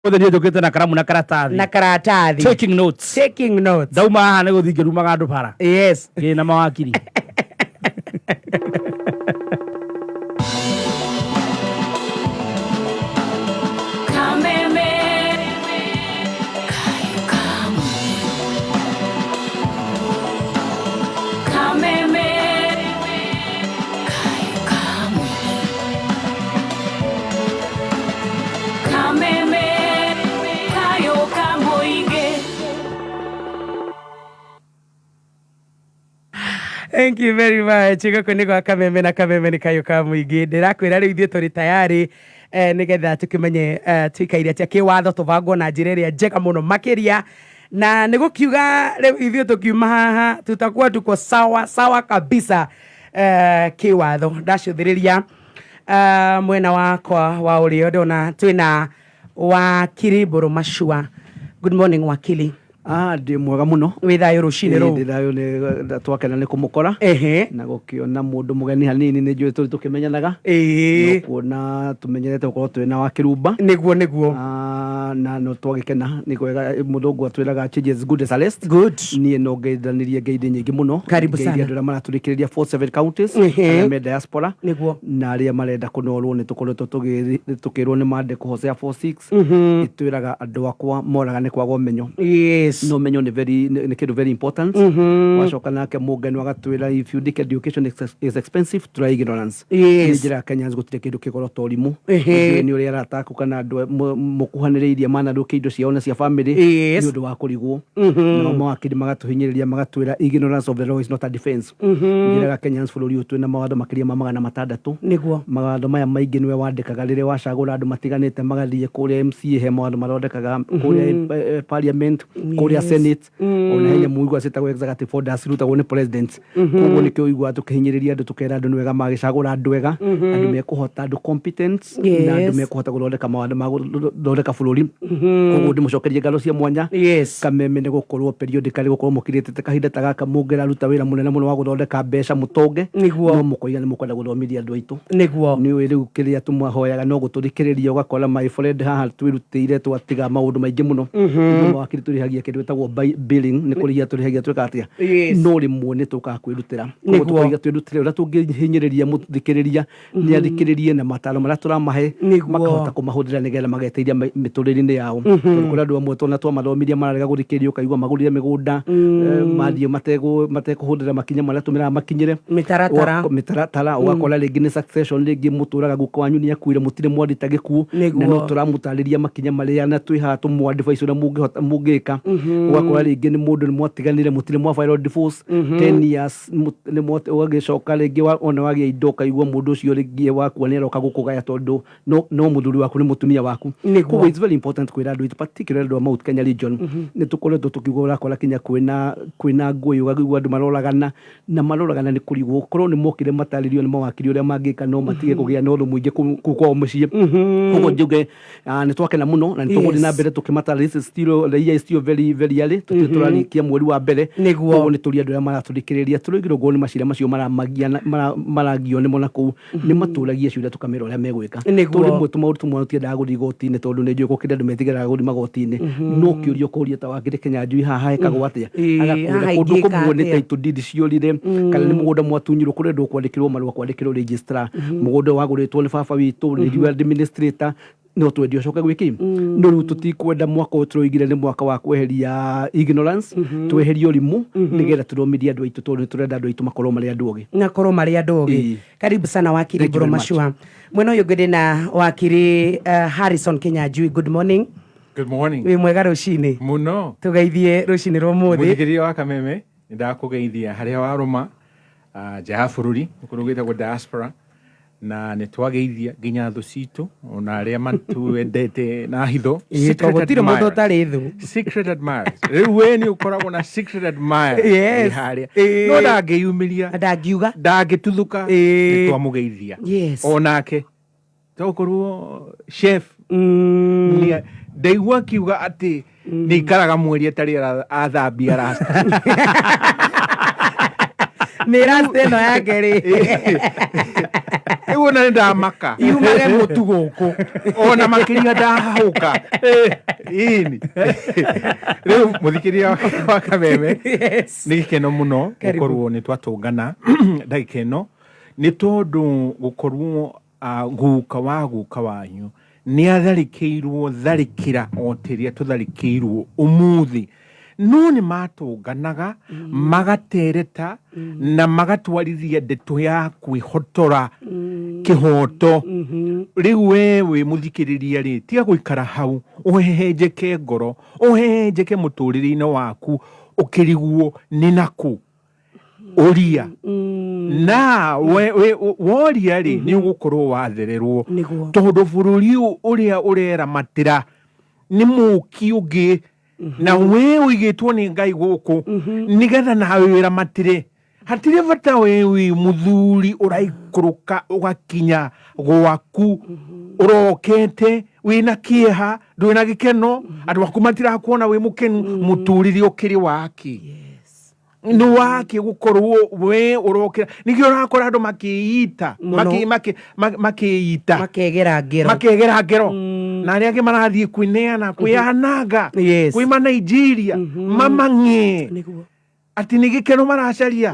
Ũmũthĩ niĩ njũkĩte na karamu na karatathi. Na karatathi. Taking notes. Taking notes. Ndauma haha nĩ gũthiĩ ngĩrumaga andũ bara. Yes. Ngĩ na mawakiri. Kameme. Kameme. Kameme. Kayo kamoige. Thank you very much. Gũkũ nĩ gwa Kameme na Kameme nĩ kayũ ka mũingĩ. Ndĩrakwĩra rĩu ithuĩ tũrĩ tayari nĩgetha tũkĩmenye tũikaire atĩa kĩwatho, tũbangwo na njĩra ĩrĩa njega mũno makĩria, na nĩ gũkiuga rĩu ithuĩ tũkiuma haha tutakuwa tuko sawa sawa kabisa kĩwatho. Ndacũthĩrĩria mwena wakwa wa ũrĩo ndona twĩna wakiri Mbũrũ Machua. Good morning, wakili. Ah, ndĩ mwega mũno. Wĩ thayũ rũcinĩ rũu? Ndĩ thayũ, nĩ twakena nĩ kũmũkora na gũkĩona mũndũ mũgeni hanini, nĩ njũĩ tũrĩ tũkĩmenyanaga, no kuona tũmenyerete gũkorwo twĩ na wa kĩrumba. Nĩguo. Ah, na no twagĩkena, nĩ kwega. Mũthũngũ atwĩraga change is good as a rest. Good. Niĩ no ngeithanirie ngeithi nyingĩ mũno. Karibu Ngeithie sana. andũ arĩa maratũthikĩrĩria 47 counties, arĩa me diaspora na arĩa marenda kũnorwo. Nĩ tũkoretwo tũkĩrwo nĩ mandĩko Hosea 4:6 ĩtwĩraga andũ akwa moraga nĩ kwaga ũmenyo. No ũmenyo nĩ very nĩ kĩndũ very important. Wacoka nake mũngeno agatwĩra, "If you think education is expensive, try ignorance." Nĩ njĩra ya Kenyans, gũtirĩ kĩndũ kĩgoro ta ũrimũ. Ndiũĩ nĩ ũrĩa arata aku kana andũ mũkuhanĩrĩirie manathũkia indo ciao na cia family nĩ ũndũ wa kũrigwo. Nao mawakiri magatũhinyĩrĩria, magatwĩra, "Ignorance of the law is not a defense." Njĩraga Kenyans bũrũri ũyũ twĩna mawatho makĩria ma 600. Mawatho maya maingĩ nĩwe wandĩkaga rĩrĩa wacagũra andũ matiganĩte magathiĩ kũrĩa MCA, he mawatho mathondekaga kũrĩa parliament, kũrĩa senate, ona he nyamũ igua ciĩtagwo executive orders cirutagwo nĩ president. Koguo nĩkĩo ũiguaga tũkĩhinyĩrĩria andũ, tũkera andũ nĩ wega magĩcagũra andũ ega, andũ mekũhota, andũ competent na andũ mekũhota gũthondeka mawatho ma gũthondeka bũrũri. Koguo ndĩmũcokerie ngatho cia mwanya Kameme nĩ gũkorwo periodically gũkorwo mũkirĩtĩte kahinda ta gaka mũngĩraruta wĩra mũnene mũno wa gũthondeka mbeca mũtonge, no mũkoiga nĩ mũkwenda gũthomithia andũ aitũ. Nĩ ũĩ rĩu kĩrĩa tũmahoyaga no gũtũthikĩrĩria, ũgakora my friend haha twĩrutĩire twatiga maũndũ maingĩ mũno. Ithuĩ mawakiri tũrĩhagia kĩndũ gĩtagwo billing, nĩ kũrĩhia tũrĩhagia, twĩka atĩa, no rĩmwe nĩ tũkaga kwĩrutĩra. Koguo tũkoiga twĩrutĩre ũrĩa tũngĩhinyĩrĩria mũthikĩrĩria nĩ athikĩrĩrie na mataro marĩa tũramahe makahota kũmahũthĩra nĩgetha mageteithia mĩtũrĩre-inĩ yao, tondũ kũrĩ andũ amwe tona twamathomirie mararega gũthikĩrĩria, ũkaigua magũrire mĩgũnda, mathiĩ matekũhũthĩra makinya marĩa tũmeraga makinyĩre. Mĩtaratara. Mĩtaratara. Ũgakora rĩngĩ nĩ succession, rĩngĩ mũtũraga guka wanyu nĩ akuire, mũtirĩ mwandĩta gĩkuũ, na no tũramũtarĩria makinya marĩa na twĩ haha tũmũ advise ũrĩa mũngĩhota mũngĩka. Ũgakora rĩngĩ nĩ mũndũ nĩ mwatiganire, mũtirĩ mwa file divorce 10 years, ũgagĩcoka rĩngĩ ona wagĩa indo, ũkaigua mũndũ ũcio rĩngĩ wakua nĩ aroka gũkũgaya tondũ no mũthuri waku nĩ mũtumia waku. Koguo it's very important kwĩra andũ aitũ, particularly andũ a Mount Kenya region, nĩ tũkoretwo tũkiuga ũrakora kinya kwĩna ngũĩ, ũkaigua andũ maroragana na maroragana nĩ kũrigwo. Korwo nĩ mokire matarĩrio nĩ mawakiri ũrĩa mangĩka, no matige kũgĩa na ũndũ mũingĩ kũu kwao mũciĩ. Koguo njuge nĩ twakena mũno na nĩ tũgũthiĩ na mbere tũkĩmatara. This is still, the year is still very very early, tũtirĩ tũrarĩkia mweri wa mbere. Koguo nĩ tũria andũ arĩa maratũthikĩrĩria tũrĩgĩrwo ngorwo nĩ macira macio maramagia maragio nĩmo na kũu nĩ matũragie ciũria, tũkamera ũrĩa megwĩka. Tondũ rĩmwe tũmaũndũ tũmwe tũtiendaga gũthiĩ igoti-inĩ, tondũ nĩ njũĩ gũkĩrĩ andũ metigĩraga gũthiĩ magoti-inĩ, no kĩũria ũkũria ta wakiri Kĩnyanjui, haha hekagwo atĩa? Agakwĩra Haha kũndũ ingĩka kũmwe nĩ atĩa? title deed ciorire, kana nĩ mũgũnda mwatunyirwo, kũrendwo kwandĩkĩrwo marũa, kwandĩkĩrwo registrar, mũgũnda ũyũ wagũrĩtwo nĩ baba witũ, nĩ ithuĩ administrator, no twende ũcoke gwĩki. No rĩu tũtikwenda mwaka ũyũ tũroigire nĩ mwaka wa kweheria ignorance, tweherie ũrimũ nĩgetha tũthomithie andũ aitũ, tondũ nĩ tũrenda andũ aitũ makorwo marĩ andũ ogĩ. Nakorwo marĩ andũ ogĩ. Karibu sana, wakiri Thank you Mbũrũ very much. Machua. Mwena ũyũ ũngĩ ndĩna wakiri Harrison Kĩnyanjui. Good morning. Good morning. Wĩ mwega rũcinĩ? Muno. Tũgeithie rũcinĩ rwa ũmũthĩ. Mũthikĩrĩria wa Kameme, nĩ ndakũgeithia harĩa warũma nja ya bũrũri, kũndũ gwĩtagwo diaspora, na nĩ twageithia nginya thũ citũ ona arĩa matuendete na hitho. Tondũ gũtirĩ mũndũ ũtarĩ thũ. Secret admirers. Rĩu we nĩ ũkoragwo na secret admirer harĩa, no ndangĩyumĩria. Ndangiuga. Ndangĩtuthũka. Nĩ twamũgeithia onake tokorwo chef ndaigua akiuga atĩ nĩ ikaraga mweri atarĩ athambia rasta. Nĩ rasta ĩno yake rĩ. Rĩu ona nĩ ndamaka. Yumage mũtu gũkũ. Ona makĩria ndahahũka. Ĩni. Rĩu mũthikĩria wa Kameme, Yes. nĩ gĩkeno mũno Karibu. gũkorwo nĩ twatũngana ndagĩka ĩno, nĩ tondũ gũkorwo guka wa guka wanyu nĩ atharĩkĩirwo tharĩkĩra o tĩrĩa tũtharĩkĩirwo ũmũthĩ, no nĩ matũnganaga magatereta na magatwarithia ndeto ya kwĩhotora kĩhoto. Rĩu we wĩ mũthikĩrĩria rĩ, tiga gũikara hau ũhehenjeke ngoro, ũhehenjeke mũtũrĩre-inĩ waku ũkĩrigwo nĩ nakũ. Ũria na woria rĩ, nĩ ũgũkorwo wathererwo. Nĩguo. Tondũ bũrũri ũyũ ũrĩa ũreramatĩra nĩ mũki ũngĩ, na we ũigĩtwo nĩ Ngai gũkũ nĩgetha nawe wĩramatĩre. Hatirĩ bata we wĩ mũthuri ũraikũrũka ũgakinya gwaku ũrokete wĩna kĩeha, ndwĩ na gĩkeno, andũ aku matirakuona wĩ mũkenu, mũtũrĩre ũkĩrĩ waki nĩ wake gũkorwo we ũrokĩra. Nĩkĩo ũrakora andũ makĩita Mũno. makĩita Makegera ngero. Makegera ngero, na arĩa angĩ marathiĩ kwĩneana, kwĩananga, kwĩma Nigeria mamang'e Nĩguo. atĩ nĩ gĩkeno maracaria.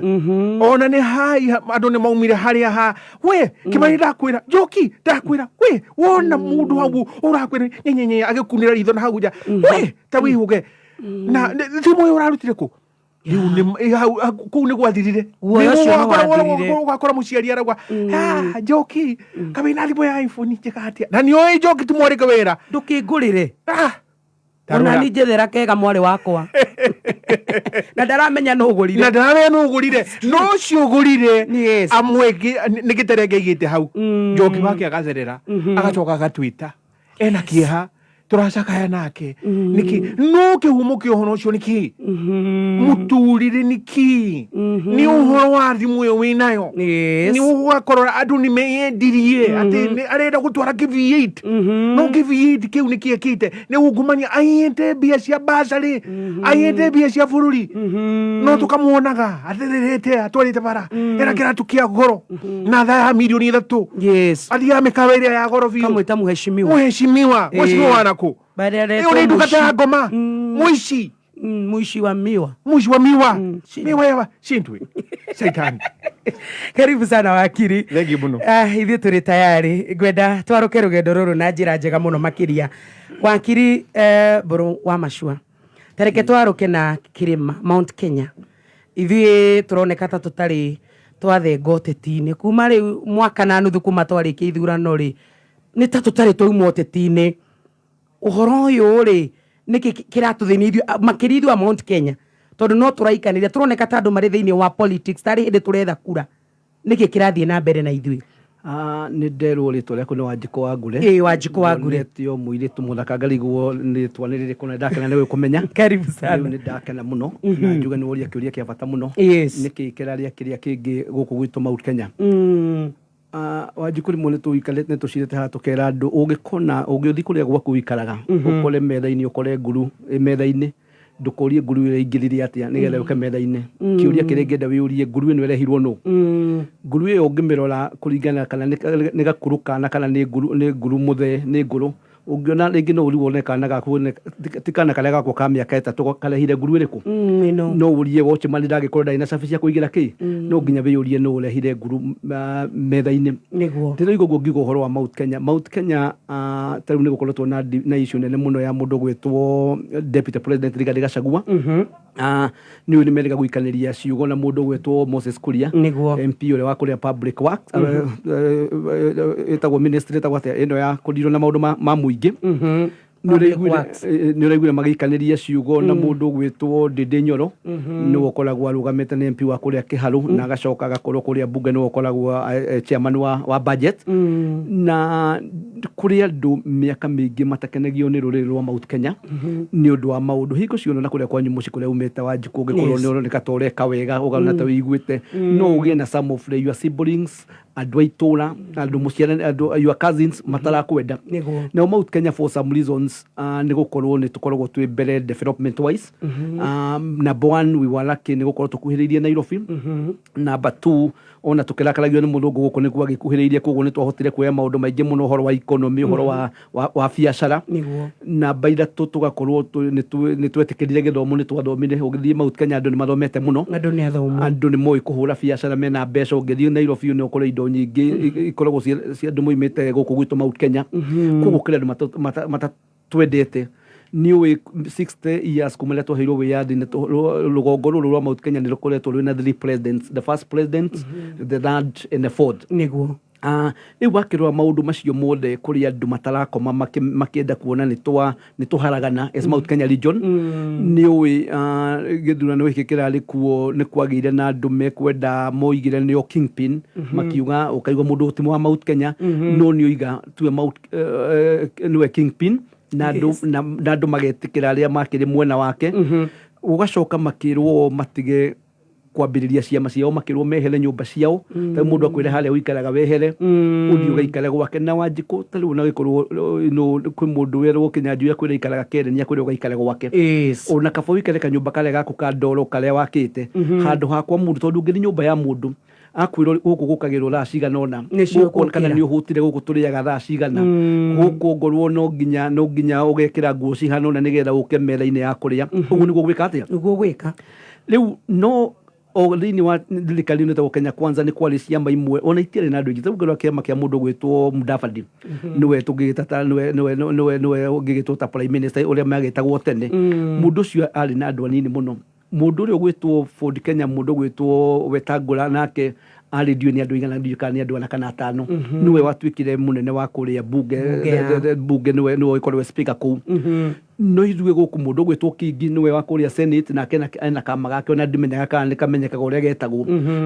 Ona nĩ hai andũ nĩ maumire harĩa ha we Kĩmani, ndakwĩra Njoki, ndakwĩra we wona mũndũ hau ũrakwĩra nyenyenye agĩkunĩra ritho na hau nja, we ta wĩhũge na thimũ ĩyo ũrarutire kũ. Rĩu hau kũu nĩ gwathirire. Guoya Rĩu ũcio nĩ wathirire. Ũgakora mũciari arauga, "Ah, Njoki kawĩna thimũ ya iPhone njega atĩa?" Na nĩ oĩ Njoki ti mwarĩke wĩra. Ndũkĩngũrĩre. Ah, Ona tarora. ni njethera kega mwarĩ wakwa na ndaramenya nũ ũgũrire. Na ndaramenya nũ ũgũrire, no ũcio ũgũrire amwe nĩ gĩterenge aigĩte hau. Njoki wake agatherera, agacoka agatwĩta ena kĩeha, tũracakaya nake nĩkĩ? No kĩhumo kĩa ũhoro ũcio nĩkĩ? Mũtũrĩre nĩkĩ? Nĩ ũhoro wa thimũ ĩyo wĩnayo. Nĩ ũgakorora andũ nĩ meyendirie atĩ arenda gũtwara kĩ V8, no kĩ V8 kĩu nĩkĩ ekĩte? Nĩ ungumania, aiyĩte mbia cia basarĩ, aiyĩte mbia cia bũrũri, no tũkamuonaga athererete atwarĩte bara ena kĩratũ kĩa goro na thaa ya mirioni 3, athiaga mĩkawa ĩrĩa ya goro biũ. Kamwĩta mũheshimiwa. Mũheshimiwa, mũheshimiwa wanakũ? Baada ya Ĩyo nĩ ndungata ya ngoma, mũici. Mũici wa miwa. Mũici wa miwa, miwa ya shindwe shaitani. Karibu sana wakiri. Thengiũ mũno. Ah, ithuĩ tũrĩ tayari, ngwenda twarũke rũgendo rũrũ na njĩra njega mũno makĩria. Wakiri Mbũrũ wa Macua, tareke twarũke na kĩrĩma Mount Kenya. Ithuĩ tũroneka ta tũtarĩ twathenga ũteti-inĩ kuma rĩu mwaka na nuthu kuma twarĩkia ithurano rĩ, nĩ ta tũtarĩ twauma ũteti-inĩ. Ũhoro ũyũ rĩ, nĩkĩ kĩratũthĩnia ithuĩ, makĩria ithuĩ a Mount Kenya, tondũ no tũraikanĩria, tũroneka ta andũ marĩ thĩinĩ wa politics tarĩ hĩndĩ tũretha kura? Nĩkĩ kĩrathiĩ na mbere na ithuĩ? Ah, nĩ nderwo rĩtwa rĩaku nĩ Wanjikũ wa Ngure. Ĩĩ, Wanjikũ wa Ngure. Nyonetio mũirĩtu mũthaka ngarigwo rĩtwa nĩ rĩrĩkũ, na ndakena nĩ gũkũmenya. Karibu sana. Rĩu nĩ ndakena mũno na njuge nĩ woria kĩũria kĩa bata mũno. Nĩkĩ kĩrarĩa kĩrĩa kĩngĩ gũkũ gwitũ Mount Kenya? Wanjikũ, rĩmwe nĩ tũcirĩte haha tũkera andũ, ũngĩkona ũngĩthiĩ kũrĩa gwaku wĩikaraga, ũkore metha-inĩ, ũkore nguru ĩ metha-inĩ, ndũkorie nguru ĩyo ĩingĩrire atĩa nĩgetha yũke metha-inĩ. Kĩũria kĩrĩa ingĩenda wĩyũrie, nguru ĩno ĩrehirwo nũ? Nguru ĩyo ũngĩmĩrora kũringana kana nĩ gakuru kana kana nĩ nguru mũthee, nĩ ngũrũ, ũngĩona rĩngĩ no ũrigwo nĩ kana gaku, ti kana karĩa gakwa ka mĩaka 3 karehire nguru ĩrĩkũ? Ĩno. No ũrie watchman ndangĩkorwo ndarĩ na cabi cia kũigĩra kĩ. No nginya wĩyũrie nũ ũrehire nguru metha-inĩ. Ndĩroiga ũguo ngiuga ũhoro wa Mount Kenya. Mount Kenya, ta rĩu nĩ gũkoretwo na issue nene mũno ya mũndũ gwĩtwo Deputy President Rigathĩ Gachagua. Nĩ ũyũ nĩ merĩga gũikanĩria ciugo na mũndũ gwĩtwo Moses Kuria, MP ũrĩa wa kũrĩa Public Works, ĩtagwo ministry ĩtagwo atĩa ĩno ya kũndirwo na maũndũ ma mũingĩ. Nĩ Public Works. Ũraiguire magĩikanĩria ciugo na mũndũ ũgwĩtwo Ndĩndĩ Nyoro, nĩwe ũkoragwo arũgamĩte nĩ MP wa kũrĩa Kĩharũ, na agacoka agakorwo kũrĩa mbunge nĩwe ũkoragwo chairman wa budget. Na kũrĩ andũ mĩaka mĩingĩ matakenagio nĩ rũrĩrĩ rwa Mount Kenya nĩ ũndũ wa maũndũ hingo ciothe, na kũrĩa kwanyu mũciĩ kũrĩa umĩte, Wanjikũ, ũngĩkorwo nĩ ũroneka ta ũreka wega, ũkona ta wĩiguĩte, no ũgĩe na some of your siblings, andũ a itũra, andũ mũciarane, andũ your cousins matarakwenda. Nao Mount Kenya for some reasons, nĩ gũkorwo nĩ tũkoragwo twĩ mbere development wise. Number one, we were lucky nĩ gũkorwo tũkuhĩrĩirie Nairobi. Number two, Ona tũkĩrakaragio nĩ mũthũngũ gũkũ nĩguo agĩkuhĩrĩirie, koguo nĩ twahotire kuoya maũndũ maingĩ mũno ũhoro wa economy, ũhoro wa biacara. Namba ithatũ, tũgakorwo nĩ twetĩkĩrire gĩthomo, nĩ twathomire. Ũgĩthiĩ Mount Kenya, andũ nĩ mathomete mũno. Andũ nĩ athomu. Andũ nĩ moĩ kũhũra biacara, mena mbeca. Ũngĩthiĩ Nairobi nĩ ũkore indo nyingĩ ikoragwo cia andũ moimĩte gũkũ gwitũ Mount Kenya. Koguo kũrĩ andũ matatwendete. Nĩ ũĩ 60 years kuma rĩrĩa twaheirwo wĩyathi, rũgongo rũrũ rwa Mount Kenya nĩ rũkoretwo rwĩna three presidents, the first president, the third and the fourth. Rĩu wakĩrora maũndũ macio mothe, kũrĩ andũ matarakoma makĩenda kuona nĩ tũharagana as Mount Kenya region. Nĩ ũĩ gĩthurano gĩkĩ kĩrarĩ kuo, nĩ kwagĩire na andũ mekwenda, moigire nĩo kingpin, makiuga, ũkaigua mũndũ ti wa Mount Kenya no nĩ oiga tuwe Mount nĩwe kingpin, na andũ na andũ magetĩkĩra arĩa makĩrĩ mwena wake. Ũgacoka makĩrwo matige kwambĩrĩria ciama ciao, makĩrwo mehere nyũmba ciao. Ta mũndũ akwĩre harĩa ũikaraga wehere, ũthiĩ ũgaikare gwake. Na Wanjikũ, ta rĩu na gĩkorwo no kwĩ mũndũ werwo Kĩnyanjui akwĩre ikaraga Kere, nĩ akwĩre ũgaikare gwake. Ona kaba ũikare kanyũmba karĩa gaku ka ndoro karĩa wakĩte handũ hakwa mũndũ, tondũ ũngĩthiĩ nyũmba ya mũndũ akwĩrwo gũkũ gũkagĩrwo thaa cigana ũna. Nĩcio. Gũkũ kana Gũkĩra. nĩ ũhũtire, gũkũ tũrĩaga thaa cigana, gũkũ ngorwo no nginya ũgekĩra nguo cihana ũna nĩgetha ũke metha-inĩ ya kũrĩa. Ũguo nĩguo gwĩka atĩa? Nĩguo gwĩka. Rĩu no o thĩinĩ wa thirikari ĩno ĩtagwo Kenya Kwanza, nĩ kwarĩ ciama imwe ona itiarĩ na andũ aingĩ. Tarĩu ngĩrora kĩama kĩa mũndũ gwĩtwo Mudavadi, nĩwe tũngĩgĩta ta nĩwe ũngĩgĩtwo ta prime minister ũrĩa magĩtagwo tene. Mũndũ ũcio arĩ na andũ anini mũno. Mũndũ ũrĩa ũgwĩtwo Ford Kenya, mũndũ ũgwĩtwo Wetangula, nake arĩ ndiũĩ nĩ andũ igana, ndiũĩ kana nĩ andũ ana kana atano. Nĩwe watuĩkire mũnene wa kũrĩa bunge. Bunge ya- Bunge, nĩwe ũgĩkorwo speaker kũu. No ithuĩ gũkũ mũndũ ũgwĩtwo Kingi nĩwe wa kũrĩa Senate, nake ena kama gake, ona ndimenyaga kana nĩ kamenyekaga ũrĩa getagwo.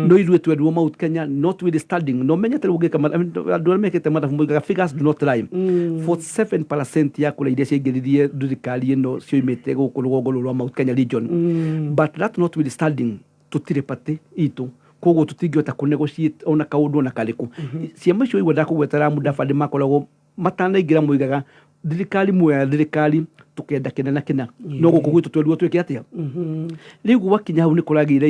No ithuĩ twerirwo Mount Kenya notwithstanding, no menyete rĩu ũngĩka andũ arĩa mekĩte mathabu moigaga figures do not lie, 47% ya kũrĩa iria ciaingĩririe thirikari ĩno cioimĩte gũkũ rũgongo rũrũ rwa Mount Kenya region. But that notwithstanding, tũtirĩ party itũ, koguo tũtingĩhota kũ negotiate ona kaũndũ ona karĩkũ. Ciama icio igua ndakũgwetera Mudavadi makoragwo matanaingĩra moigaga thirikari muoya thirikari tũkenda kĩna na kĩna, no gũkũ gwitũ twerirwo twĩke atĩa? Rĩu gwakinya hau nĩ kũragĩire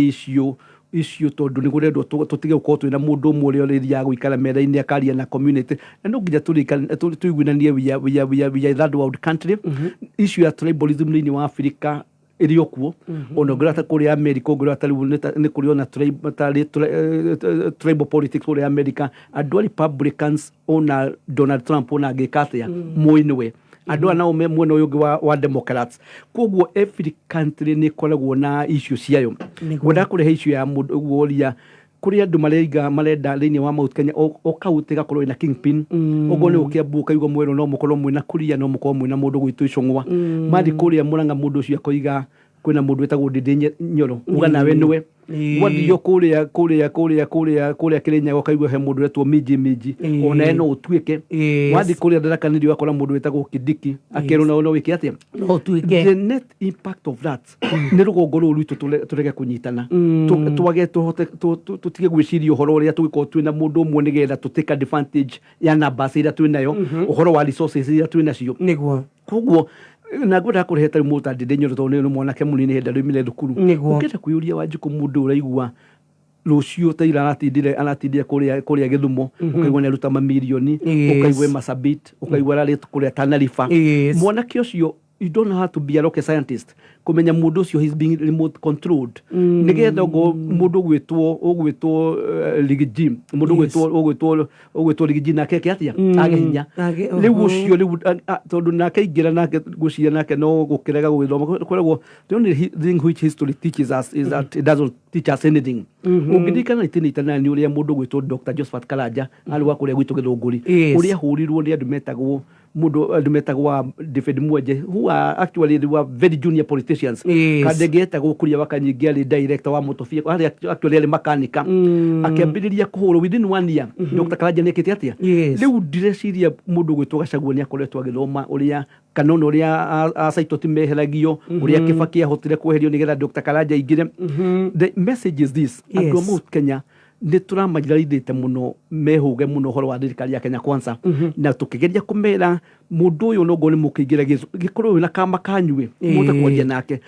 icio tondũ nĩ kũrendwo tũtige gũkorwo twĩna mũndũ ũmwe ũrĩa ũrĩthiaga gũikara metha-inĩ akaria na community. Na no nginya tũiguithanie, we are third world country. Issue ya tribalism thĩinĩ wa Africa ĩrĩ o kuo. Ona ũngĩrora ta kũrĩa America, ũngĩrora ta rĩu nĩ kũrĩ ona tribal politics kũrĩa America. Andũ a Republicans, ona Donald Trump ona angĩka atĩa, moĩ nĩwe. Andũ aya nao me mwena ũyũ ũngĩ wa Democrats. Koguo every country nĩ ĩkoragwo na issue ciayo. Ngwendaga kũrehe issue ya mũndũ ũguo ũria kũrĩ andũ mareiga marenda thĩinĩ wa Mount Kenya o kaunti ĩgakorwo ĩna kingpin. Ũguo nĩ Kĩambu ũkaigua mwerwo no mũkorwo mwĩna Kuria, no mũkorwo mwĩna mũndũ gwitũ Icũng'wa. Mathiĩ kũrĩa Mũrang'a, mũndũ ũcio akoiga kwĩna mũndũ wĩtagwo Ndĩndĩ Nyoro, uga nawe nĩwe. Gwathio kũrĩa Kĩrĩnyaga, ũkaigua he mũndũ wetwo Minji Minji, onawe no ũtuĩke. Wathiĩ kũrĩa Tharaka Nithi, ũgakora mũndũ wĩtagwo Kindiki akerwo nawe no wĩke atĩa? No ũtuĩke. The net impact of that nĩ rũgongo rũrũ rwitũ tũrege kũnyitana. Twage tũhote tũtige gwĩciria ũhoro ũrĩa tũgĩkorwo twĩna mũndũ ũmwe nĩgetha tũ take advantage ya numbers iria twĩ nayo, ũhoro wa resources iria twĩ nacio. Koguo na ngwendaga kũrehe tarĩu mũndũ ta Ndĩndĩ Nyoro, tondũ nĩ mwanake mũnini hĩndĩ arĩoimire thukuru. Ũngĩenda kwĩyũria, Wanjikũ, mũndũ ũraigua rũciũ ta ira aratindire kũrĩa Gĩthumo, ũkaigua nĩ aruta mamirioni, ũkaigua e Marsabit, ũkaigua ararĩ kũrĩa Tana River. Mwanake ũcio, you don't have to be a rocket scientist kũmenya mũndũ ũcio he's being remote controlled, nĩgetha ũguo mũndũ ũgwĩtwo Riggy G, mũndũ ũgwĩtwo Riggy G nake eke atĩa? Age hinya. Rĩu ũcio rĩu tondũ nake aingĩra, nake ngwĩciria nake no gũkĩrega gũgĩthoma. Kwĩragwo the only thing which history teaches us is that it doesn't teach us anything. Ũngĩririkana 1989 nĩ ũrĩa mũndũ ũgwĩtwo Dr. Josephat Karanja arĩ wa kũrĩa gwitũ Gĩthũngũri, ũrĩa ahũrirwo nĩ andũ metagwo a David Mwenje, who are actually they were very junior politicians. Kandenge etagwo Kuria wa Kanyingi, arĩ director wa Motobia, arĩ actually arĩ makanika. Akĩambĩrĩria kũhũrwo within one year. Dr. Karanja nĩ ekĩte atĩa? Rĩu ndireciria mũndũ ũgwĩtwo Gachagua nĩ akoretwo agĩthoma ũrĩa kana ona ũrĩa acaitoti meheragio, ũrĩa Kibaki ahotire kweherio nĩgetha Dr. Karanja aingĩre. The message is this: andũ a Mount Kenya nĩ tũramajiraithĩte mũno mehũge mũno ũhoro wa thirikari ya Kenya Kwanza, na tũkĩgeria kũmera mũndũ ũyũ nongo nĩ mũkĩingĩra gĩkorwo wĩna kama kanyue mũhote kwaria nake.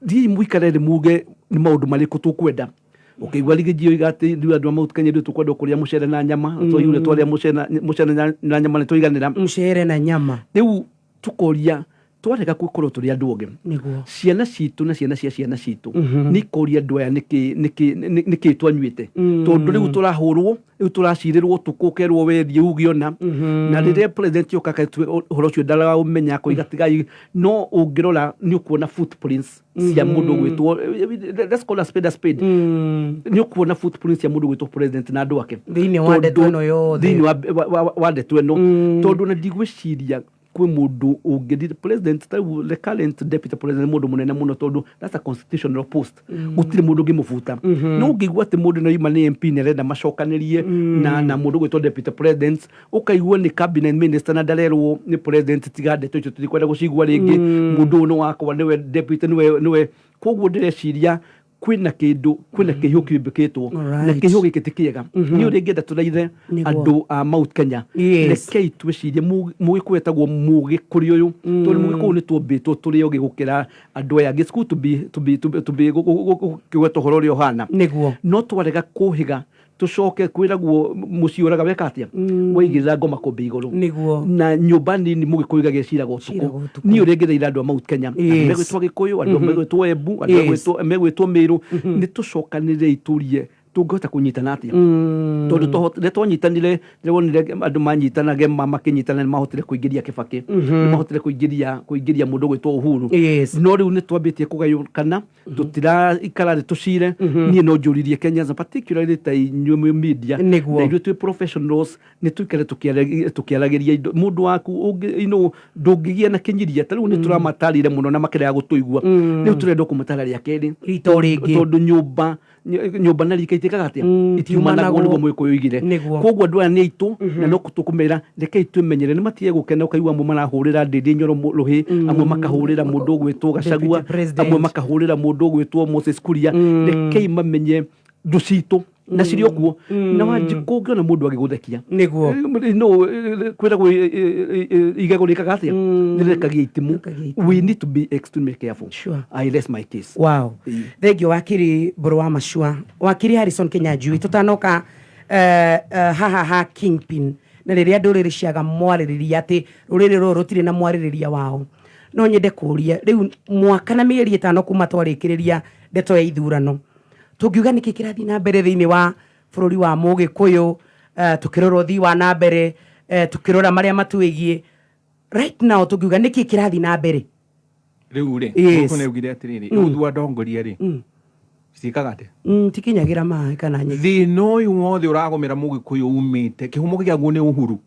Thiĩi mũikare thĩ muge nĩ maũndũ marĩkũ tũkwenda. Ũkĩigua Riggy oiga atĩ ithuĩ andũ a Mount Kenya ithuĩ tũkwenda kũrĩa mũcere na nyama, twaiguire twarĩa mũcere na nyama nĩ twaiganĩra. Mũcere na nyama. Rĩu tũkoria, twarega gũkorwo tũrĩ andũ ogĩ, Nĩguo. Ciana citũ na ciana cia ciana citũ nĩ ikoria andũ aya nĩkĩ twanyuĩte, tondũ rĩu tũrahũrwo, rĩu tũracirĩrwo ũtukũ, ũkerwo wendie uge ona na rĩrĩa president oka akatue ũhoro ũcio ndaraũmenya, akoiga tigai. No ũngĩrora nĩ ũkuona footprints cia mũndũ ũgwĩtwo, let's call a spade a spade, nĩ ũkuona footprints cia mũndũ ũgwĩtwo president na andũ ake Thĩinĩ wa ndeto ĩno yothe. Thĩinĩ wa ndeto ĩno, tondũ na ndigwĩciria kwĩ mũndũ ũngĩ president ta rĩu the current deputy president nĩ mũndũ mũnene mũno, tondũ that's a constitutional post, gũtirĩ mũndũ ũngĩmũbuta. No ũngĩigua atĩ mũndũ no ima nĩ MP nĩ arenda macokanĩrie na mũndũ ũgwĩtwo deputy president, ũkaigua nĩ cabinet minister na ndarerwo nĩ president, tiga ndeto icio, tũtikwenda gũcigua rĩngĩ, mũndũ ũyũ nĩ wakwa, nĩwe deputy, nĩwe. Koguo ndĩreciria kwĩna kĩndũ, kwĩna kĩihũ kĩumbĩkĩtwo na kĩihũ gĩkĩ ti kĩega. Niĩ ũrĩa ingĩenda tũraithe andũ a Mount Kenya, rekei twĩcirie. Mũgĩkũyũ etagwo mũgĩkũrĩ ũyũ tondũ mũgĩkũyũ nĩ tuombĩtwo tũrĩ ogĩ gũkĩra andũ aya angĩ. It's good to be gũkĩgweta ũhoro ũrĩa ũhana. No twarega kũhĩga, tũcoke kwĩragwo mũciĩ ũraga weka atĩa, waigĩrĩra ngoma kũmbĩ igũrũ. Na nyũmba nini mũgĩkũyũ igagĩciraga ũtukũ. Ciraga ũtukũ. Niĩ ũrĩa ingĩthaitha andũ a Mount Kenya, andũ megwĩtwo Gĩkũyũ, andũ megwĩtwo Embu, andũ megwĩtwo Mĩrũ, nĩ tũcokanĩrĩre tũrie tũngĩhota kũnyitana atĩa, tondũ rĩrĩa twanyitanire, ndĩronire andũ manyitanage makĩnyitana, nĩ mahotire kũingĩria Kĩbakĩ, nĩ mahotire kũingĩria mũndũ ũgwĩtwo Uhuru. No rĩu nĩ twambĩtie kũgayũkana, tũtiraikara thĩ tũcire. Niĩ no njũririe Kenyans, particularly ta inyuĩ mwĩ media na ithuĩ twĩ professionals, nĩ tũikare tũkĩaragĩria indo. Mũndũ waku ũngĩ, ndũngĩgĩa na kĩnyiria. Ta rĩu nĩ tũramatarire mũno na makĩrega gũtũigua, rĩu tũrenda kũmatara rĩa kerĩ. Rita o rĩngĩ. Tondũ nyũmba na rika itĩkaga atĩa? Itiumanagwo, nĩguo mũgĩkũyũ oigire. Koguo andũ aya nĩ aitũ na no tũkũmera, rekei twĩmenyere nĩ matige gũkena. Ũkaigua amwe marahũrĩra Ndĩndĩ Nyoro rũhĩ, amwe makahũrĩra mũndũ ũgwĩtwo Gachagua, Deputy President. amwe makahũrĩra mũndũ ũgwĩtwo Moses Kuria. Rekei mamenye thũ citũ na cirĩ o kuo. Na Wanjikũ, ũngĩona mũndũ agĩgũthekia, no kwĩragwo igego rĩkaga atĩa? Nĩrĩrekagia itimũ. Rĩrekagia itimũ. We need to be extremely careful. I rest my case. Wow. Thengio, wakiri Mbũrũ wa Macua, wakiri Harrison Kinyanjui. Tũtanoka haha ha kingpin na rĩrĩa ndũrĩrĩ ciaga mwarĩrĩria, atĩ rũrĩrĩ rũrũ rũtirĩ na mwarĩrĩria wao, no nyende kũria, rĩu mwaka na mĩeri 5 kuma twarĩkĩrĩria ndeto ya ithurano, tũngiuga nĩkĩ kĩrathiĩ na mbere thĩinĩ wa bũrũri wa mũgĩkũyũ, tũkĩrora ũthii wa na mbere, tũkĩrora marĩa matwĩgiĩ right now, tũngiuga nĩkĩ kĩrathiĩ na mbere? Rĩu rĩ, gũkũ nĩ augire atĩrĩrĩ, ũthu ndongoria rĩ, ciĩkaga atĩa? Tikinyagĩra maĩ kana nyeki. Thĩna ũyũ wothe ũragũmĩra mũgĩkũyũ umĩte kĩhumo kĩaguo nĩ Uhuru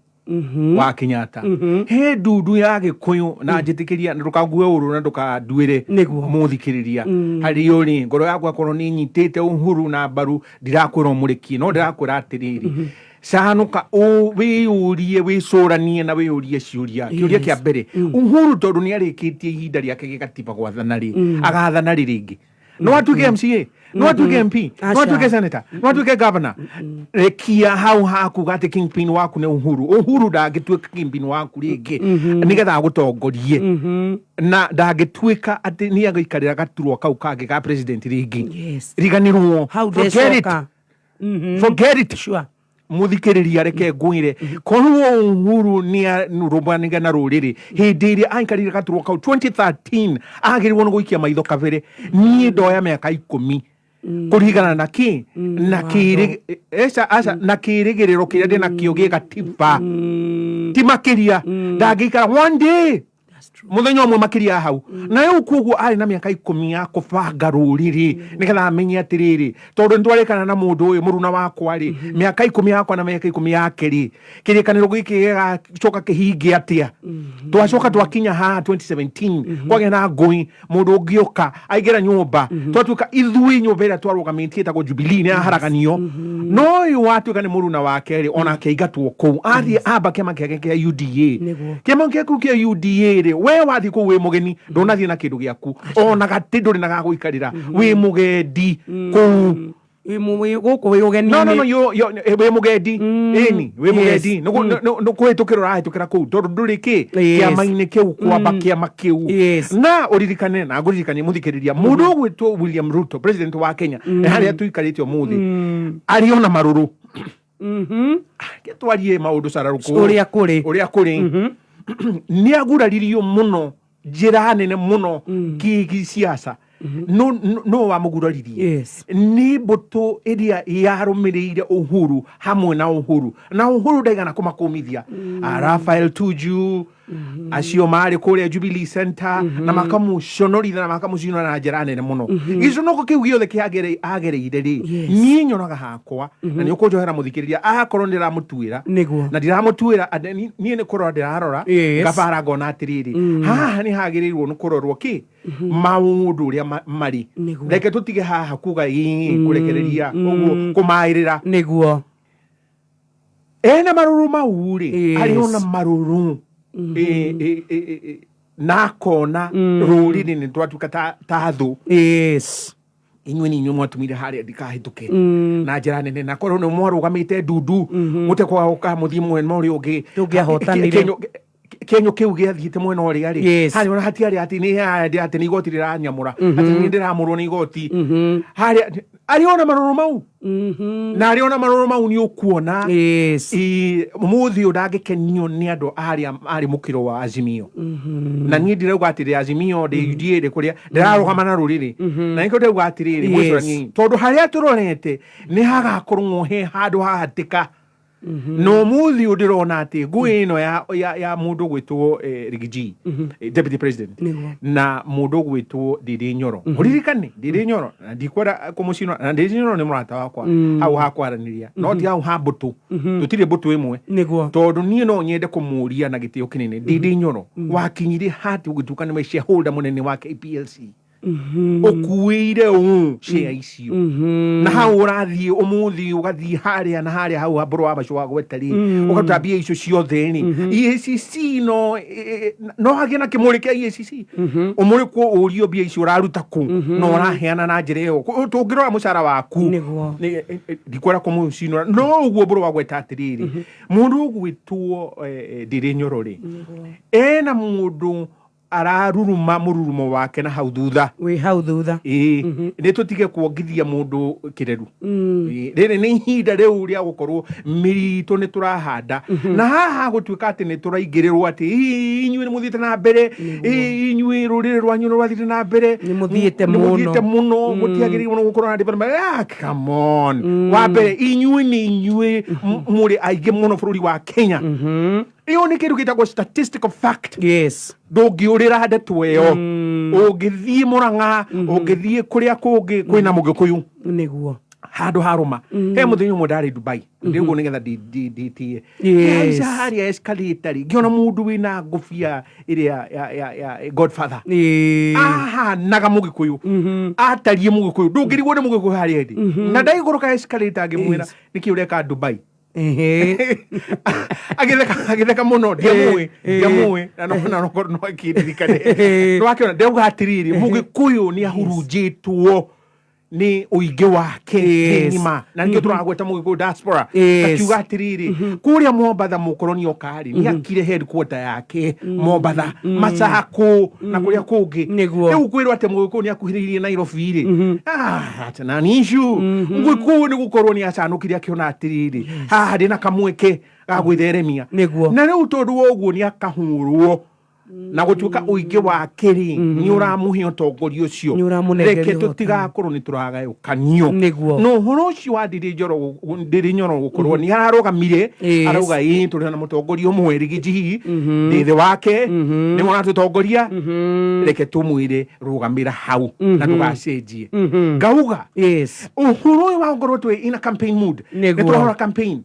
wa Kenyatta. He ndundu ya Gĩkũyũ na njĩtĩkĩria na ndũkangue ũru na ndũkanduĩre. Mũthikĩrĩria harĩ ũrĩ ngoro yakwa akorwo nĩ nyitĩte Uhuru na mbaru, ndirakwĩra ũmũrĩkie, no ndĩrakwĩra atĩrĩrĩ, canũka, wĩyũrie, wĩcũranie na wĩyũrie ciũria. Kĩũria kĩa mbere, Uhuru tondũ nĩ arĩkĩtie ihinda rĩake gĩgatiba gwathana rĩ, agathana rĩ rĩngĩ? No atuĩke MCA, no atuĩke MP, no atuĩke senator, no atuĩke governor? Rekia hau haku atĩ kingpin waku nĩ Uhuru. Uhuru ndangĩtuĩka kingpin waku rĩngĩ nĩgetha agũtongorie, na ndangĩtuĩka atĩ nĩ agũikarĩra gaturwa kau kangĩ ga president rĩngĩ. Riganĩrwo. Hau Forget it. ndecoka. Forget it. Muthikĩrĩria, reke ngwĩre, korwo Uhuru nĩ arũmaniga na rũrĩrĩ hĩndĩ ĩrĩa aikarire gaturwa kau 2013, agĩrĩirwo nĩ gũikia maitho kabere. Niĩ ndoya mĩaka 10 kũringana na kĩ na kĩrĩ eca aca na kĩrĩgĩrĩro kĩrĩa ndĩnakĩo gĩ gatiba ti makĩria, ndangĩikara one day, muthenya ũmwe makĩria hau. Na rĩu koguo arĩ na mĩaka 10 ya kũbanga rũrĩrĩ nĩgetha amenye atĩrĩrĩ, tondũ nĩ twarĩkana na mũndũ ũyũ mũruna wakwa rĩ, mĩaka 10 yakwa na mĩaka 10 yake rĩ, kĩrĩkanĩro gĩkĩ gĩgacoka kĩhinge atĩa? Twacoka twakinya haha 2017, kwagĩa na ngũi, mũndũ ũngĩũka aingĩra nyũmba, twatuĩka ithuĩ nyũmba ĩrĩa twarũgamĩtie ĩtagwo Jubilee nĩ yaharaganio. No ũyũ watuĩka nĩ mũruna wake rĩ, onake aingatwo kũu, athiĩ amba kĩama gĩake kĩa UDA. Kĩama gĩaku kĩa UDA rĩ, we wathiĩ kũu wĩ mũgeni, ndũnathiĩ na kĩndũ gĩaku, ona gatĩ ndũrĩ na gagũikarĩra, wĩ mũgendi kũu. Gũkũ wĩ ũgeni-inĩ. No, no, no, wĩ mũgendi, ĩni wĩ mũgendi, nĩ kũhĩtũkĩra ũrahĩtũkĩra kũu tondũ ndũrĩ kĩ kĩama-inĩ kĩu, kwamba kĩama kĩu. Na ũririkane na ngũririkanie mũthikĩrĩria, mũndũ ũgwĩtwo William Ruto, president wa Kenya, nĩ harĩa tũikarĩte ũmũthĩ, arĩ ona marũrũ. Ke twarie maũndũ cararũkũ. Ũrĩa kũrĩ. Ũrĩa kũrĩ, nĩ aguraririo mũno njĩra nene mũno kĩgĩciaca. No wamũguraririe nĩ mbũtũ ĩrĩa yarũmĩrĩire Uhuru hamwe na Uhuru, na Uhuru ndaigana kũmakũmithia. Rafael Tuju, acio marĩ kũrĩa Jubilee Center, na makamũconorithia na makamũcinora na njĩra nene mũno. Gĩconoko kĩu gĩothe kĩagere agereire rĩ, niĩ nyonaga hakwa, na nĩ ũkũnjohera mũthikĩrĩria akorwo ndĩramũtuĩra, na ndiramũtuĩra, niĩ nĩ kũrora ndĩrarora, ngabara ngona atĩrĩrĩ, haha nĩ hagĩrĩirwo nĩ kũrorwo kĩ maũndũ ũrĩa marĩ. Reke tũtige haha kuga ĩĩ, kũrekereria ũguo, kũmaĩrĩra. Ena marũrũ mau rĩ, arĩ ona marũrũ na akona rũrĩrĩ nĩ twatuĩka ta thũ. Inyuĩ nĩ inyuĩ mwatũmire harĩa ndikahĩtũke na njĩra nene, na korwo nĩ mwarũgamĩte ndundu mũtekwaũka mũthiĩ mwena ũrĩa ũngĩ, Tũngĩahotanire. Kĩenyũ kĩu gĩathiĩte mwena ũrĩa rĩ, harĩa ona hatiarĩ atĩ nĩ harĩa atĩ nĩ igoti rĩranyamũra, atĩ nĩ ndĩramũrwo nĩ igoti harĩa, arĩ ona marũrũ mau, na arĩ ona marũrũ mau nĩ ũkuona. Mũthĩ ũyũ ndangĩkenio nĩ andũ arĩa arĩ mũkĩro wa Azimio, na niĩ ndirauga atĩ ndĩ Azimio, ndĩ UDA, ndĩ kũrĩa ndĩrarũgama na rũrĩrĩ, na nĩkĩo ndĩrauga atĩrĩrĩ, mwĩcũraniei, tondũ harĩa tũrorete nĩ hagakorwo he handũ hahatĩka. Na ũmũthĩ ũyũ ndĩrona atĩ ngũĩ ĩno ya mũndũ ũgwĩtwo Riggy G, deputy president, na mũndũ ũgwĩtwo Ndindi Nyoro. Ũririkane Ndindi Nyoro, na ndikwenda kũmũcinora, na Ndindi Nyoro nĩ mũrata wakwa hau ha kwaranĩria, no ti hau ha mbũtũ, tũtirĩ mbũtũ ĩmwe. Tondũ niĩ no nyende kũmũria na gĩtĩo kĩnene, Ndindi Nyoro, wakinyire hati ũgĩtuĩka nĩwe shareholder mũnene wa KPLC, ũkuĩire ũũ share icio, na hau ũrathiĩ ũmũthĩ ũgathiĩ harĩa na harĩa hau mbũrũ wa macio wagweta rĩ, ũkaruta mbia icio ciothe rĩ, EACC no hagĩe na kĩmũrĩ kĩa EACC, ũmũrĩkwo ũrio mbia icio ũraruta kũ na ũraheana na njĩra ĩyo. Tũngĩrora mũcara waku, ndikwenda kũmũcinũra, no ũguo mbũrũ wagweta atĩrĩrĩ, mũndũ ũgwĩtwo Ndindi Nyoro rĩ, ena mũndũ araruruma mũrurumo wake na hau thutha. Wĩ hau thutha. Ĩĩ, nĩ tũtige kuongithia mũndũ kĩreru. Ĩĩ, rĩrĩ nĩ ihinda rĩu rĩa gũkorwo mĩri itũ nĩ tũrahanda, na haha gũtuĩka atĩ nĩ tũraingĩrĩrwo atĩ, "Ĩ, inyuĩ nĩ mũthiĩte na mbere, ĩ, inyuĩ rũrĩrĩ rwanyu nĩ rwathiĩte na mbere, Nĩ mũthiĩte nĩ mũthiĩte mũno." mũno, mũtiagĩrĩirwo nĩ gũkorwo na development." Ah, come on. Wa mbere, inyuĩ nĩ inyuĩ mũrĩ aingĩ mũno bũrũri wa Kenya. Ĩyo nĩ kĩndũ gĩtagwo statistical fact. Ndũngĩũrĩra ndeto ĩyo. Ũngĩthiĩ Mũrang'a, ũngĩthiĩ kũrĩa kũngĩ, kwĩna mũgĩkũyũ. Handũ harũma. He mũthenya ũmwe ndarĩ Dubai, ndĩguo nĩgetha ndĩtie. Ngĩhaica harĩa escalator rĩ, ngĩona mũndũ wĩna ngũbia ĩrĩa ya Godfather. Ahanaga mũgĩkũyũ. Atariĩ mũgĩkũyũ. Ndũngĩrigwo nĩ mũgĩkũyũ harĩa ĩndĩ. Na ndaikũrũka escalator ngĩmwĩra, nĩkĩ ũreka Dubai? Agĩtheka mũno, ndiamũĩ, ndiamũĩ, na no akĩndirikane. Nĩwakĩona, ndauga atĩrĩrĩ, mũgĩkũyũ nĩ ahurunjĩtwo nĩ ũingĩ wake ng'ima, na nĩkĩo tũragweta mũgĩkũyũ diaspora. Akiuga atĩrĩrĩ, kũrĩa Mombatha mũkoroni oka rĩ, nĩ akire headquarter yake Mombatha, Machako na kũrĩa kũngĩ. Rĩu kwĩrwo atĩ mũgĩkũyũ nĩ akuhĩrĩirie Nairobi rĩ, that's an issue. Mũgĩkũyũ nĩ gũkorwo nĩ acanũkire akĩona atĩrĩrĩ, haha ndĩna kamweke ga gwĩtheremia. Na rĩu tondũ wa ũguo nĩ akahũrwo, na gũtuĩka ũingĩ wake rĩ, nĩ ũramũhe ũtongoria ũcio. Nĩ ũramũnengeria Reke ũhotani. tũtigakorwo nĩ tũragayũkanio. Na ũhoro ũcio wa Ndindi Nyoro gũkorwo nĩ ararũgamire, arauga ĩĩ tũrĩ na mũtongoria ũmwe Riggy G, ndĩ thĩ wake, nĩwe ũratũtongoria, reke tũmwĩre rũgamĩra hau na ndũgacenjie. Ngauga ũhoro ũyũ wa gũkorwo twĩ in a campaign mood, nĩ tũrahũra campaign.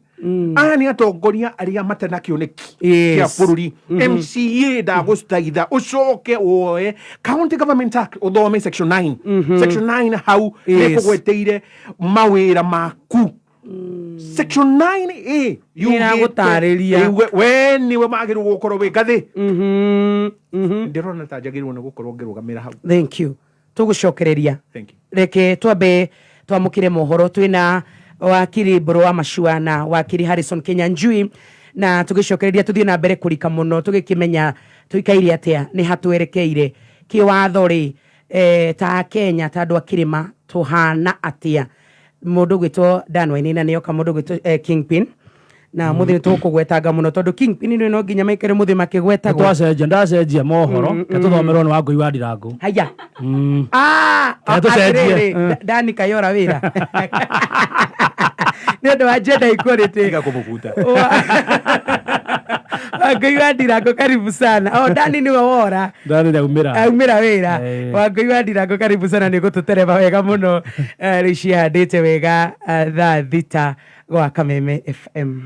Aya nĩ atongoria arĩa matena kĩoneki kĩa bũrũri. MCA, ndagũcithaitha ũcoke woe County Government Act, ũthome section 9. Section 9 hau nĩ kũgweteire mawĩra maku. Section 9A yugĩte Nĩragũtarĩria. we nĩwe magĩrĩirwo gũkorwo wĩ ngathĩ. Ndĩrona ta njagĩrĩirwo nĩ gũkorwo ngĩrũgamĩra hau. Thank you. Tũgũcokereria. Thank you. Reke twambe Twamũkĩre mohoro twĩna wakiri Mbũrũ wa Macua na wakiri Harrison Kinyanjui, na tũgĩcokereria tũthiĩ na mbere kũrika mũno tũgĩkĩmenya tũikaire atĩa, nĩ hatwerekeire kĩwatho rĩ, ta Kenya, ta andũ a kĩrĩma tũhana atĩa. Mũndũ gwĩtwo Dan Wainaina nĩoka, mũndũ gwĩtwo Kingpin na mũthĩ nĩ tũkũgwetanga mũno tondũ Kingpin nĩ no nginya maikare mũthĩ makĩgwetagwo. Twacenjia, ndacenjia mohoro ke tũthomerwo nĩ Wangũi wa Ndirangũ. Haya. Ah, Kaya tũcenjie. Atĩrĩrĩ, Dani kayora wĩra nĩ ũndũ wa gender equality. Tiga kũmũbuta. Wangũi wa Ndirangũ, karibu sana. Oh, Dani nĩwe wora. Ndani nĩaumĩra. Aumĩra wĩra. Eh. Wangũi wa Ndirangũ, karibu sana, nĩ gũtũtereba wega mũno. Rĩu cihandĩte wega, thaa 6 gwa Kameme FM.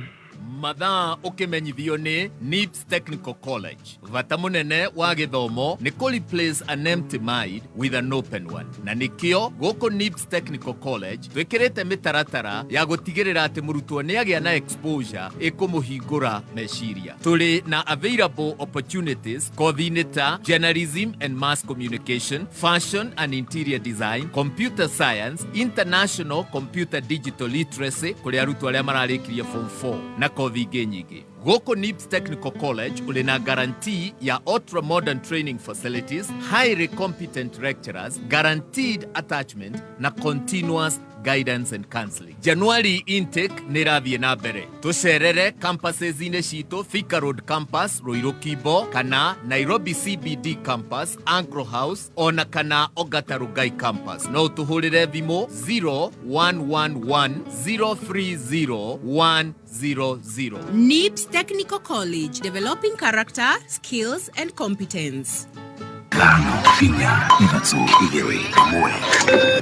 Mathaa ũkĩmenyithio nĩ NIBS Technical College. Bata mũnene wa gĩthomo nĩ kũ replace an empty mind with an open one, na nĩkĩo gũkũ NIBS Technical College twĩkĩrĩte mĩtaratara ya gũtigĩrĩra atĩ mũrutwo nĩ agĩa na exposure ĩkũmũhingũra meciria. Tũrĩ na available opportunities kothi-inĩ ta journalism and mass communication, fashion and interior design, computer science, international computer digital literacy kũrĩ arutwo arĩa mararĩkirie form 4 na kothi ingĩ nyingĩ. Gũkũ NIBS Technical College ũrĩ na guarantee ya ultra modern training facilities, highly competent lecturers, guaranteed attachment na continuous guidance and counseling. January intake nĩ ĩrathiĩ na mbere. Tũcerere campuses-inĩ citũ, Thika Road Campus, Ruiru Kimbo, kana Nairobi CBD Campus, Anglo House, ona kana Ongata Rongai Campus. No ũtũhũrĩre thimũ 0111 030 100. NIBS Technical College, developing character, skills, and competence. 5 4 2 1.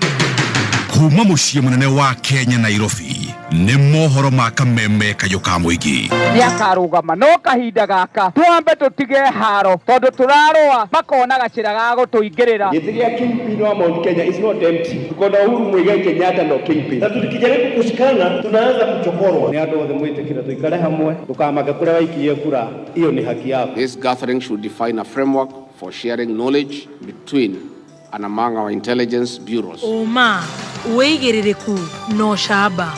Kuma mũciĩ mũnene wa Kenya, Nairobi, nĩ mohoro ma Kameme kayũ ka mũingĩ. Nĩ akarũgama no kahinda gaka twambe tũtige haro tondũ tũrarũa makona gacĩra ga gũtũingĩrĩra. Gĩtĩ gĩa kingpin wa Mount Kenya is not empty. Tuko na Uhuru Muigai Kenyatta ndo kingpin. Na tukijaribu kushikana tunaanza kuchokorwa. Nĩ andũ othe mwĩtĩkĩre tũikare hamwe, ndũkamake kũrĩa waikirie kura, iyo nĩ haki yako. This gathering should define a framework for sharing knowledge between and among our intelligence bureaus. Ũma, wĩigĩrĩrĩku na ũcamba.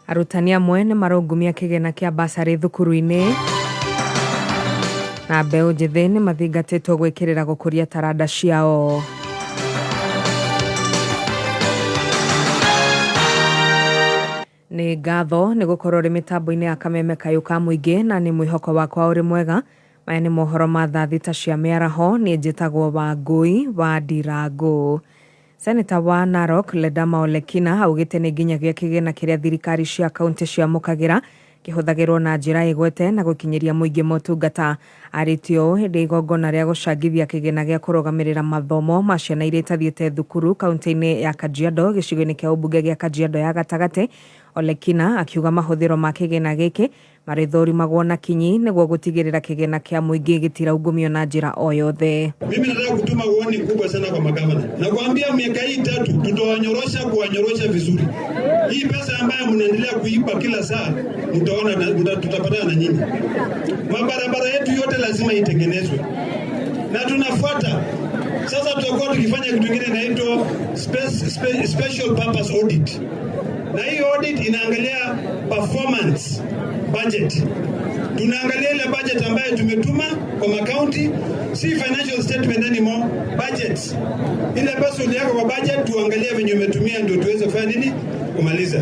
Arutani amwe nĩ marungumia kĩgĩna kĩa basarĩ thukuru-inĩ, na mbeũ njĩthĩ nĩ mathingatĩtwo gwĩkĩrĩra gũkũria taranda ciao. Nĩ ngatho nĩ gũkorwo ũrĩ mĩtambo-inĩ ya Kameme kayũ ka mũingĩ, na nĩ mwĩhoko wakwa ũrĩ mwega. Maya nĩ mohoro ma thaa 6 cia mĩaraho. Niĩ njĩtagwo Wangũi wa Ndirangũ. Seneta wa Narok Ledama Olekina augĩte nĩ nginyagia kĩgĩna kĩrĩa thirikari cia kaunti ciamũkagĩra kĩhũthagĩrwo na njĩra ĩgwete na gũkinyĩria mũingĩ motungata. Arĩtie ũũ hĩndĩ ya igongona rĩa gũcangithia kĩgĩna gĩa kũrũgamĩrĩra mathomo ma ciana iria itathiĩte thukuru kaunti-inĩ ya Kajiado, gĩcigo-inĩ kĩa ũmbunge gĩa Kajiado ya gatagatĩ. Olekina akiuga mahũthĩro ma kĩgĩna gĩkĩ marĩthũrimagwo na kinyi nĩguo gũtigĩrĩra kĩgĩna kĩa mũingĩ gĩtiraungumio na njĩra o yothe. Mimi nataka kutuma warning kubwa sana kwa magavana na kuambia miaka hii 3 tutawanyorosha, kuwanyorosha vizuri. Hii pesa ambayo mnaendelea kuiba kila saa, mtaona tutapatana na nyinyi. Mabarabara yetu yote lazima itengenezwe na tunafuata. Sasa tutakuwa tukifanya kitu kingine inaitwa special purpose audit, na hii audit inaangalia performance budget. Tunaangalia ile budget ambayo tumetuma kwa makaunti, si financial statement anymore, budgets. Ile pesa uliweka kwa budget, tuangalie venye umetumia ndio tuweze kufanya nini, kumaliza.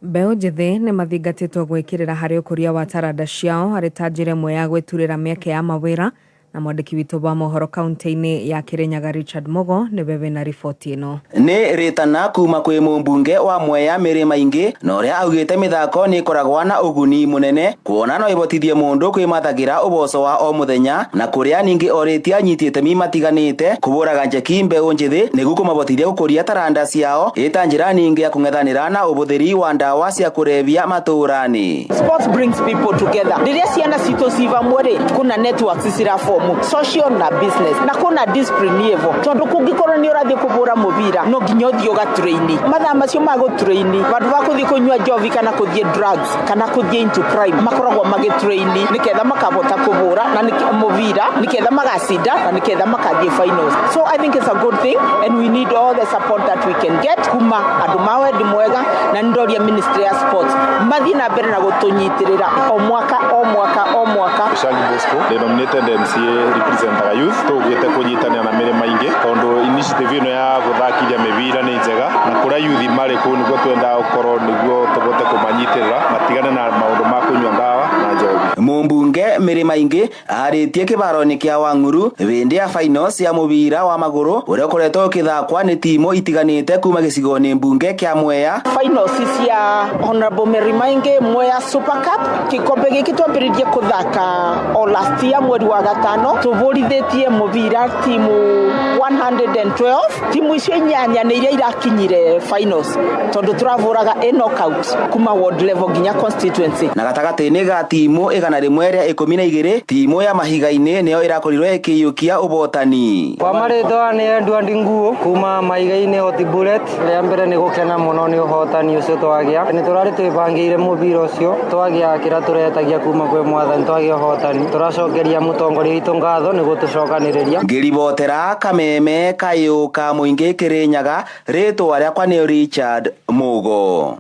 Mbeũ njĩthĩ nĩ mathingatĩtwo gwĩkĩrĩra harĩ ũkũria wa taranda ciao harĩ ta njĩra ĩmwe ya gwĩturĩra mĩeke ya mawĩra, na mwandĩki witũ wa mohoro kaunti-inĩ ya Kirinyaga Richard Mugo nĩwe wĩna riboti ĩno. Nĩ rĩtana kuma kwĩ mũmbunge wa Mwea Mĩrĩma ingĩ, na ũrĩa augĩte mĩthako nĩ ĩkoragwo na ũguni mũnene kuona no ĩbotithie mũndũ kwĩmathagĩra ũboco wa o mũthenya, na kũrĩa ningĩ orĩtie anyiti itemi matiganĩte kũbũraga njeki mbeũ njĩthĩ nĩguo kũmabotithia gũkũria taranda ciao ĩta njĩra ningĩ ya kũng'ethanĩra na ũbũthĩri wa ndawa cia kũrebia matũũra-inĩ. Sports brings people together. Rĩrĩa ciana citũ ci vamwe rĩ, kuna networks ciraform. gĩthomo social na business na kuna discipline ĩvo tondũ kũngĩkorwo nĩ ũrathiĩ kũbũra mũbira no nginya ũthiĩ ũgatraini mathaa macio ma gũtraini vandũ va kũthiĩ kũnyua njovi kana kũthiĩ drugs kana kũthiĩ into crime makoragwo magĩtraini nĩketha makahota kũbũra na mũbira nĩketha magacinda na nĩketha makathiĩ finals. So I think it's a good thing and we need all the support that we can get kuma andũ ma wendi mwega na nĩndoria ministry ya sports mathiĩ na mbere na gũtũnyitĩrĩra o mwaka o mwaka o mwaka. Shangi Bosco, the nominated MCA representaga youth tũgĩte kũnyitanĩra na mĩrĩma ingĩ tondũ initiative ĩno ya gũthakithia mĩbira nĩ njega na kũrĩa youth marĩ kũu nĩguo twendaga gũkorwo nĩguo tũhote kũmanyitĩrĩra matigane na maũndũ ma kũnyua ndawa na njohi. Mũmbunge mĩrĩma ingĩ arĩtie kĩbaro-inĩ kĩa Wang'uru hĩndĩ ya finals ya mũbira wa magũrũ ũrĩa ũkoretwo ũkĩthakwa nĩ timu itiganĩte kuma gĩcigo-inĩ mbunge kĩa Mwea. Finals cia Honorable Mary Maingi Mwea Super Cup gĩkombe gĩkĩ twambĩrĩrie kũthaka o last year mweri wa gatano tũbũrithĩtie mũbira timu 112 timu icio inyanya nĩ iria irakinyire finals tondũ tũrabũraga a knockout kuma ward level nginya constituency. Na gatagatĩ-inĩ ga timu 112 timu ya Mahiga-inĩ nĩyo ĩrakorirwo ĩkĩiyũkia ũbotani. Kwa marĩtwa nĩ Edward Nguo kuma Mahiga-inĩ Hot Bullet. Rĩa mbere nĩ gũkena mũno nĩ ũhotani ũcio twagĩa. Nĩ tũrarĩ twĩbangĩire mũbira ũcio twagĩa kĩrĩa tũretagia kuma kwĩ mwathani twagĩa ũhotani. Tũracokeria mũtongoria witũ ngatho nĩ gũtũcokanĩrĩria. Ngĩribotera Kameme kayũ ka mũingĩ Kĩrĩnyaga, rĩtwa rĩakwa nĩ Richard Mugo.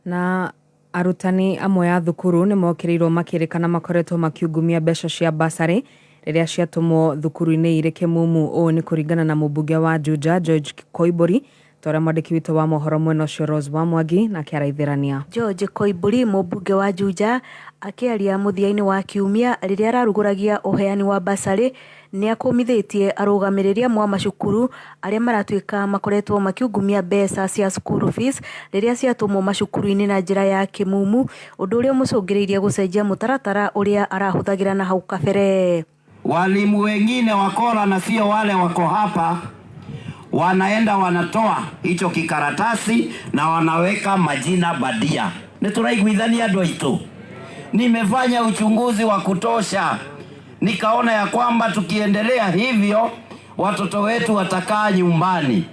Na arutani amwe a thukuru nĩ mokĩrĩirwo makĩrĩkana makoretwo makiungumia mbeca cia basarĩ rĩrĩa ciatũmwo thukuru-inĩ irĩ kĩmumu. Ũũ nĩ kũringana na mũmbunge wa Juja George Koimbũri ta ũrĩa mwandĩki witũ wa mohoro mwena ũcio Rose Wamwangi nake araithĩrania. George Koimbũri mũmbunge wa Juja akĩaria mũthia-inĩ wa kiumia rĩrĩa ararugũragia ũheani wa basarĩ nĩ akũmithĩtie arũgamĩrĩri amwe a macukuru arĩa maratuĩka makoretwo makiungumia mbeca cia school fees rĩrĩa ciatũmwo macukuru-inĩ na njĩra ya kĩmumu, ũndũ ũrĩa ũmũcũngĩrĩirie gũcenjia mũtaratara ũrĩa arahũthagĩra na hau kabere. Walimu wengine wakora na sio wale wako hapa, wanaenda wanatoa hicho kikaratasi na wanaweka majina badia. Nĩ tũraiguithania andũ aitũ. Nimefanya uchunguzi wa kutosha, nikaona ya kwamba tukiendelea hivyo watoto wetu watakaa nyumbani.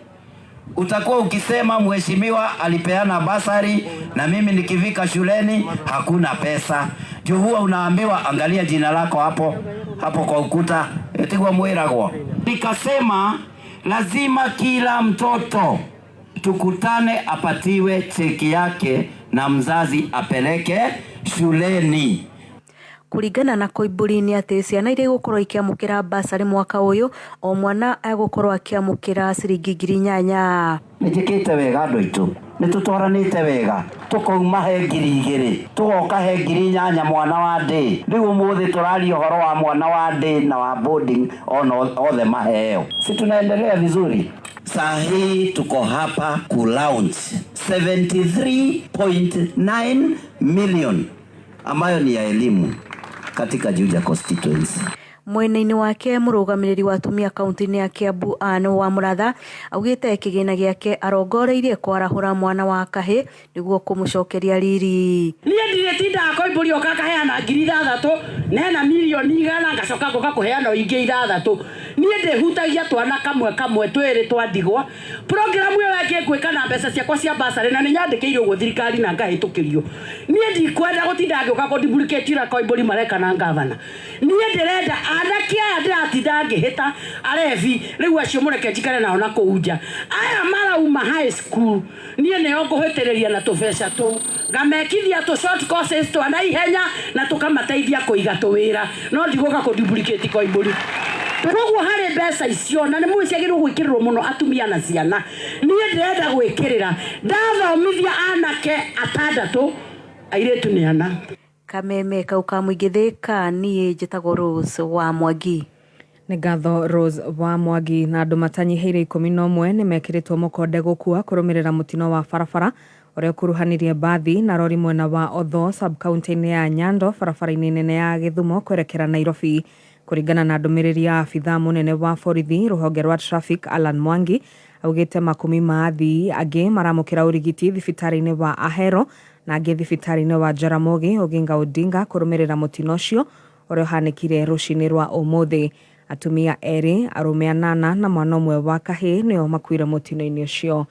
Utakuwa ukisema mheshimiwa alipeana basari na mimi nikifika shuleni hakuna pesa. Juu huwa unaambiwa angalia jina lako hapo hapo kwa ukuta, etigwa mwiragwo. Nikasema lazima kila mtoto tukutane apatiwe cheki yake na mzazi apeleke shuleni. Kũringana na Koimbũri nĩ atĩ ciana iria igũkorwo ikĩamũkĩra basarĩ mwaka ũyũ o mwana egũkorwo akĩamũkĩra ciringi 8,000. Nĩnjĩkĩte wega andũ aitũ, nĩtũtwaranĩte wega, tũkauma he 2,000 tũgoka he 8,000 mwana wa ndĩ. Rĩu ũmũthĩ tũraria ũhoro wa mwana wa ndĩ na wa boarding ona othe maheo. Si tunaendelea vizuri? Saa hii tuko hapa ku launch 73.9 million ambayo ni ya elimu katika Juja constituency. Mwena-inĩ wake mũrũgamĩrĩri wa atumia kaunti-inĩ ya Kiambu Anne Wamuratha augĩte kĩgĩna gĩake arongoreirie kwarahũra mwana wa kahĩ nĩguo kũmũcokeria riri. Niĩ ndirĩtindaga Koimbũri oka akaheana 6,000 nena 100,000,000 ngacoka ngoka kũheana ingĩ 6. Niĩ ndĩhutagia twana kamwe kamwe twĩrĩ twa ndigwa. Programu ĩyo ĩngĩ ngwĩka na mbeca ciakwa cia basarĩ na nĩnyandĩkĩire ũguo thirikari na ngahĩtũkĩrio. Niĩ ndikwenda gũtinda ngĩũka kũ-duplicate ũrĩa Koimbũri mareka na ngavana. Niĩ ndĩrenda anake aya ndĩratinda ngĩhĩta arebi rĩu acio mũreke njikare nao na kũu nja. Aya marauma high school niĩ nĩo ngũhĩtĩrĩria na tũbeca tũu ngamekithia tũ short courses twa naihenya na tũkamateithia kũiga tũwĩra, no ndigũka kũ-duplicate Koimbũri. Koguo harĩ mbeca icio na nĩ mũĩ ciagĩrĩirwo gwĩkĩrĩrwo mũno atumia na ciana. Niĩ ndĩrenda gwĩkĩrĩra ndathomithia anake 6 airĩtu nĩ 4. Kameme kau ka mũingĩ Thĩka, niĩ njĩtagwo Rose wa Mwangi. Nĩ ngatho Rose wa Mwangi. Na andũ matanyihĩire 11 nĩ mekĩrĩtwo mũkonde gũkua kũrũmĩrĩra mũtino wa barabara ũrĩa ũkuruhanirie mbathi na rori mwena wa Odho sub-county-inĩ ya Nyando barabara-inĩ nene ya Gĩthumo kwerekera Nairobi. Kũringana na ndũmĩrĩri ya abithaa mũnene wa borithi rũhonge rwa traffic Alan Mwangi augĩte makumi ma athii angĩ maramũkĩra ũrigiti thibitarĩ-inĩ wa Ahero na angĩ thibitarĩ-inĩ wa Jaramogi Oginga Odinga kũrũmĩrĩra mũtino ũcio Ũrĩa ũhanĩkire rũcinĩ rwa ũmũthĩ. Atumia erĩ, arũme anana na mwana ũmwe wa kahĩĩ nĩo makuire mũtino-inĩ ũcio.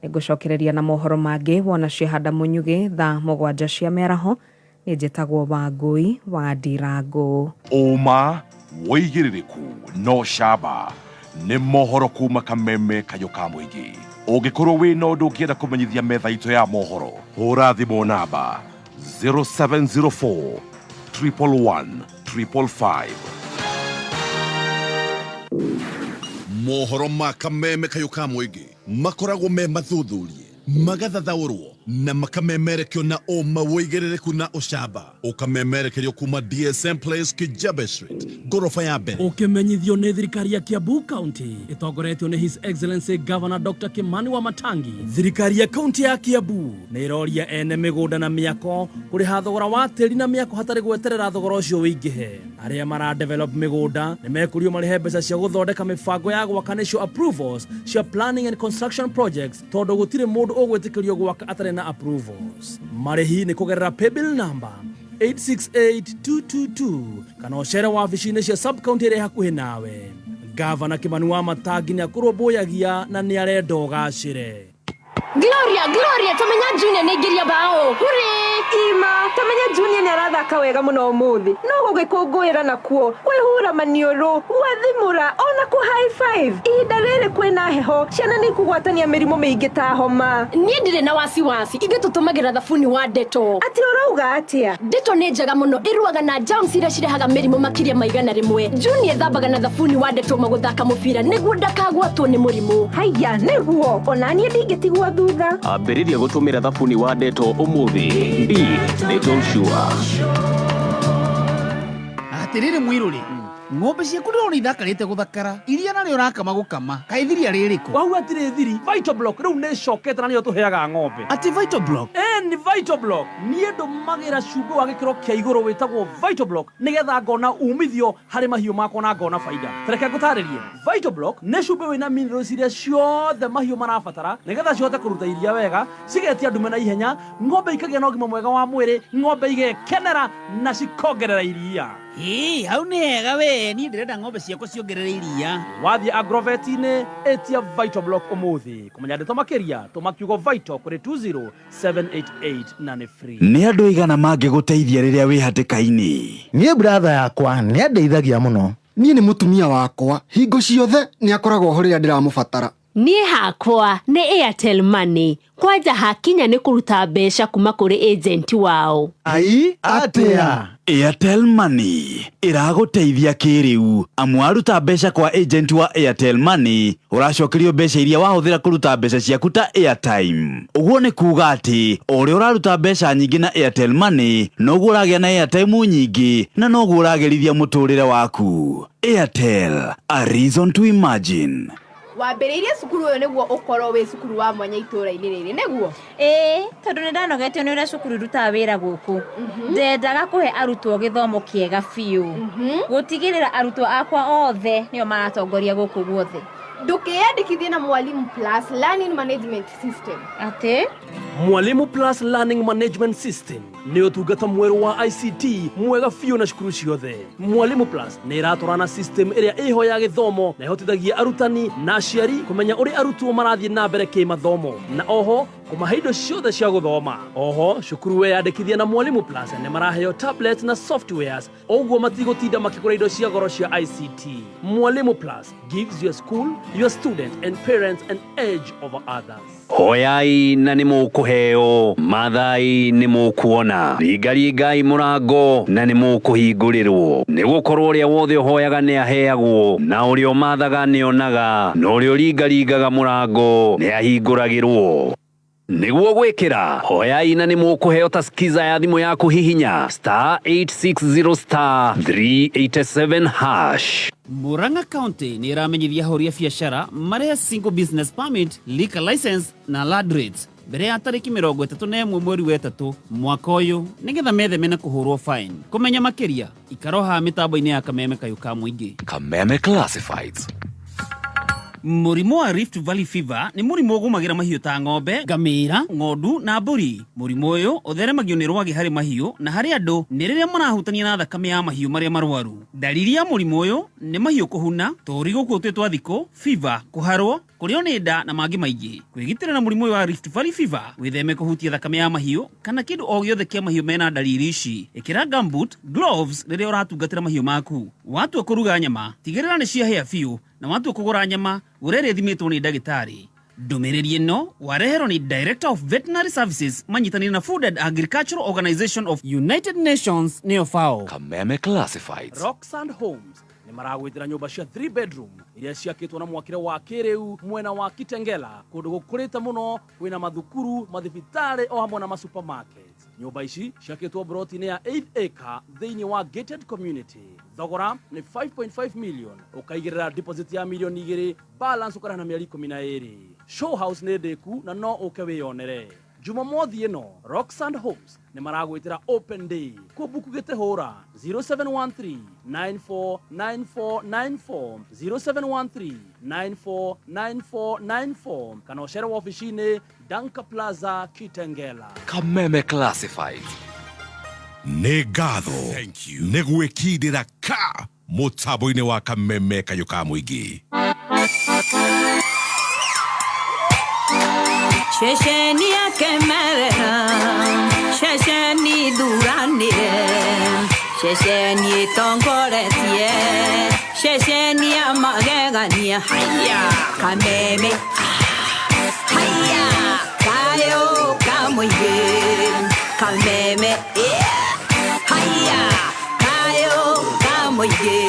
Nĩngũcokereria na mohoro mangĩ wona ciehanda mũnyugĩ thaa mũgwanja cia mĩaraho. Niĩ njĩtagwo Wangũi wa Ndirangũ. Ũma, wũigĩrĩrĩku na ũcamba nĩ mohoro kuma Kameme Kayũ ka Mũingĩ. Ũngĩkorwo wĩna ũndũ ũngĩenda kũmenyithia metha itũ ya mohoro, hũra thimũ namba 0704 111 555. Mohoro ma Kameme Kayũ ka Mũingĩ makoragwo me mathuthurie, magathathaũrwo na makamemerekio na ũma, wũigĩrĩrĩku na ũcamba, ũkamemerekerio kuma DSM Place, Kijabe Street, ngoroba ya mbere. Ũkĩmenyithio nĩ thirikari ya Kiambu County ĩtongoretio nĩ His Excellency Governor Dr. Kimani Wamatangi. Thirikari ya kaunti ya Kiambu nĩ ĩroria ene mĩgũnda na mĩako kũrĩha thogora wa tĩri na mĩako hatarĩ gweterera thogora ũcio wĩingĩhe. Arĩa mara develop mĩgũnda nĩ mekũrio marĩhe mbeca cia gũthondeka mĩbango ya gwaka, nĩcio approvals cia planning and construction projects, tondũ gũtirĩ mũndũ ũgwĩtĩkĩrio gwaka atarĩ na approvals. Marĩhi nĩ kũgerera paybill number 868222 kana ũcere wabici-inĩ cia sub county ĩrĩa hakuhĩ nawe. Gavana Kimani Wamatangi nĩ akũrũmbũyagia na nĩ arenda ũgacĩre. Gloria, Gloria, tamenya Junior nĩ bao. Hurray! Ima, tamenya Junior nĩ arathaka wega mũno ũmũthĩ. No gũgĩkũngũĩra nakuo, kwĩhura maniũrũ, gwathimũra, ona kũ high five. Ihinda rĩrĩ kwĩna heho, ciana nĩ ikũgwatania mĩrimũ mĩingĩ ta homa. Niĩ ndirĩ na wasiwasi, ithuĩ tũtũmagĩra thabuni wa Dettol. Atĩ ũrauga atĩa? Dettol nĩ njega mũno, ĩrũaga na germs iria cirehaga mĩrimũ makĩria ma 100. Junior ethambaga na thabuni wa Dettol magũthaka mũbira nĩguo ndakagwatwo nĩ mũrimũ. Haiya, nĩguo, ona niĩ ndingĩtigwo thutha. Ambĩrĩria gũtũmĩra thabuni wa Dettol ũmũthĩ. Be Dettol sure. Atĩrĩrĩ mwirũrĩ, ng'ombe ciaku ndĩrona ithakarĩte gũthakara, iria narĩo ũrakama gũkama, kaĩ thiria rĩrĩkũ? Wau hatirĩ thiri. Vital Block rĩu nĩ ĩcokete na nĩyo tũheaga ng'ombe. Atĩ Vital Block? Ĩ ni Vital Block. Niĩ ndũmagĩra cumbĩ wa gĩkĩro kĩa igũrũ wĩtagwo Vital Block nĩgetha ngona umithio harĩ mahiũ makwa na ngona baida. Reke ngũtarĩrie. Vital Block nĩ cumbĩ wĩna minerals iria ciothe mahiũ marabatara nĩgetha cihote kũruta iria wega, cigetia ndume na ihenya, ng'ombe ikagĩa na ũgima mwega wa mwĩrĩ, ng'ombe igekenera na cikongerera iria. Ĩ, hau nĩ hega we, niĩ ndĩrenda ng'ombe ciakwa ciongerere iria. Wathiĩ agrovet-inĩ ĩtia Vital Block ũmũthĩ. Kũmenya ndeto makĩria tũma kiugo Vital kũrĩ 20788 na nĩ free. Nĩ andũ aigana mangĩgũteithia rĩrĩa wĩ hatĩka-inĩ? Niĩ brother yakwa nĩ andeithagia mũno. Niĩ nĩ mũtumia wakwa, hingo ciothe nĩ akoragwo ho rĩrĩa ndĩramũbatara. Niĩ hakwa nĩ Airtel Money, kwanja hakinya nĩ kũruta mbeca kuma kũrĩ agent wao. Ai, atĩa? Airtel Money ĩragũteithia kĩrĩu, amu waruta mbeca kwa agent wa Airtel Money ũracokerio mbeca iria wahũthĩra kũruta mbeca ciaku ta airtime. Ũguo nĩ kuga atĩ o ũrĩa ũraruta mbeca nyingĩ na Airtel Money, noguo ũragĩa na airtime nyingĩ na noguo ũragĩrithia mũtũrĩre waku. Airtel, a reason to imagine. Wambĩrĩirie cukuru ũyũ nĩguo ũkorwo wĩ cukuru wa mwanya itũũra-inĩ rĩrĩ, nĩguo? Ĩĩ, tondũ nĩ ndanogetio nĩ ũrĩa cukuru irutaga wĩra gũkũ. Ndendaga kũhe arutwo gĩthomo kĩega biũ, gũtigĩrĩra arutwo akwa othe nĩo maratongoria gũkũ guothe. Ndũkĩyandĩkithie na Mwalimu Plus Learning Management System. Atĩ? Mwalimu Plus Learning Management System nĩ ũtungata mwerũ wa ICT mwega biũ na cukuru ciothe. Mwalimu Plus nĩ ĩratwarana system ĩrĩa ĩho ya gĩthomo na ĩhotithagia arutani na aciari kũmenya ũrĩa arutwo marathiĩ na mbere kĩmathomo na oho kũmahe indo ciothe cia gũthoma. Oho cukuru weyandĩkithia na Mwalimu Plus nĩ maraheo tablet na softwares, ũguo matigũtinda makĩgũra indo cia goro cia ICT. Mwalimu Plus gives your school, your student and parents an edge over others. Hoyai na nĩ mũkũheo, mathai nĩ mũkuona, ringaringai mũrango na nĩ mũkũhingũrĩrwo, nĩ gũkorwo ũrĩa wothe ũhoyaga nĩ aheagwo, na ũrĩa ũmathaga nĩ onaga, na ũrĩa ũringaringaga mũrango nĩ ahingũragĩrwo. Nĩguo gwĩkĩra hoyai na nĩ mũkũheo ta skiza ya thimũ yaku, hihinya *860 *387 hash. Murang'a County nĩ ĩramenyithia ahũri a biacara marĩhe single business permit, liquor license na land rates mbere ya tarĩki 31 mweri wa ĩtatũ mwaka ũyũ, nĩgetha metheme na kũhũrwo fine. Kũmenya makĩria, ikara haha mĩtambo-inĩ ya Kameme Kayũ ka Mũingĩ. Kameme Classifieds. Mũrimũ wa Rift Valley Fever nĩ mũrimũ ũgũmagĩra mahiũ ta ng'ombe, ngamĩra, ng'ondu na mbũri. Mũrimũ ũyũ ũtheremagio nĩ rwagĩ harĩ mahiũ na harĩ andũ nĩ rĩrĩa marahutania na thakame ya mahiũ marĩa marwaru. Ndariri ya mũrimũ ũyũ nĩ mahiũ kũhuna, tũũri gũkua twĩ twa thikũ, fever, kũharwo, kũrĩo nĩ nda na mangĩ maingĩ. Kwĩgitĩra na mũrimũ ũyũ wa Rift Valley Fever, wĩtheme kũhutia thakame ya mahiũ kana kĩndũ o gĩothe kĩa mahiũ mena ndariri ici. Ĩkĩra gumboot, gloves rĩrĩa ũratungatĩra mahiũ maku. Watua kũruga nyama, tigĩrĩra nĩ ciahĩa biũ na watua kũgũra nyama, gũra ĩrĩa ĩthimĩtwo nĩ ndagĩtarĩ. Ndũmĩrĩri ĩno wareherwo nĩ Director of Veterinary Services manyitanĩire na Food and Agricultural Organization of United Nations nĩyo FAO. Kameme Classifieds. Rocksand Homes nĩ maragwĩtĩra nyũmba cia 3 bedroom iria ciakĩtwo na mwakĩre wa kĩrĩu mwena wa Kitengela, kũndũ gũkũrĩte mũno kwĩna mathukuru, mathibitarĩ o hamwe na masupermarket. Nyũmba ici ciakĩtwo broti-inĩ ya 8 acre thĩinĩ wa gated community. Thogora nĩ 5.5 million, ũkaigĩrĩra deposit ya milioni 2, balance ũkarĩha na mĩeri 12. Show house nĩ ndĩku na no ũke wĩyonere. Jumamothi ĩno Rocksand Homes nĩ maragwĩtĩra open day. Kũbuku gĩtĩ hũra 0713 949494, 0713 949494, kana ũcere wabici-inĩ Danka Plaza, Kitengela. Kameme Classifieds. Nĩ ngatho nĩ gwĩkindĩra ka mũtambo-inĩ wa Kameme kayũ ka mũingĩ. Ceceni ya Kemerera, ceceni thuranire, ceceni ĩtongoretie, ceceni ya magegania, haya Kameme, haya kayũ ka mũingĩ, Kameme, yeah, haya kayũ ka mũingĩ.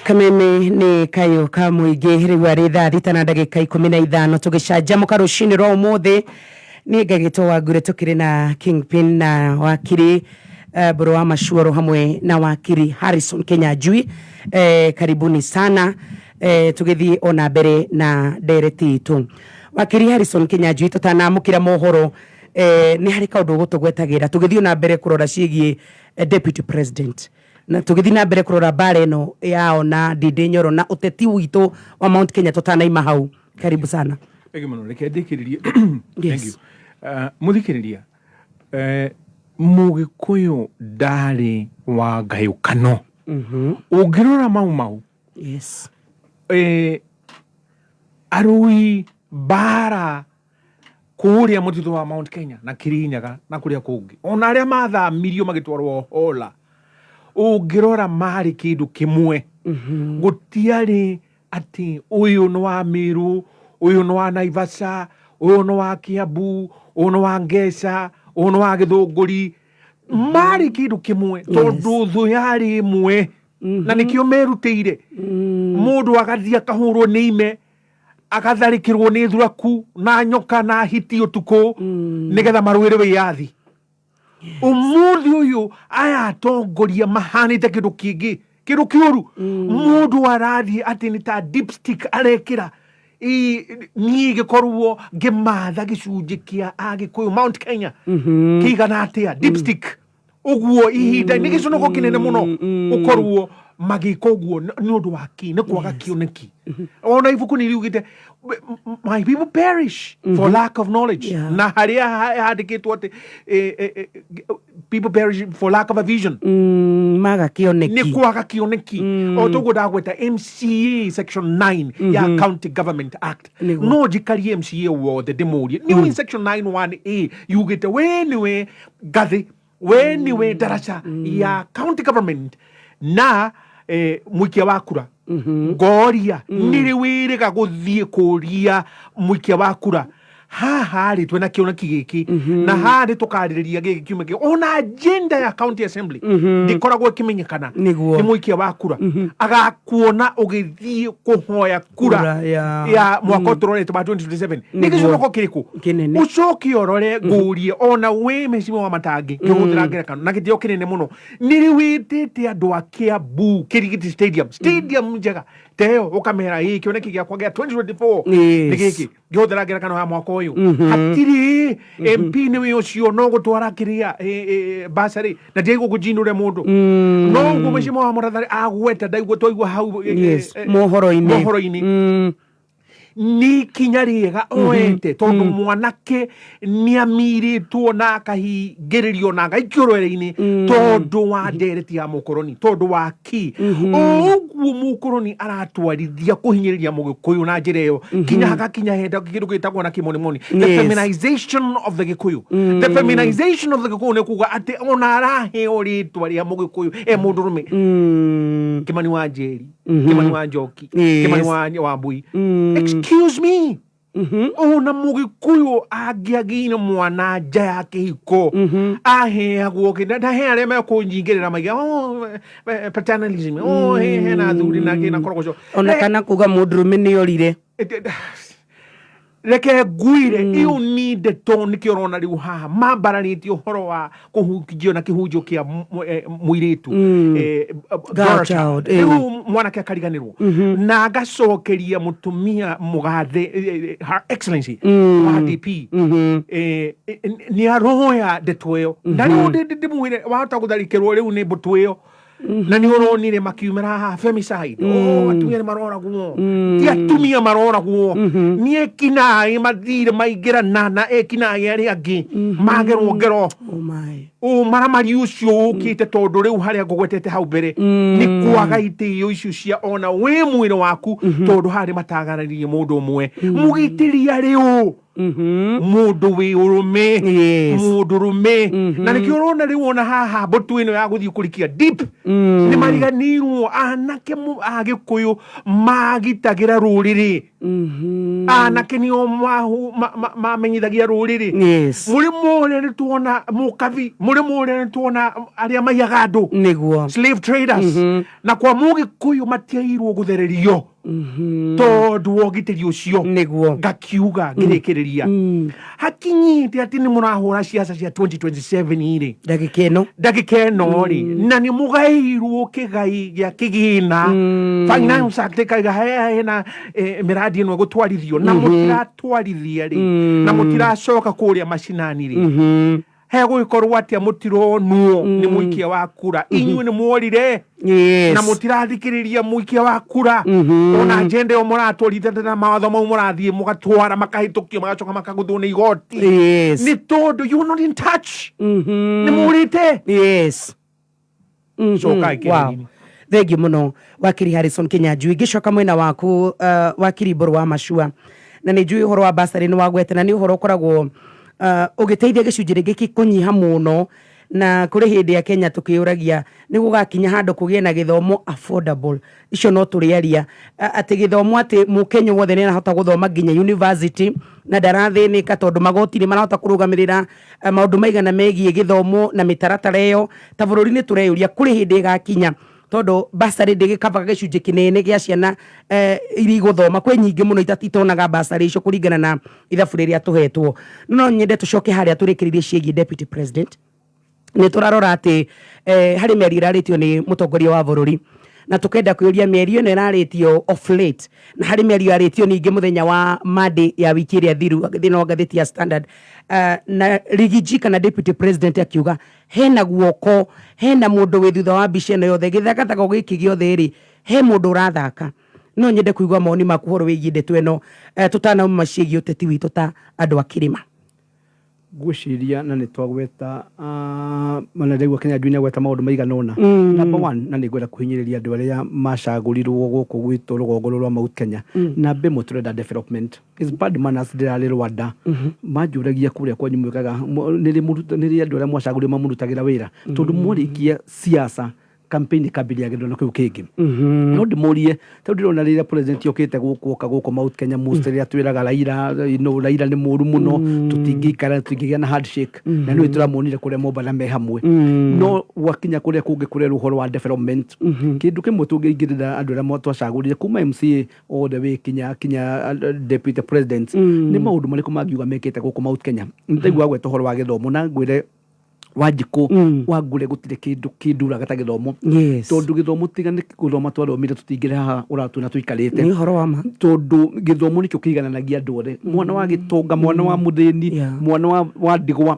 Kameme nĩ kayũ ka mũingĩ. Rĩu arĩ thaa 6 na ndagĩka 15, tũgĩcanjamũka rũcinĩ rwa ũmũthĩ. Nĩ ngagĩtwo Wangure, tũkĩrĩ na Kingpin na wakiri Mbũrũ wa Macuoro hamwe na wakiri Harrison Kinyanjui. Karibuni sana. Tũgĩthiĩ ona mbere na ndereti itũ, wakiri Harrison Kinyanjui, tũtanamũkĩra mohoro, nĩ harĩ kaũndũ ũgũtũgwetagĩra tũgĩthiĩ na mbere kũrora ciĩgiĩ deputy president, na tũgĩthiĩ na mbere kũrora mbara ĩno yao na Ndindi Nyoro na ũteti witũ wa Mount Kenya. Tũtanaima hau, karibu sana. Thank you mũno. Reke ndĩkĩrĩrie. Thank you. Mũthikĩrĩria, Mũgĩkũyũ ndarĩ wa ngayũkano. Ũngĩrora Mau Mau, arũi mbara kũrĩa mũtitũ wa Mount Kenya na Kirinyaga na kũrĩa kũngĩ, ona arĩa mathamirio magĩtwarwo Hola, ũngĩrora marĩ kĩndũ kĩmwe. Gũtiarĩ atĩ ũyũ nĩ wa Meru, ũyũ nĩ wa Naivasha, ũyũ nĩ wa Kiambu, ũyũ nĩ wa Ngeca, ũyũ nĩ wa Gĩthũngũri. Marĩ kĩndũ kĩmwe tondũ thũ yarĩ ĩmwe, na nĩkĩo merutĩire. Mũndũ agathiĩ akahũrwo nĩ ime, agatharĩkĩrwo nĩ thuraku na nyoka na hiti ũtukũ, nĩgetha marũĩre wĩyathi. Ũmũthĩ ũyũ aya atongoria mahanĩte kĩndũ kĩngĩ, kĩndũ kĩũru. Mũndũ arathiĩ atĩ nĩ ta dipstick arekĩra. Niĩ gĩkorwo ngĩmatha gĩcunjĩ kĩa Agĩkũyũ Mount Kenya kĩigana atĩa, dipstick ũguo. Ihinda nĩ gĩconoko kĩnene mũno gũkorwo magĩka ũguo. Nĩ ũndũ wa kĩ? Nĩ kwaga kĩoneki. Ona ibuku nĩ riugĩte, "My people perish for lack of knowledge," na harĩa handĩkĩtwo atĩ people perish for lack of a vision. Maga kĩoneki. Nĩ kwaga kĩoneki. O toguo ndagweta MCA section 9 ya County Government Act, no njikarie MCA wothe ndĩmũrie, nĩ section 91A yugĩte we nĩwe ngathĩ, we nĩwe ndaraca ya county government na mũikia wa kura. Ngoria, nĩrĩ wĩrĩga gũthiĩ kũria mũikia wa kura, haha rĩ twĩna kĩoneki gĩkĩ, na haha nĩ tũkarĩrĩria gĩkĩ kiumia gĩkĩ? Ona agenda ya county assembly ndĩkoragwo ĩkĩmenyekana nĩ mũikia wa kura. Agakuona ũgĩthiĩ kũhoya kura Kura, ya. Ya mwaka ũtũrorete wa 2027. Nĩ gĩconoko kĩrĩkũ? Kĩnene. Ũcoke ũrore, ngũrie, ona wĩ mheshimiwa wa Matangi, ngĩhũthĩra ngerekano na gĩtĩo kĩnene mũno, nĩ rĩ wĩtĩte andũ a Kiambu Kirigiti Stadium, stadium njega? Ta ĩyo ũkamera ĩ kĩoneki gĩakwa gĩa 2024 Yes. nĩ gĩkĩ ngĩhũthĩra ngerekano ya mwaka ũyũ. Hatirĩ MP nĩ wĩ ũcio no gũtwara kĩrĩa basarĩ na ndiaigua kũnjinũre mũndũ no ũguo mheshimiwa wa Mũrathari agweta ndaigua twaigua hau Mohoro-inĩ. Mohoro-inĩ nĩ ikinya rĩega oete tondũ mwanake nĩ amirĩtwo na akahingĩrĩrio na agaikio rwere-inĩ tondũ wa ndereti ya mũkoroni, tondũ wa ki o ũguo mũkoroni aratwarithia kũhinyĩrĩria mũgĩkũyũ na njĩra ĩyo kinya hagakinya henda kĩndũ gĩtagwo na kĩmonimoni the feminization of the Gĩkũyũ. The feminization of the Gĩkũyũ nĩ kuga atĩ ona araheo rĩtwa rĩa mũgĩkũyũ e mũndũrũme, Kimani wa Njeri, Kimani wa Njoki, Kimani wa Mbui. Excuse me, ona mũgĩkũyũ angĩagĩire mwana nja ya kĩhiko aheagwo kĩ na he arĩa mekũnyingĩrĩra maiga, "Oh, paternalism, oh, hena athuri na kĩna korogoco." Ona kana kuga mũndũrũme nĩ orire. Reke ngwire, ĩyo nĩ ndeto nĩkĩo ũrona rĩu haha mambararĩtie ũhoro wa kũhunjio na kĩhunjio kĩa mũirĩtu, Girl girl child, child. Rĩu mwanake akariganĩrwo na agacokeria mũtumia mũgathe, Her Excellency wa DP, nĩ aroya ndeto ĩyo na rĩu ndĩmwĩre wahota gũtharĩkĩrwo rĩu nĩ mbũtũ ĩyo na nĩ ũronire makiumĩra haha femicide, oh, atumia nĩ maroragwo. Ti atumia maroragwo, nĩ ekinaĩ mathire maingĩrana na ekinaĩ arĩa angĩ magerwo ngero. Oh my. Ũmaramari ũcio ũkĩte tondũ rĩu harĩa ngũgwetete hau mbere nĩ kwaga itĩo icio cia ona wĩ mwĩrĩ waku, tondũ haha nĩ mataganĩrie mũndũ ũmwe mũgitĩri arĩ ũ mũndũ wĩ ũrũme, mũndũ rũme, na nĩkĩo ũrona rĩu ona haha mbũtũ ĩno ya gũthiĩ kũrikia deep nĩ mariganĩirwo anake a Gĩkũyũ magitagĩra rũrĩrĩ, anake nĩo mamenyithagia rũrĩrĩ. Mũrĩmo ũrĩa nĩ tuona mũkabi, mũrĩmo ũrĩa nĩ tuona arĩa maiyaga andũ, slave traders, na kwa mũgĩkũyũ matiairwo gũthererio tondũ wa ũgitĩri ũcio. Ngakiuga ngĩrĩkĩrĩria, hakinyĩte atĩ nĩ mũrahũra ciaca cia 2027 rĩ, ndagĩka ĩno, ndagĩka ĩno rĩ, na nĩ mũgaĩirwo kĩgai gĩa kĩgĩna, Finance Act ĩkaiga hena mĩradi ĩno ĩgũtwarithio na mũtiratwarithia rĩ, na mũtiracoka kũrĩa macinani rĩ, hegũgĩkorwo atĩa? Mũtironwo nĩ mũikia wa kura, inyuĩ nĩ muorire na mũtirathikĩrĩria mũikia wa kura. Ona agenda ĩyo mũratwarithia na mawatho mau mũrathiĩ mũgatwara makahĩtũkio magacoka makagũthwo nĩ igoti nĩ tondũ you are not in touch, nĩ mũrĩte. Cokai kĩhenya-inĩ. Thengiũ mũno, wakiri Harrison Kinyanjui. Ngĩcoka mwena waku, wakiri Mbũrũ wa Macua, na nĩ njũĩ ũhoro wa basarĩ nĩ wagwete na nĩ ũhoro ũkoragwo ũgĩteithia gĩcunjĩ rĩngĩ kũnyiha mũno, na kũrĩ hĩndĩ ya Kenya tũkĩũragia nĩ gũgakinya handũ kũgĩe na gĩthomo affordable. Icio no tũrĩaria atĩ gĩthomo atĩ mũkenya wothe nĩ arahota gũthoma nginya university na ndarathĩnĩka tondũ magoti nĩ marahota kũrũgamĩrĩra maũndũ maigana megiĩ gĩthomo na mĩtaratara ĩyo. Ta bũrũri nĩ tũreyũria kũrĩ hĩndĩ ĩgakinya, tondũ basarĩ ndĩgĩkabaga gĩcunjĩ kĩnene gĩa ciana iria igũthoma, kwĩ nyingĩ mũno itonaga basarĩ icio kũringana na ithabu rĩrĩa tũhetwo. No nyende tũcoke harĩa tũrĩkĩrĩrie ciĩgiĩ deputy president. Nĩ tũrarora atĩ harĩ mĩario ĩrarĩtio nĩ mũtongoria wa bũrũri na tũkenda kwĩũria mĩario ĩno ĩrarĩtio off late, na harĩ mĩario yarĩtio ningĩ mũthenya wa Monday ya wiki ĩrĩa thiru thĩinĩ wa ngathĩti ya Standard, na Rigiji kana deputy president akiuga hena guoko, hena mũndũ wĩ thutha wa mbica ĩno yothe, gĩthagathago gĩkĩ gĩothe rĩ, he mũndũ ũrathaka. No nyende kũigua mawoni maku ũhoro wĩgiĩ ndeto ĩno, tũtanauma ciĩgiĩ ũteti witũ ta andũ a kĩrĩma. Ngwĩciria na nĩ twagweta, na ndaigua Kenya nĩ agweta maũndũ maigana ũna. Number one, na nĩ ngwenda kũhinyĩrĩria andũ arĩa macagũrirwo gũkũ gwitũ rũgongo rũrũ rwa Mount Kenya. Namba ĩmwe, tũrenda development is bad manners. Ndĩrarĩ Rwanda, manjũragia kũrĩa kwanyu mwĩkaga nĩrĩ andũ arĩa mwacagũrirwo mamũrutagĩra wĩra, tondũ mwarĩkia siasa campaign ikambĩrĩria gĩthurano kĩu kĩngĩ. No ndĩmũrie, tondũ ndĩrona rĩrĩa president okĩte gũkũ, oka gũkũ Mount Kenya most, rĩrĩa twĩraga Raila, Raila nĩ mũru mũno, tũtingĩikara, tũtingĩgĩa na handshake, na nĩwe tũramuonire kũrĩa Mombatha me hamwe. No gwakinya kũrĩa kũngĩ kũrerwo ũhoro wa development, kĩndũ kĩmwe tũngĩingĩrĩra andũ arĩa twacagũrire kuma MCA all the way kinya deputy president, nĩ maũndũ marĩkũ mangiuga mekĩte gũkũ Mount Kenya? Nĩndaigua gweta ũhoro wa gĩthomo na ngwĩre Wanjikũ Wangure, gũtirĩ kĩndũ kĩnduraga ta gĩthomo. Tondũ gĩthomo, tiga nĩ gũthoma twathomire, tũtingĩrĩ haha ũratuona tũikarĩte. Nĩ ũhoro wa ma. Tondũ gĩthomo nĩkĩo kĩigananagia andũ othe, mwana wa gĩtonga, mwana wa mũthĩni, mwana wa ndigwa.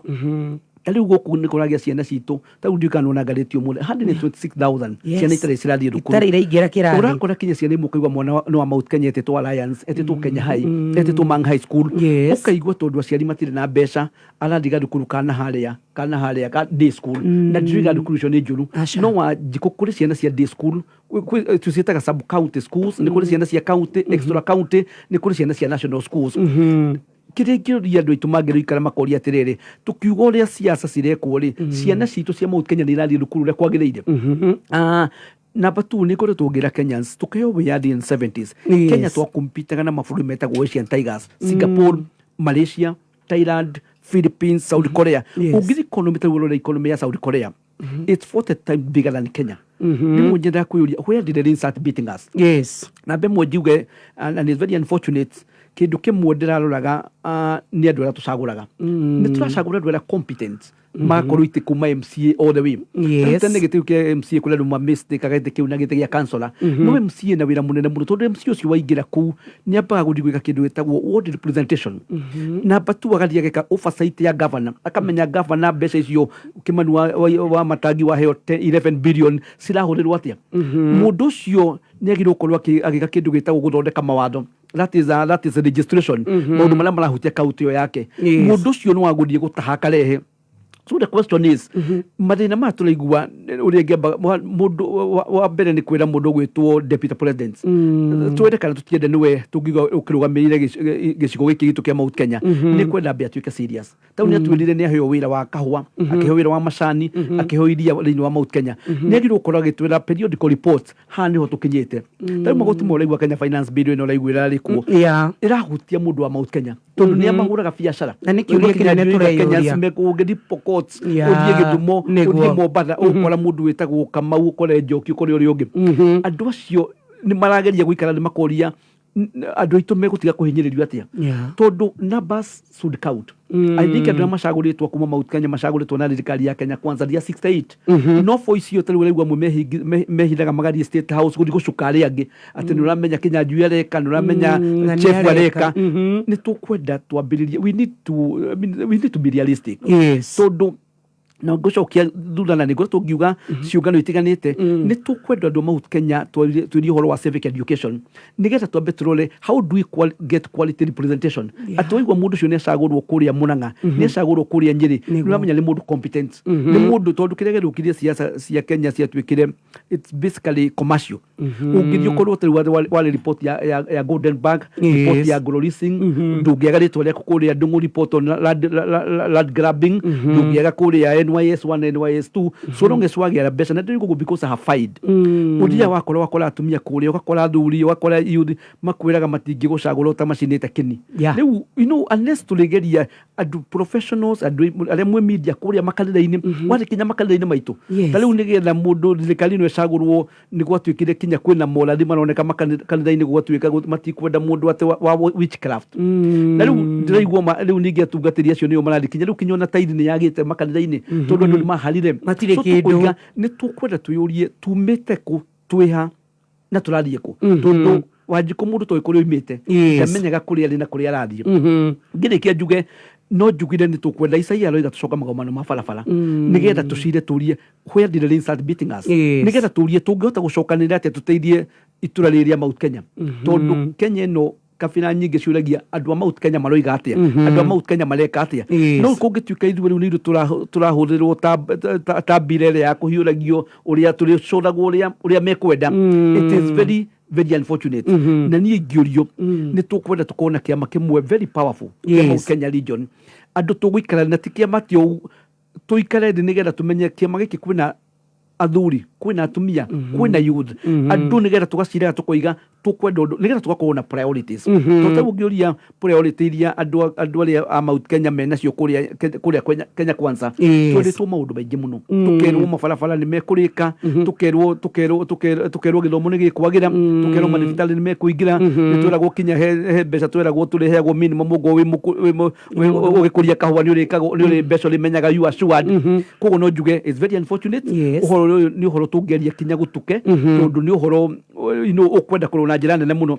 Ta rĩu gũkũ nĩ kũragĩa ciana citũ, ta rĩu ndiũĩ kana nĩwona ngathĩti ũmũthĩ, 126,000 ciana itarĩ cirathiĩ thukuru. Itarĩ iraingĩra kĩrathi. Ũrakora kinya ciana imwe ũkaigua mwana nĩ wa Mount Kenya etĩtwo Alliance, etĩtwo Kenya High, etĩtwo Mang High School. Ũkaigua tondũ aciari matirĩ na mbeca, arathiĩ gathukuru kana harĩa kana harĩa ka day school. Na ndiroiga thukuru icio nĩ njũru, no Wanjikũ, kũrĩ ciana cia day school, tũciĩtaga sub county schools, nĩ kũrĩ ciana cia county, extra county, nĩ kũrĩ ciana cia national schools. Kĩrĩa ingĩũria andũ aitũ mangĩrũikara makoria atĩrĩrĩ, tũkiuga ũrĩa siasa cirekwo rĩ, ciana citũ cia Mount Kenya nĩ irathiĩ thukuru ũrĩa kwagĩrĩire? Number two, nĩ ngoretwo ngĩra Kenyans, tũkĩheo wĩyathi in 70s, Kenya twakompitaga na mabũrũri metagwo Asian Tigers: Singapore, Malaysia, Thailand, Philippines, South Korea. Ũngĩthiĩ economy, ta rĩu ũrore economy ya South Korea, it's 40 times bigger than Kenya. Rĩmwe nyendaga kwĩyũria, where did the start beating us? Na mbemwe njiuge, and it's very unfortunate, kĩndũ kĩmwe ndĩraroraga nĩ andũ arĩa tũcagũraga. Nĩ tũracagũra andũ arĩa competent magakorwo itĩ kuma MCA all the way. Tene gĩtĩ kĩu kĩa MCA, kũrĩ andũ mamistakaga gĩtĩ kĩu na gĩtĩ gĩa councillor. No MCA na wĩra mũnene mũno, tondũ MCA ũcio waingĩra kũu nĩ ambaga gũthiĩ gwĩka kĩndũ gĩtagwo ward representation. Number two, agathiĩ ageka oversight ya governor, akamenya governor mbeca icio Kimani wa Matangi waheo 11 billion cirahũthĩrwo atĩa. Mũndũ ũcio nĩ agĩrĩirwo gũkorwo agĩka kĩndũ gĩtagwo gũthondeka mawatho, that is a registration, maũndũ marĩa marahutia kaunti ĩyo yake. Mũndũ ũcio nĩ wa gũthiĩ gũtaha akarehe. So the question is, mathĩna maya tũraigua, ũrĩa ingĩamba mũndũ wa mbere nĩ kwĩra mũndũ ũgwĩtwo deputy president, twende kana tũtiende, nĩwe tũngiuga ũkĩrũgamĩrĩire gĩcigo gĩkĩ gitũ kĩa Mount Kenya. Nĩ kwenda ambe atuĩke serious. Tau nĩ atwĩrire nĩ aheo wĩra wa kahũa, akĩheo wĩra wa macani, akĩheo iria thĩinĩ wa Mount Kenya. Nĩ agĩrĩirwo gũkorwo agĩtwĩra periodical reports, haha nĩho tũkinyĩte. Ta rĩu magoti ma ũraigua Kenya Finance Bill ĩno ũraigua ĩrarĩ kuo, ĩrahutia mũndũ wa Mount Kenya, tondũ nĩ amahũraga biacara. Na nĩ kĩũria kĩnene tũreyũria. Ũngĩthiĩ Pokot, ũthiĩ Gĩthumo, ũthiĩ Mombatha, ũgũkora mũndũ wĩtagwo Kamau, ũkore Njoki, ũkore ũrĩa ũngĩ. Andũ acio nĩ marageria gũikara nĩ makoria, andũ aitũ megũtiga kũhinyĩrĩrio atĩa? Tondũ numbers should count. I think andũ arĩa macagũrĩtwo kuma Mount Kenya macagũrĩtwo na thirikari ya Kenya Kwanza ya 68, no voice iyo tarĩu ũraigua amwe mehithaga magathiĩ State House gũthiĩ gũcuka arĩa angĩ atĩ nĩ ũramenya Kĩnyanjui areka, nĩ ũramenya Na nĩ Chef areka. areka. Nĩ tũkwenda twambĩrĩrie, we need to, I mean, we need to be realistic. Tondũ na ngũcokia thutha na nĩngũretwo ngiuga ciũngano itiganĩte, nĩ tũkwenda andũ a Mount Kenya twarie ũhoro wa civic education, nĩgetha twambe tũrore how do we get quality representation. Atĩ waigua mũndũ ũcio nĩ acagũrwo kũrĩa Mũrang'a, nĩ acagũrwo kũrĩa Nyĩrĩ, nĩ ũramenya nĩ mũndũ competent, nĩ mũndũ, tondũ kĩrĩa gĩthũkirie siasa cia Kenya ciatuĩkire it's basically commercial. Ũngĩthiĩ ũkorwo tarĩu warĩ report ya Golden Bank, report ya Global Leasing, ndũngĩaga rĩtwa rĩaku kũrĩa Ndung'u, report on land grabbing, ndũngĩaga kũrĩa NYS 1, NYS 2, so long as wagĩa mbeca. Na ndĩrĩ gũkũ because I have fired. Ũthiaga wakora atumia kũrĩa, ũgakora athuri, ũgakora youth, makwĩraga matingĩgũcagũra ũtamacinĩte kĩni. Rĩu unless tũrĩgeria andũ professionals, andũ arĩa mwĩ media kũrĩa makanitha-inĩ, wathiĩ kinya makanitha-inĩ maitũ. Ta rĩu nĩgetha mũndũ thirikari ĩno ĩcagũrwo, nĩ gwatuĩkire kinya kwĩna morathi maroneka makanitha-inĩ, gwatuĩka matikwenda mũndũ atĩ wa witchcraft. Na rĩu ndĩraigua rĩu ningĩ atungatĩri acio nĩo marathiĩ kinya rĩu, kinya ona taithi nĩ yagĩte makanitha-inĩ, tondũ andũ nĩ maharire. Matirĩ So kĩndũ. tũkoiga nĩ tũkwenda twĩyũrie tumĩte kũ, twĩha na tũrathiĩ kũ. Tondũ Wanjikũ, mũndũ toĩ kũrĩa oimĩte, ndamenyaga kũrĩa arĩ na kũrĩa arathiĩ. Ngĩrĩkia njuge, no njugire nĩ tũkwenda Isaia aroiga tũcoka magomano ma barabara, nĩgetha tũcire tũrie where did the rain start beating us, nĩgetha tũrie tũngĩhota gũcokanĩrĩra atĩa tũteithie itũra rĩrĩ rĩa Mount Kenya. Tondũ Kenya ĩno kabira nyingĩ ciũragia andũ a Mount Kenya maroiga atĩa, andũ a Mount Kenya mareka atĩa. No kũngĩtuĩka ithuĩ rĩu nĩ ithuĩ tũrahũthĩrwo ta mbira ĩrĩa ya kũhiũragio, ũrĩa tũrĩcũragwo ũrĩa mekwenda, it is very very unfortunate. Na niĩ ingĩũrio, nĩ tũkwenda tũkorwo na kĩama kĩmwe very powerful kĩa Mount Kenya region, andũ tũgũikara na ti kĩama tio, tũikare thĩ nĩgetha tũmenye kĩama gĩkĩ kwĩna athuri, Kwĩna atumia, kwĩna youth, andũ, nĩgetha tũgaciraga tũkoiga tũkwenda ũndũ, nĩgetha tũgakorwo na priorities. Tondũ tarĩu ũngĩũria priority iria andũ arĩa a Mount Kenya menacio kũrĩa Kenya Kwanza, twĩrĩtwo maũndũ maingĩ mũno. Tũkerwo mabarabara nĩ mekũrĩka, tũkerwo gĩthomo nĩ gĩkwagĩra, tũkerwo mathibitarĩ nĩ mekũingĩra, nĩ twĩragwo kinya he mbeca twĩragwo tũrĩheagwo minimum ũguo ũgĩkũria kahũa nĩ ũrĩkagwo, nĩ ũrĩ mbeca ũrĩmenyaga, you are assured. Koguo no njuge it's very unfortunate. Ũhoro ũyũ nĩ ũhoro tũngĩaria kinya gũtuke, tondũ nĩ ũhoro ũkwenda kũrwo na njĩra nene mũno.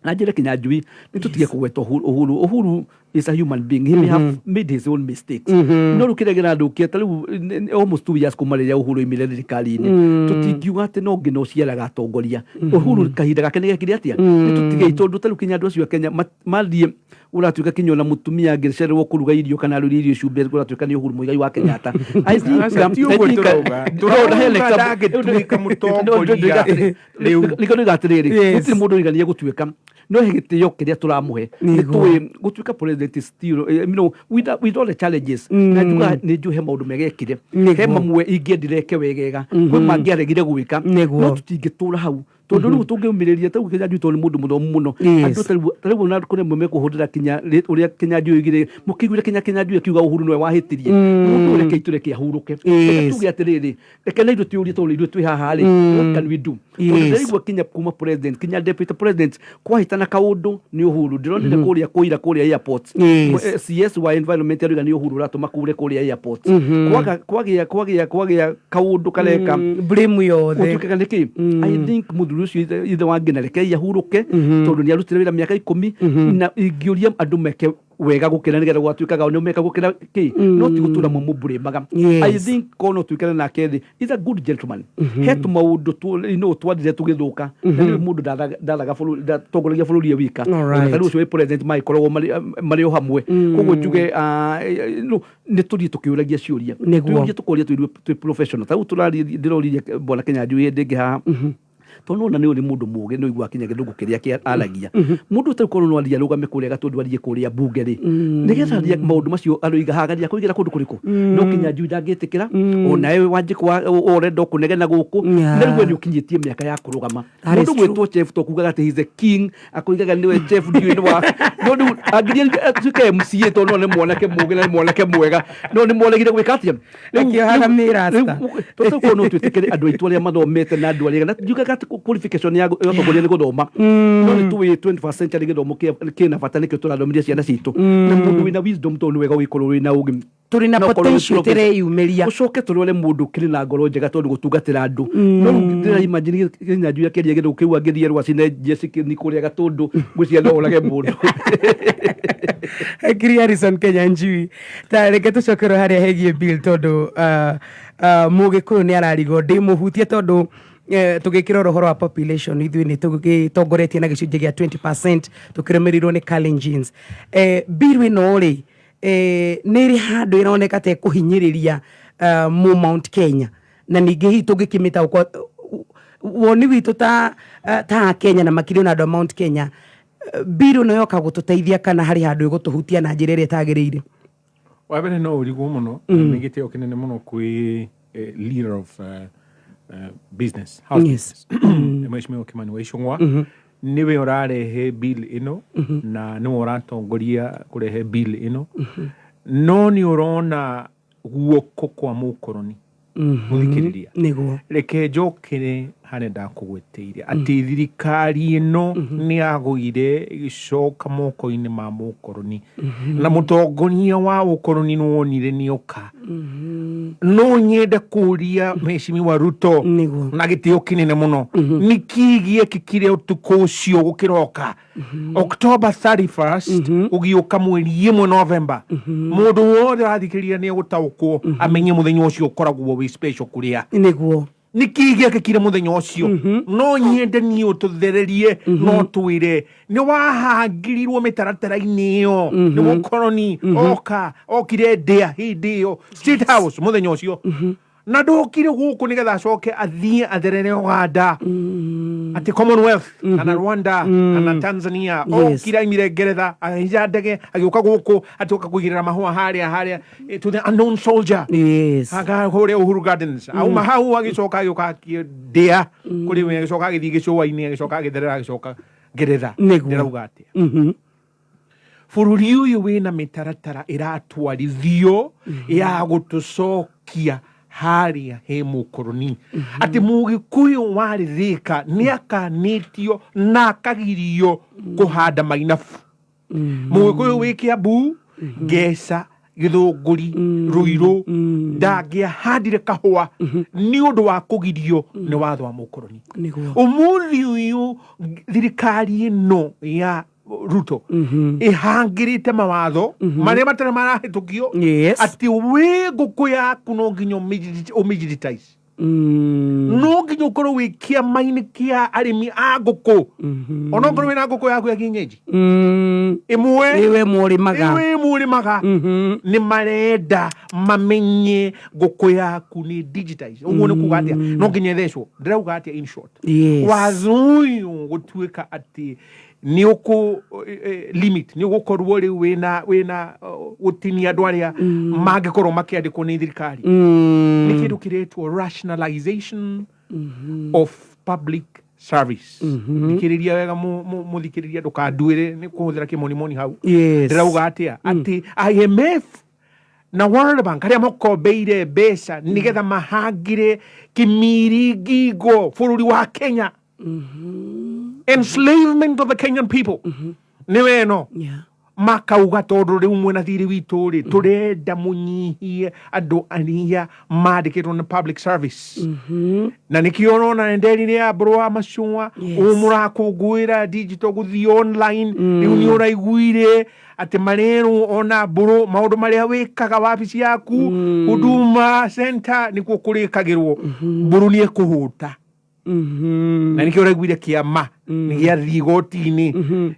Na njĩre kinya njui nĩ tũtige kũgweta Uhuru. Uhuru is a human being, he may have made his own mistakes, no rĩu kĩrĩa kĩrathũkia, ta rĩu almost 2 years kuma rĩrĩa Uhuru oimire thirikari-inĩ, tũtingiuga atĩ no nginya ũciaraga atongoria. Uhuru kahinda gake nĩ gekire atĩa? Nĩ tũtigei, tondũ ta rĩu kinya andũ acio a Kenya mathiĩ ũratuĩka kinya ona mũtumia angĩcererwo kũruga irio kana arũrie irio cumbĩ, ũratuĩka nĩ Uhuru Muigai wa Kenyatta. I think, Aca, ti ũguo tũrauga. Tũrauga ndangĩtuĩka mũtongoria rĩu. Nĩkĩo ndoiga atĩrĩrĩ, gũtirĩ mũndũ ũiganie gũtuĩka, no he gĩtĩo kĩrĩa tũramũhe. Nĩ tũĩ gũtuĩka president is still, with all the challenges, na njuga nĩ njũĩ he maũndũ mega ekire, he mamwe ingĩendire eke wegega, kwĩ mangĩaregire gwĩka, no tũtingĩtũra hau, tondũ rĩu tũngĩumĩrĩria ta rĩu Kĩnyanjui, tondũ nĩ mũndũ mũthomu mũno. Andũ ta rĩu ona kũrĩ amwe mekũhũthĩra kinya ũrĩa Kĩnyanjui oigire, mũkĩiguire kinya Kĩnyanjui akiuga Uhuru nĩwe wahĩtirie. Mũndũ reke itũreke ahurũke. Reke tuge atĩrĩrĩ, reke na ithuĩ twĩyũrie, tondũ ithuĩ twĩ haha rĩ, what can we do? Tondũ ndĩraigua kinya kuma president kinya deputy president kwahĩtana kaũndũ nĩ Uhuru. Ndĩronire kũrĩa kũira kũrĩa airport, CS wa environment arauga nĩ Uhuru ũratũma kure kũrĩa airport. Kwaga kwagĩa kaũndũ kareka Blame yothe. Gũtuĩkaga nĩkĩ? I think mũthuri ũcio ithe wa ngina, rekei ahurũke, tondũ nĩ arutire wĩra mĩaka 10, na ingĩũria andũ meke wega gũkĩra, nĩgetha gwatuĩkaga nĩ meka gũkĩra kĩ, no ti gũtũra mũmũmbũrĩmaga. I think korwo no tuikare nake thĩ, is a good gentleman. He tũmaũndũ twathire tũgĩthũka, na nĩ mũndũ ndathaga bũrũri, ndatongoragia bũrũri e wika. Ona ta rĩu ũcio wĩ president magĩkoragwo marĩ o hamwe. Koguo njuge no, nĩ tũthiĩ tũkĩũragia ciũria. Twĩũrie, tũkoria twĩrue twĩ professional. Ta rĩu tũraria, ndĩroririe bwana Kĩnyanjui hĩndĩ ĩngĩ haha, tondũ nona nĩ ũrĩ mũndũ mũgĩ, nĩ ũiguaga kinya gĩthũngũ kĩrĩa kĩa aragia. Mũndũ ũtarĩ korwo no athiĩ arũgame kũrĩa Gatũndũ, athiĩ kũrĩa mbunge rĩ, nĩgetha arie maũndũ macio aroiga haha, agathiĩ akũigĩra kũndũ kũrĩkũ? No Kĩnyanjui ndangĩtĩkĩra onawe Wanjikũ ũrenda kũnegena gũkũ. Na rĩu we nĩ ũkinyĩtie mĩaka ya kũrũgama. That is Mũndũ gwĩtwo chef to kugaga atĩ he's a king, akoigaga nĩwe chef, ndiũĩ nĩ wa no rĩu angĩthiĩ atuĩke MCA, tondũ no nĩ mwanake mũgĩ na nĩ mwanake mwega, no nĩ moregire gwĩka atĩa? Akĩohaga mĩrasta. Tũkorwo no twĩtĩkĩre andũ aitũ arĩa mathomete na andũ arĩa, na ndiugaga atĩ qualification ya ũtongoria nĩ gũthoma, no nĩ tũĩ 21st century gĩthomo kĩna bata, nĩkĩo tũrathomithia ciana citũ. Na mũndũ wĩna wisdom, tondũ nĩ wega ũgĩkorwo wĩna ũgĩ. Tũrĩ na No korwo wĩ potential professor. tĩreyumĩria. Ũcoke tũrore mũndũ ũkĩrĩ na ngoro njega, tondũ gũtungatĩra andũ. No rĩu ndĩra imagine Kĩnyanjui akĩaria gĩthũngũ kĩu, angĩthiĩ Rwacine Jessica ni kũrĩa Gatũndũ, ngwĩciria no orage mũndũ. Akiri Harrison Kenyanjui, ta reke tũcokerwo harĩa hegiĩ bill, tondũ mũgĩkũyũ nĩ ararigwo ndĩ mũhutie, tondũ tũgĩkĩrora ũhoro wa population, ithuĩ nĩ tũgĩtongoretie na gĩcunjĩ gĩa 20%, tũkĩrũmĩrĩirwo nĩ Kalenjins. Bill ĩno rĩ, nĩ ĩrĩ handũ ĩroneka ta ĩkũhinyĩrĩria mũ Mount Kenya, na ningĩ hihi tũngĩkĩmĩta woni witũ ta Kenya na makĩria ona andũ a Mount Kenya, bill ĩno yoka gũtũteithia kana harĩ handũ ĩgũtũhutia na njĩra ĩrĩa ĩtagĩrĩire? Wa mbere no ũrigwo mũno. Nĩ gĩtĩo kĩnene mũno kwĩ leader of business house business, Mheshimiwa Kimani wa Ichung'wa, nĩwe ũrarehe bill ĩno na nĩwe ũratongoria kũrehe bill ĩno, no nĩ ũrona guoko kwa mũkoroni, mũthikĩrĩria. Reke njokere harĩa ndakũgweteire atĩ thirikari ĩno nĩ yagũire ĩgĩcoka moko-inĩ ma mũkoroni, na mũtongoria wa ũkoroni nĩ wonire nĩ oka. No nyende kũria Mheshimiwa Ruto na gĩtĩo kĩnene mũno, nĩkĩ gĩekĩkire ũtukũ ũcio gũkĩroka October 31st ũgĩũka mweri 1 November? Mũndũ wothe ũrathikĩrĩria nĩ egũtaũkwo amenye mũthenya ũcio ũkoragwo wĩ special kũrĩa. Nĩkĩ gĩekĩkire mũthenya ũcio? No nyende niĩ ũtũthererie, no twĩre nĩ wahangĩrirwo mĩtaratara-inĩ ĩyo nĩ mũkoroni oka okire ndĩa hĩndĩ ĩyo State House mũthenya ũcio. Na ndokire gũkũ nĩgetha acoke athiĩ atherere Uganda, atĩ Commonwealth kana Rwanda kana Tanzania. Okire aimire Ngeretha, ahaica ndege agĩũka gũkũ, atĩ oka kũigĩrĩra mahũa harĩa to the unknown soldier. Aka kũrĩa Uhuru Gardens. Auma hau agĩcoka agĩũka akĩndĩa kũrĩ we, agĩcoka agĩthiĩ gĩcũa-inĩ, agĩcoka agĩtherera, agĩcoka Ngeretha. Ndĩrauga atĩa? Bũrũri ũyũ wĩna mĩtaratara ĩratwarithio ya gũtũcokia harĩa he mũkoroni, atĩ Mũgĩkũyũ warĩ Thĩka nĩ akanĩtio na akagirio kũhanda mainabu. Mũgĩkũyũ wĩ Kĩambu, Ngeca, Gĩthũngũri, Rũirũ ndangĩahandire kahũa nĩ ũndũ wa kũgirio nĩ watho wa mũkoroni. Ũmũthĩ ũyũ thirikari ĩno ya Ruto ĩhangĩrĩte mawatho marĩa matarĩ marahĩtũkio, atĩ wĩ ngũkũ yaku no nginya ũmĩ-digitize, no nginya ũkorwo wĩ kĩama-inĩ kĩa arĩmi a ngũkũ, onokorwo wĩna ngũkũ yaku ya kienyeji ĩmwe. Ĩwe mũrĩmaga. Ĩwe mũrĩmaga, nĩ marenda mamenye ngũkũ yaku nĩ digitize. Ũguo nĩ kuga atĩa? No nginya ĩthecwo. Ndĩrauga atĩa in short? Watho ũyũ gũtuĩka atĩ nĩ ũkũ limit, nĩ ũgũkorwo rĩu wĩna gũtinia andũ arĩa mangĩkorwo makĩandĩkwo nĩ thirikari, nĩ kĩndũ kĩretwo rationalization of public service. Thikĩrĩria wega, mũthikĩrĩria, ndũkanduĩre nĩ kũhũthĩra kĩmonimoni hau. Ndĩrauga atĩa? Atĩ IMF na World Bank arĩa makombeire mbeca nĩgetha mahangire kĩmiringingo bũrũri wa Kenya, enslavement of the Kenyan people, nĩ weno makauga tondũ rĩu mwena thirĩ witũ rĩ, tũrenda mũnyihie andũ arĩa mandĩkĩtwo nĩ public service. Na nĩkĩo ũrona nderire ya mbũrũ wa macũa, ũũ mũrakũngũĩra digital gũthiĩ online. Rĩu nĩ ũraiguire atĩ marerwo ona mbũrũ maũndũ marĩa wĩkaga wabici yaku, Huduma Center, nĩkuo kũrĩkagĩrwo. Mbũrũ nĩ ekũhũta, na nĩkĩo ũraiguire kĩama nĩ gĩathiĩ igoti-inĩ.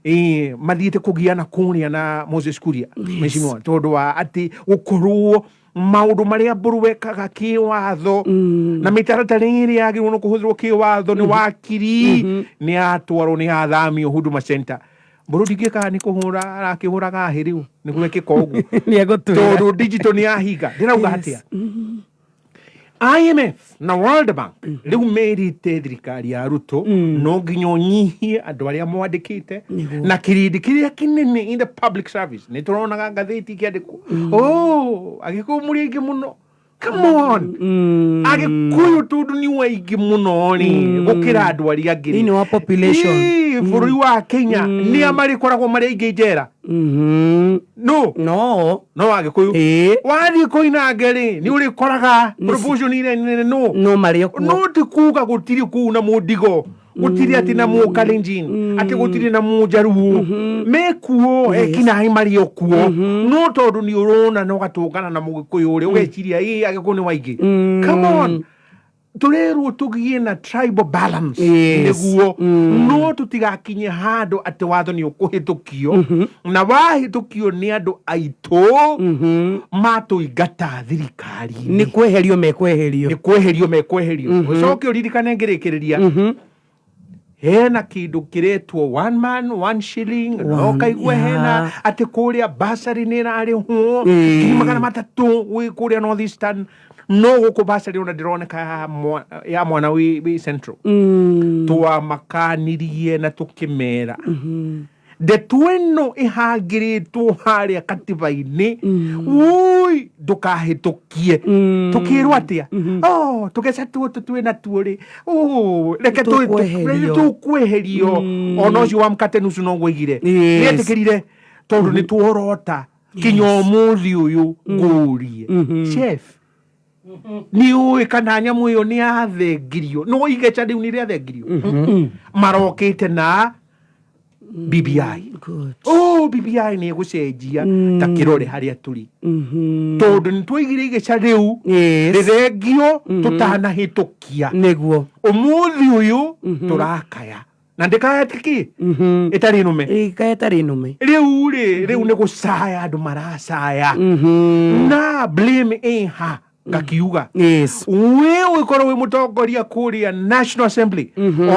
Ĩĩ, mathiĩte kũgiana kũrĩa na Moses Kuria mheshimiwa, tondũ wa atĩ gũkorwo maũndũ marĩa mbũrũ wekaga kĩwatho na mĩtaratara ĩrĩa yagĩrĩirwo nĩ kũhũthĩrwo kĩwatho nĩ wakiri nĩ yatwarwo, nĩ yathamio Huduma Center. Mbũrũ ndingĩkaga nĩ kũhũra arakĩhũraga hĩ rĩu nĩ gwekĩka ũguo. Nĩ egũtwĩra. Tondũ digital nĩ yahinga. Ndĩrauga atĩa? IMF na World Bank rĩu merĩte thirikari ya Ruto no nginya ũnyihie andũ arĩa mwandĩkĩte na kĩrĩndĩ kĩrĩa kĩnene in the public service. Nĩ tũronaga ngathĩti ikĩandĩkwo, oh, Agĩkũyũ mũrĩ aingĩ mũno. Come on, Agĩkũyũ tondũ nĩ aingĩ mũno rĩ gũkĩra andũ arĩa angĩ rĩ. Thĩinĩ wa population. Ĩĩ, bũrũri wa Kenya nĩ a marĩkoragwo marĩ aingĩ njera? No no no Agĩkũyũ. Wathiĩ Koinange rĩ, nĩ ũrĩkoraga proportion ĩrĩa nene no no marĩ o kuo. No ti kuga gũtirĩ kũu na Mũndigo, gũtirĩ atĩ na Mũkalenjin, atĩ gũtirĩ na Mũnjaruo mekuo, ekinaĩ marĩ o kuo, no tondũ nĩ ũrona na ũgatũngana na Mũgĩkũyũ rĩ, ũgeciria ĩ Agĩkũyũ nĩ waingĩ. Come on, tũrerwo tũgĩe na tribal balance nĩguo no tũtigakinye handũ atĩ watho nĩ ũkũhĩtũkio, na wahĩtũkio nĩ andũ aitũ matũingata thirikari-inĩ. Nĩ kweherio mekweherio. Nĩ kweherio mekweherio. Ũcoke ũririkane ngĩrĩkĩrĩria, hena kĩndũ kĩretwo one man one shilling, no kaigua hena atĩ kũrĩa basarĩ nĩ ĩrarĩhwo 300,000 wĩ kũrĩa North Eastern, no gũkũ basarĩ ona ndĩroneka ya mwana wĩ Central. Twamakanirie na tũkĩmera ndeto ĩno ĩhangĩrĩtwo harĩa katiba-inĩ, wui, ndũkahĩtũkie. Tũkĩrwo atĩa? Oh, tũgeca tuo twĩna tuo rĩ, oh, reke Tũkweherio. Tũkweherio. Ona ũcio wa mkate nusu noguo aigire. Nĩetĩkĩrire tondũ nĩ tuorota kinya ũmũthĩ ũyũ. Ngũrie chef, nĩ ũĩ kana nyamũ ĩyo nĩ yathengirio? No igeca rĩu nĩ rĩathengirio, marokĩte na BBI. Oh, BBI nĩ ĩgũcenjia. Ta kĩrore harĩa tũrĩ, tondũ nĩ twaigire igeca rĩu rĩthengio tũtanahĩtũkia. Ũmũthĩ ũyũ tũrakaya na ndĩkaya kĩ ĩtarĩ nũme. Ĩkaya ĩtarĩ nũme. Rĩu rĩ, rĩu nĩ gũcaya andũ maracaya, na blame ĩha? Ngakiuga yes. We ũgĩkorwo wĩ mũtongoria kũrĩa National Assembly,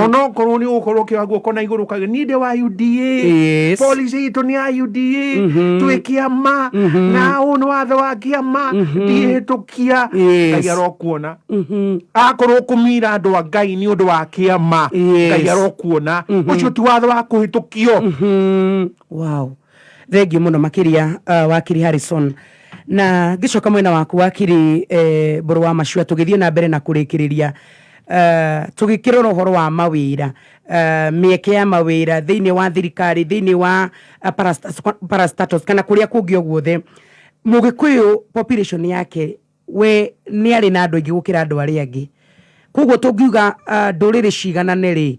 onokorwo nĩ ũgũkorwo ũkĩoya guoko na igũrũ ũkauga niĩ ndĩ wa UDA, policy itũ nĩ ya UDA, twĩ kĩama na ũyũ nĩ watho wa kĩama, ndihĩtũkia. Yes. Ngai arokuona. Akorwo ũkũmira andũ a Ngai nĩ ũndũ wa kĩama, Ngai arokuona. Ũcio ti watho wa kũhĩtũkio. Wow, thengiå må no makä wakiri Harrison. Na ngĩcoka mwena waku wakiri Mbũrũ wa Macua, tũgĩthiĩ na mbere na kũrĩkĩrĩria, tũgĩkĩrora ũhoro wa mawĩra, mĩeke ya mawĩra thĩinĩ wa thirikari, thĩinĩ wa parastatals kana kũrĩa kũngĩ o guothe, Mũgĩkũyũ population yake we nĩ arĩ na andũ aingĩ gũkĩra andũ arĩa angĩ. Koguo tũngiuga ndũrĩrĩ ciganane rĩ,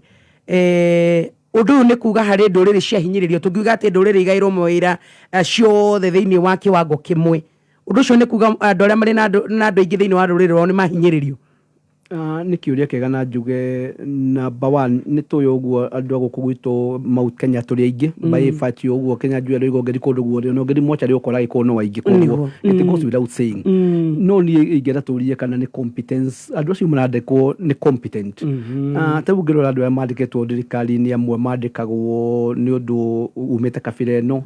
ũndũ ũyũ nĩ kuga harĩ ndũrĩrĩ ciahinyĩrĩrio, tũngiuga atĩ ndũrĩrĩ igaĩrwo mawĩra ciothe thĩinĩ wa kĩwango kĩmwe, ũndũ ũcio nĩ kuga andũ arĩa marĩ na andũ aingĩ thĩinĩ wa rũrĩrĩ rwao nĩ mahinyĩrĩrio? Ah, nĩ kĩũria kĩega na njuge number one nĩ tũĩ ũguo andũ a gũkũ gwitũ Mount Kenya tũrĩ aingĩ by virtue ũguo Kenya njuĩ andũ ũngĩthiĩ kũndũ guothe ona ũngĩthiĩ mocarĩ ũkora Gĩkũyũ no aingĩ koguo it goes without saying. No niĩ ingĩenda tũrie kana nĩ competence andũ acio marandĩkwo nĩ competent. Ah, ta rĩu ũngĩrora andũ arĩa mandĩkĩtwo thirikari-inĩ, amwe mandĩkagwo nĩ ũndũ umĩte kabira ĩno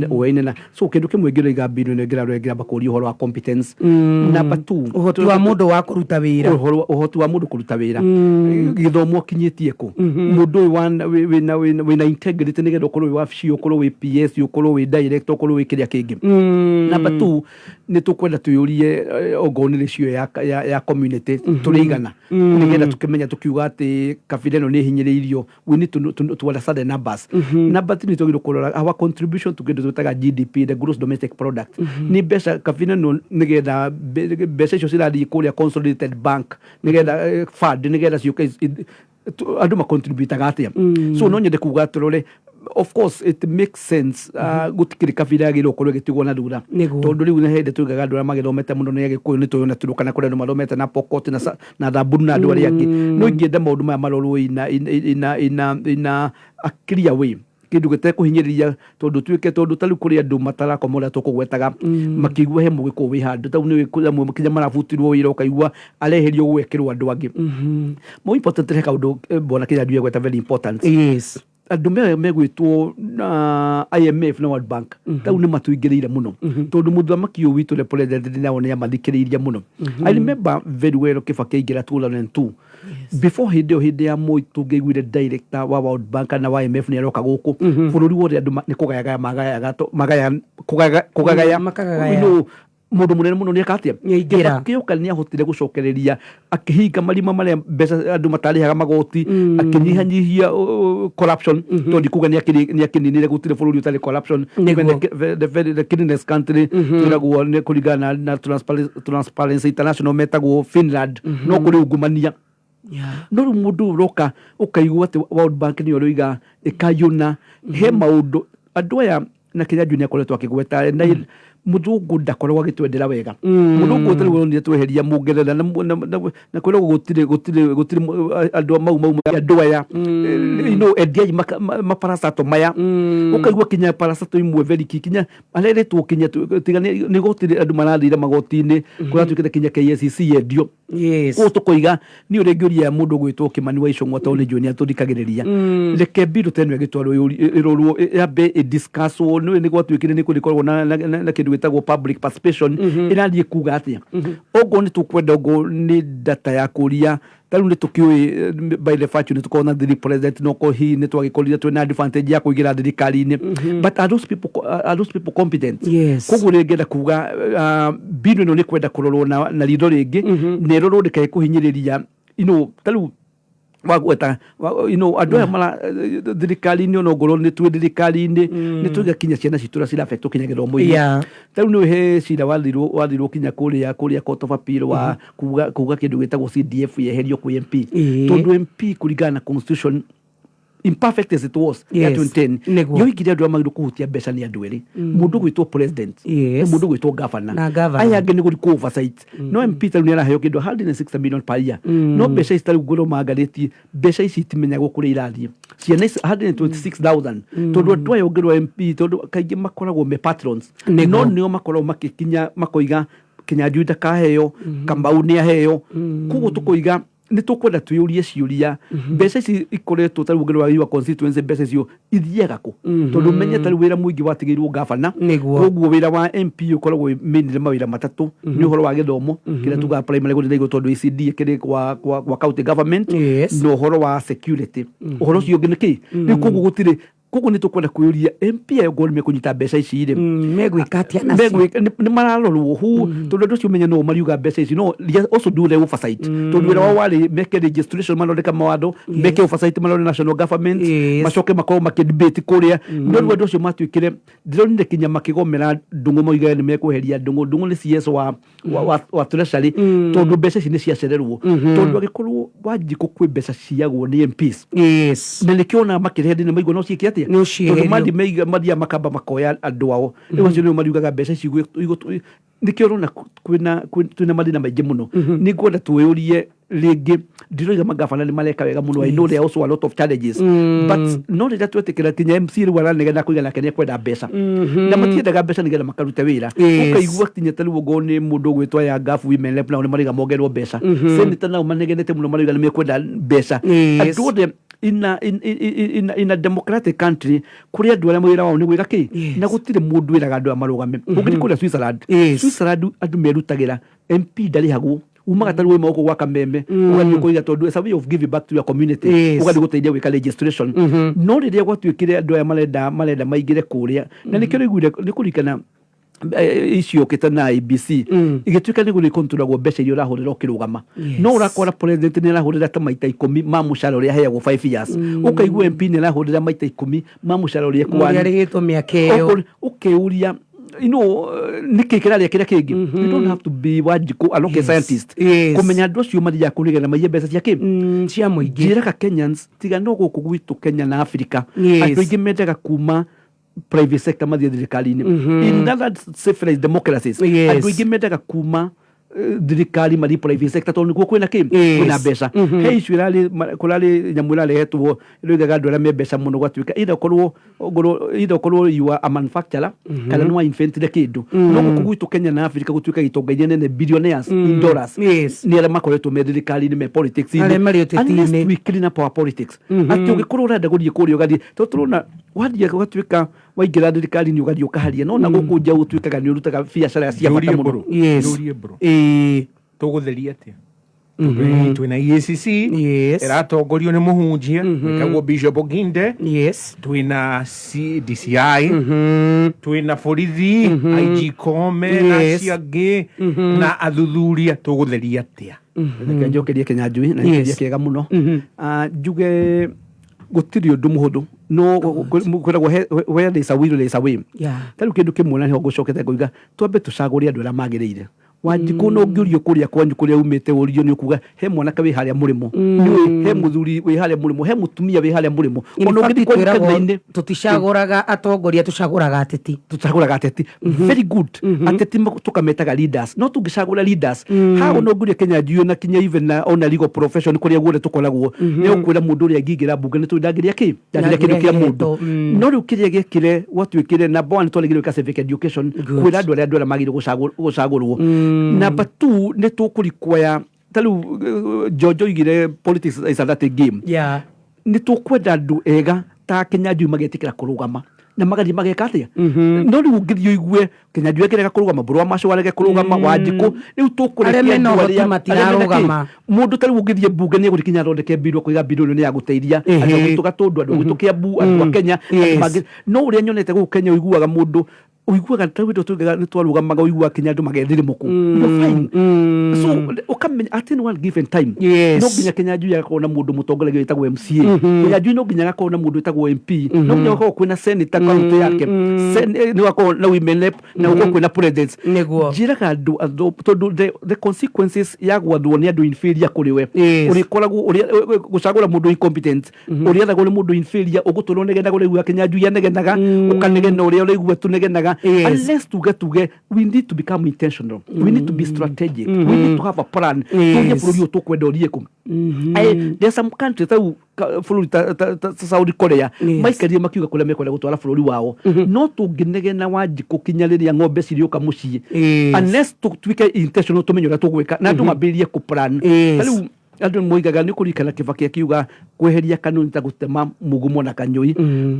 ũyaine na so kĩndũ kĩmwe ingĩroiga mbinu ĩno ĩngĩrarora ĩngĩamba kũria ũhoro wa competence. Number two, ũhoti wa mũndũ wa kũruta wĩra. Ũhoti wa mũndũ kũruta wĩra, gĩthomo akinyĩtie kũ, mũndũ ũyũ wĩna integrity nĩgetha ũkorwo wĩ wabici, ũkorwo wĩ PS, ũkorwo wĩ director, ũkorwo wĩ kĩrĩa kĩngĩ. Number two, nĩ tũkwenda twĩyũrie ongorwo nĩ ratio ya community tũrĩ igana, nĩgetha tũkĩmenya tũkiuga atĩ kabira ĩno nĩ ĩhinyĩrĩirio, we need to understand the numbers. Number three, nĩ twagĩrĩirwo kũrora our contribution to kĩndũ twĩtaga GDP, the gross domestic product, nĩ mbeca kabira ĩno, nĩgetha mbeca icio cirathiĩ kũrĩa consolidated bank, nĩgetha fund, nĩgetha ciũke andũ macontributaga atĩa. So no nyende kuga tũrore, of course it makes sense, gũtikĩrĩ kabira yagĩrĩirwo gũkorwo ĩgĩtigwo na thutha, tondũ rĩu nĩ hĩndĩ tuigaga andũ arĩa magĩthomete mũno nĩ Agĩkũyũ, nĩ tũĩ ona Turukana kũrĩ andũ mathomete na Pokot na Thamburu na andũ arĩa angĩ. No ingĩenda maũndũ maya marorwo ina a clear way, kĩndũ gĩtekũhinyĩrĩria, tondũ tuĩke tondũ ta rĩu kũrĩ andũ matarakoma ũrĩa tũkũgwetaga makĩigua he Mũgĩkũyũ wĩ handũ tau nĩ kũrĩ amwe kinya marabutirwo wĩra, ũkaigua areherio gwekĩrwo andũ angĩ. More important, he kaũndũ bwana Kĩnyanjui egweta very important. Andũ megwĩtwo na IMF na World Bank tau nĩ matũingĩrĩire mũno, tondũ mũthamaki ũyũ witũ the president nao nĩ amathikĩrĩirie mũno. I remember very well Kibaki aingĩra 2002, before hĩndĩ ĩyo, hĩndĩ ya Moi, tũngĩaiguire director wa World Bank kana wa IMF nĩ aroka gũkũ bũrũri wothe, andũ nĩ kũgayagaya magayaga kũgagaya. Makagagaya. Mũndũ mũnene mũno nĩ eka atĩa? Nĩaingĩra. Kibaki oka nĩ ahotire gũcokereria, akĩhinga marima marĩa mbeca andũ matarĩhaga magoti, akĩnyihanyihia corruption, tondũ ndikuga nĩ akĩninire, gũtirĩ bũrũri ũtarĩ corruption. Even the cleanest country twĩragwo nĩ kũringana na Transparency International metagwo Finland, no kũrĩ ungumania. No rĩu mũndũ ũroka ũkaigua atĩ World Bank nĩyo ĩroiga ĩkayũna he maũndũ andũ aya na Kĩnyanjui nĩ akoretwo akĩgweta na mũthũngũ ndakoragwo agĩtwendera wega. Mũthũngũ ũtarĩ wonire tweheria Mũngeretha na kwĩragwo gũtirĩ andũ a mau mau andũ aya endiai maparasato maya, ũkaigua kinya parasato imwe very kinya areretwo kinya tiga nĩ goti andũ marathire magoti-inĩ, kũratuĩkĩte kinya KICC yendio. Koguo tũkoiga niĩ ũrĩa ingĩũria mũndũ ũgwĩtwo Kĩmani wa Icũng'wa, tondũ nĩ njũĩ nĩ atũthikagĩrĩria, reke mbirũ ta ĩno ĩgĩtwarwo ĩrorwo yambe ĩdiscusswo. Nĩ nĩ gwatuĩkire nĩ kũrĩkoragwo na kĩndũ gĩtagwo public participation, ĩrathiĩ kuga atĩa okorwo nĩ tũkwenda, okorwo nĩ data ya kũria. Ta rĩu nĩ tũkĩũĩ by the virtue nĩ tũkoragwo na three president, no ko hihi nĩ twagĩkorire twĩna advantage ya kũingĩra thirikari-inĩ, but are those people competent? Koguo rĩngĩenda kuga mbinu ĩno nĩ kwenda kũrorwo na ritho rĩngĩ, na ĩrorwo ndĩkae kũhinyĩrĩria ta rĩu wagweta andũ aya mara thirikari-inĩ, ona ongorwo nĩ twĩ thirikari-inĩ nĩ tũiga kinya ciana citũ ũrĩa cirabetwo kinya gĩthomo-inĩ. Ta rĩu nĩ he cira wathirwo kinya kũrĩa Court of Appeal wa kuga kĩndũ gĩtagwo CDF yeherio kwĩ MP, tondũ MP kũringana na constitution, imperfect as it was, ya 2010, yoigire andũ arĩa magĩrĩirwo kũhutia mbeca nĩ andũ erĩ, mũndũ gwĩtwo president na mũndũ gwĩtwo governor. Na governor. Aya angĩ nĩ gũthiĩ oversight. No MP ta rĩu nĩ araheo kĩndũ 160 million per year, no mbeca ici ta rĩu ngũrwo mangarĩtie mbeca ici itimenyagwo kũrĩa irathiĩ, ciana ici 126,000, tondũ andũ aya ũngĩrwo MP, tondũ kaingĩ makoragwo me patrons, no nĩo makoragwo makĩkinya makoiga Kinyanjui ndakaheo, Kamau nĩ aheo. Koguo tũkoiga nĩ tũkwenda twĩyũrie ciũria, mbeca ici ikoretwo ta rĩu ũngĩrora your constituency, mbeca icio ithiaga kũ? Tondũ menye ta rĩu wĩra mũingĩ watigĩirwo gavana. Koguo wĩra wa MP ũkoragwo wĩ mainly mawĩra matatũ: nĩ ũhoro wa gĩthomo kĩrĩa tugaga primary gũthiĩ na igũrũ, tondũ ECD ĩkĩrĩ kwa county government, na ũhoro wa security. Ũhoro ũcio ũngĩ nĩ kĩ rĩu? Koguo gũtirĩ. Koguo nĩ tũkwenda kwĩyũria, MP ayo ngorwo nĩ mekũnyita mbeca ici rĩ, megwĩka atĩa nacio? Nĩ mararorwo hu, tondũ andũ acio menye no mariuga mbeca ici, no they also do the oversight, tondũ wĩra wao warĩ meke registration, mathondeka mawatho, meke oversight, marore national government, macoke makorwo makĩ debate kũrĩa. No rĩu andũ acio matuĩkire, ndĩronire kinya makĩgomera Ndũng'ũ, moigaga nĩ mekweheria Ndũng'ũ. Ndũng'ũ nĩ CS wa treasury, tondũ mbeca ici nĩ ciacererwo, tondũ angĩkorwo Wanjikũ kwĩ mbeca ciagwo nĩ MPs, na nĩkĩo ona makĩrehe ndĩna maigua no ciĩke atĩa? No cieherio. Tondũ mathiaga makamba makoya andũ ao. Rĩu acio nĩo mariugaga mbeca ici nĩkĩo ũrona twĩna mathĩna maingĩ mũno. Nĩ ngwenda twĩyũrie rĩngĩ. Ndiroiga magavana nĩ mareka wega mũno. I know there are also a lot of challenges, but no rĩrĩa twetĩkĩra kinya MC rĩu aranegena kũiga nake nĩ ekwenda mbeca, na matiendaga mbeca nĩgetha makarute wĩra. Ũkaigua kinya ta rĩu ũngorwo nĩ mũndũ ũgwĩtwo ya Ngabu women rep, nao nĩ marauga mongerwo mbeca. Senator nao manegenete mũno, marauga nĩ mekwenda mbeca. Andũ othe in a democratic country, kũrĩ andũ arĩa wĩra wao nĩ gwĩka kĩ, na gũtirĩ mũndũ wĩraga andũ aya marũgame. Ũngĩthiĩ kũrĩa Switzerland, Switzerland andũ merutagĩra. MP ndarĩhagwo, umaga ta rĩu gũkũ gwa Kameme, ũgathiĩ ũkoiga tondũ it's a way of giving back to your community, ũgathiĩ gũteithia gwĩka registration. No rĩrĩa gwatuĩkire andũ aya marenda maingĩre kũrĩa, na nĩkĩo rĩguire nĩ kũririkana icio ũkĩte na IEBC igĩtuĩka nĩ gũrĩkontrolagwo mbeca iria ũrahũrĩra ũkĩrũgama. No ũrakora president nĩ arahũrĩra ta maita 10 ma mũcara ũrĩa aheagwo 5 years, ũkaigua MP nĩ arahũrĩra maita 10 ma mũcara ũrĩa ũrĩa ekũwana. Arĩhĩtwo mĩaka ĩyo. Ũkĩũria nĩkĩ kĩrarĩa kĩrĩa kĩngĩ. You don't have to be Wanjikũ a rocket scientist kũmenya andũ acio mathiaga kũ nĩgetha maiye mbeca cia kĩ? Cia mũingĩ. Njĩraga Kenyans, tiga no gũkũ gwitũ Kenya na Africa, andũ aingĩ mendaga kuma private sector mathiĩ thirikari-inĩ. In other civilized democracies, andũ aingĩ mendaga kuma thirikari mathiĩ private sector, tondũ nĩkuo kwĩna kĩ? Kwĩna mbeca. He icio ĩrarĩ kũrarĩ nyamũ ĩrarehetwo ĩroigaga andũ arĩa me mbeca mũno, gwatuĩka either ũkorwo you are a manufacturer kana nĩ wa inventire kĩndũ. No gũkũ gwitũ Kenya na Africa, gũtuĩka itonga iria nene, billionaires in dollars, nĩ arĩa makoretwo me thirikari-inĩ, me politics-inĩ. Arĩa marĩ ũteti-inĩ. Unless we clean up our politics, atĩ ũngĩkorwo ũrenda gũthiĩ kũrĩa ũgathiĩ, tondũ tũrona wathiĩ ũgatuĩka waingĩra thirikari-inĩ, ũgathiĩ ũkaharia, no na gũkũ nja ũtuĩkaga nĩ ũrutaga biacara cia bata Njũrie mũno. mbũrũ. Njũrie mbũrũ. Tũgũtheria atĩa? Twĩna EACC ĩratongorio nĩ mũhunjia wĩtagwo Bishop Oginde. Twĩna DCI, twĩna borithi, IG Kome na acio angĩ na athuthuria. Tũgũtheria atĩa? Reke njokerie Kinyanjui na njokerie kĩega mũno. Njuge gũtirĩ ũndũ mũhũthũ, no kwĩragwo where there is a will there is a way. Ta rĩu kĩndũ kĩmwe, na nĩho ngũcokete ngoiga twambe tũcagũre andũ arĩa magĩrĩire. Wanjikũ, no ũngĩũrio kũrĩa kwanyu kũrĩa umĩte, ũrio nĩ ũkuga he mwanake wĩ harĩa mũrĩmo, nĩũĩ he mũthuri wĩ harĩa mũrĩmo, he mũtumia wĩ harĩa mũrĩmo. In Ona fact, ũngĩthiĩ kwanyu twĩragwo kanitha-inĩ, tũticagũraga atongoria, tũcagũraga ateti. Tũcagũraga ateti, very good. Ateti tũkametaga leaders, no tũngĩcagũra leaders haha, ona ũngĩũria Kenya na kinya even na ona legal profession kũrĩa guothe tũkoragwo, nĩ ũkwĩra mũndũ ũrĩa angĩingĩra mbunge nĩ tũĩ ndangĩrĩa kĩ, ndangĩrĩa kĩndũ kĩa mũndũ. No rĩu kĩrĩa gĩekire gwatuĩkire, number one, twaregire gwĩka civic education, kwĩra andũ arĩa magĩrĩire gũcagũrwo. Number two, nĩ tũkũrikwaya ta rĩu Jojo oigire politics is a dirty game. Nĩ tũkwenda andũ ega ta Kinyanjui magetĩkĩra kũrũgama na magathiĩ mageka atĩa. No rĩu ũngĩthiĩ ũigue Kinyanjui akĩrega kũrũgama, Mbũrũ wa Macu arege kũrũgama, Wanjikũ, rĩu tũkũrekia Arĩa mena andũ ũhoti arĩa mena kĩ? matirarũgama. Mũndũ ta rĩu ũngĩthiĩ mbunge nĩ egũthiĩ kinya athondeke mbiru, akauga mbiru ĩno nĩ ya gũteithia andũ a gwitũ Gatũndũ, andũ a gwitũ Kĩambu, andũ a Kenya, andũ mangĩ. No ũrĩa nyonete gũkũ Kenya, ũiguaga mũndũ ũiguaga ta rĩu tugaga nĩ twarũgamaga, ũiguaga kinya andũ magethĩrĩmũkũ. You're fine. So ũkamenya at any one given time, no nginya Kinyanjui agakorwo na mũndũ mũtongoragia wĩtagwo MCA. Kinyanjui no nginya agakorwo na mũndũ wĩtagwo MP. No nginya gakorwo kwĩna senator kaunti yake. Nĩ gakorwo na women rep, na gũkorwo kwĩna presidents. Njĩraga andũ tondũ the consequences ya gwathwo nĩ andũ inferior kũrĩ we, ũrĩkoragwo ũrĩa gũcagũra mũndũ incompetent, ũrĩathagwo nĩ mũndũ inferior, ũgũtũra ũnegenaga ũrĩa ũiguaga Kinyanjui anegenaga, ũkanegena ũrĩa ũraigua tũnegenaga. Kenya unless tuge we need to become intentional, we need to be strategic, we need to have a plan. Tuge bũrũri ũyũ tũkwenda ũthiĩ kũ. There's some countries ta bũrũri ta Saudi Korea maikarire makiuga kũrĩa mekwenda gũtwara bũrũri wao, no tũngĩnegena Wanjikũ kinya rĩrĩa ng'ombe cirĩũka mũciĩ, unless tutuĩke intentional, tũmenye ũrĩa tũgwĩka na andũ mambĩrĩrie kũ-plan. Ta rĩu andũ moigaga nĩ kũririkana Kibaki akiuga kweheria kanuni ta gũtema mũgumo na kanyũi,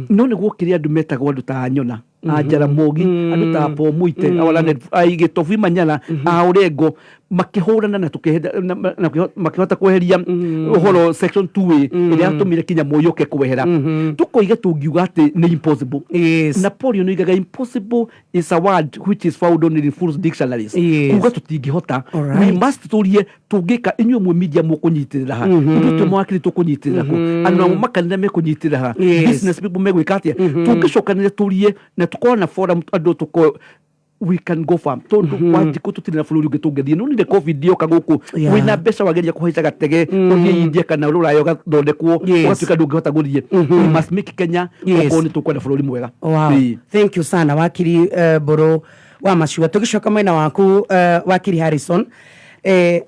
no nĩ gwokire andũ metagwo andũ ta Anyona, a Jaramogi, andũ ta Paul Muite, Gĩtobu Manyara, a Orengo, makĩhũrana na makĩhota kweheria ũhoro section 2A ĩrĩa yatũmire kinya Moi oke kwehera. Tũkoiga tũngiuga atĩ nĩ impossible. Napoleon oigaga impossible is a word which is found only in fools dictionaries. Kuga tũtingĩhota, we must tũrie tũngĩka. Inyuĩ mwĩ media mũkũnyitĩrĩra ha? Ithuĩ twĩ mawakiri tũkũnyitĩrĩra kũ? Andũ nao makanitha mekũnyitĩrĩra ha? Business people megwĩka atĩa? Tũngĩcokanĩrĩra tũrie na tũkorwo na forum, andũ tũkorwo we can go far, tondu Wanjikũ tũtirĩ na bũrũri ũngĩ tũngĩthiĩ. No nire COVID yoka gũkũ, wĩna mbeca wageria kũhaica gatege ũthiĩ India kana Rũraya ũgathondekwo, ũgatuĩka ndũngĩhota gũthiĩ. We must make Kenya okorwo nĩ tũkwenda bũrũri mwega. Wow. Thank you sana, wakiri Mburu wa Macua. Tũgĩcoka mwena waku, wakiri Harrison,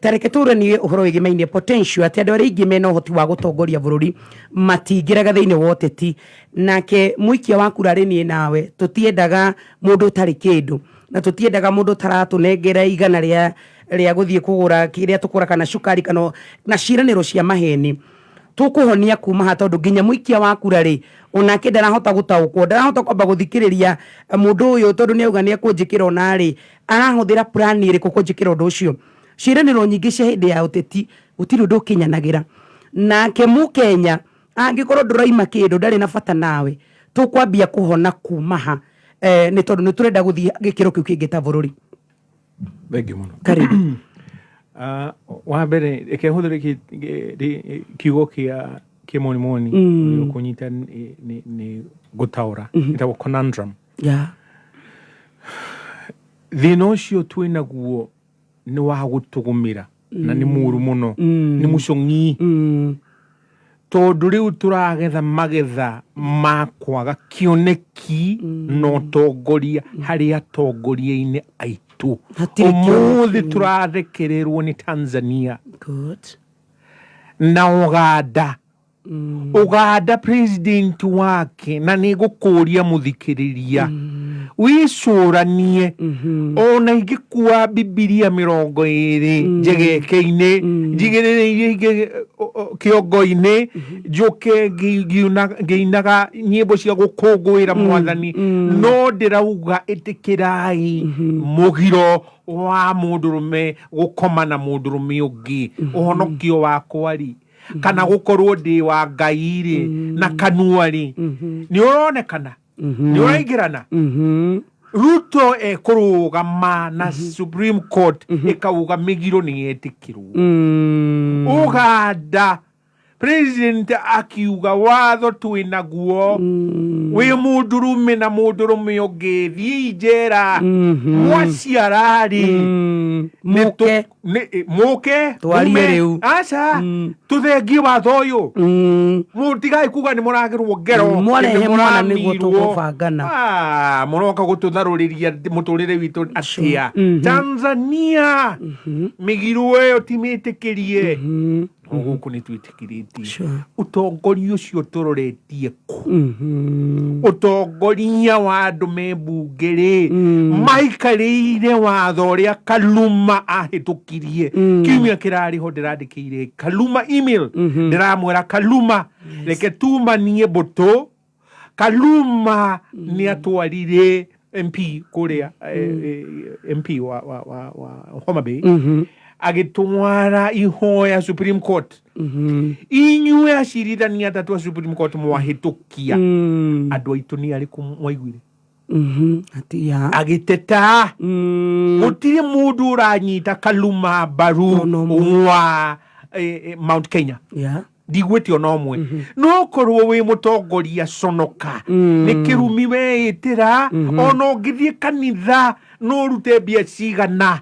tareke tũranie ũhoro wĩgĩmainie potential atĩ andũ arĩa aingĩ mena ũhoti wa gũtongoria bũrũri matingĩraga thĩinĩ wa ũteti. Nake mũikia wa kura rĩ, niĩ nawe tũtiendaga mũndũ ũtarĩ kĩndũ, na tũtiendaga mũndũ ũtaratũnengera 100 rĩa gũthiĩ kũgũra kĩrĩa tũkũra kana cukari kana na ciĩranĩro cia maheni. Tũkũhonia kuma ha? Tondũ nginya mũikia wa kura rĩ, onake ndarahota gũtaũkwo, ndarahota kwamba gũthikĩrĩria mũndũ ũyũ, tondũ nĩ auga nĩ ekũnjĩkĩra, ona rĩ arahũthĩra plan ĩrĩkũ kũnjĩkĩra ũndũ ũcio? Ciĩranĩro nyingĩ cia hĩndĩ ya ũteti gũtirĩ ũndũ ũkinyanagĩra. Nake mũkenya angĩkorwo ndũraima kĩndũ, ndarĩ na bata nawe. Tũkwambia kũhona kuma ha, nĩ tondũ nĩ tũrenda gũthiĩ gĩkĩro kĩu kĩngĩ ta bũrũri? Thank you mũno. Karibu. Wa mbere reke hũthĩre kiugo kĩa kĩmonimoni ũrĩa ũkũnyita nĩ gũtaũra, ĩtagwo conundrum. Thĩna ũcio twĩ naguo nĩ wa gũtũgũmĩra na nĩ mũru mũno, nĩ mũcong'i, tondũ rĩu tũragetha magetha ma kwaga kĩoneki na ũtongoria harĩ atongoria-inĩ aitũ. Hatirĩ Ũmũthĩ kĩoneki. tũrathekererwo nĩ Tanzania Good. na Uganda. Uganda president wake, na nĩ ngũkũria mũthikĩrĩria wĩcũranie, ona ingĩkua Bibilia 20 njegeke-inĩ, njigĩrĩrĩirie ingĩ kĩongo-inĩ, njũke ngĩinaga nyĩmbo cia gũkũngũĩra mwathani, no ndĩrauga ĩtĩkĩrai mũgiro wa mũndũrũme gũkoma na mũndũrũme ũngĩ. Ũhonokio wakwa rĩ, kana gũkorwo ndĩ wa Ngai rĩ, na kanua rĩ, nĩ ũronekana nĩ ũraingĩrana. Ruto ekũrũgama na Supreme Court ĩkauga mĩgiro nĩ yetĩkĩrwo. Uganda president akiuga watho twĩ naguo, wĩ mũndũrũme na mũndũrũme ũngĩ thiĩi njera, mwaciara-rĩ Mũke. Mũke Twarie mume. rĩu. Aca, tũthengie watho ũyũ, mũtigai kuga nĩ mũragerwo ngero. Mwarehe nĩ mwana nĩguo mũramirwo. tũgũbangana. Ah, mũroka gũtũtharũrĩria mũtũrĩre witũ atĩa? Tanzania mĩgiro ĩyo ti mĩtĩkĩrie, no gũkũ nĩ twĩtĩkĩrĩtie. Ũtongoria ũcio tũroretie kũ? Ũtongoria wa andũ me mbunge rĩ, maikarĩire watho ũrĩa Kaluma ahĩtũkirie kiumia kĩrarĩ ho. Ndĩrandĩkĩire Kaluma email, ndĩramwĩra, "Kaluma, reke tumanie mbũtũ." Kaluma nĩ atwarire MP kũrĩa, MP wa Homa Bay agĩtwara ihoya Supreme Court. Inyuĩ acirithania atatũ a Supreme Court mwahĩtũkia, andũ aitũ nĩ arĩkũ mwaiguire Atia. agĩteta? Gũtirĩ mũndũ ũranyita Kaluma mbaru wa Mount Kenya. Ndigwĩte ona ũmwe. No korwo wĩ mũtongoria, conoka nĩ kĩrumi weĩtĩra. Ona ũngĩthiĩ kanitha no ũrute mbia cigana,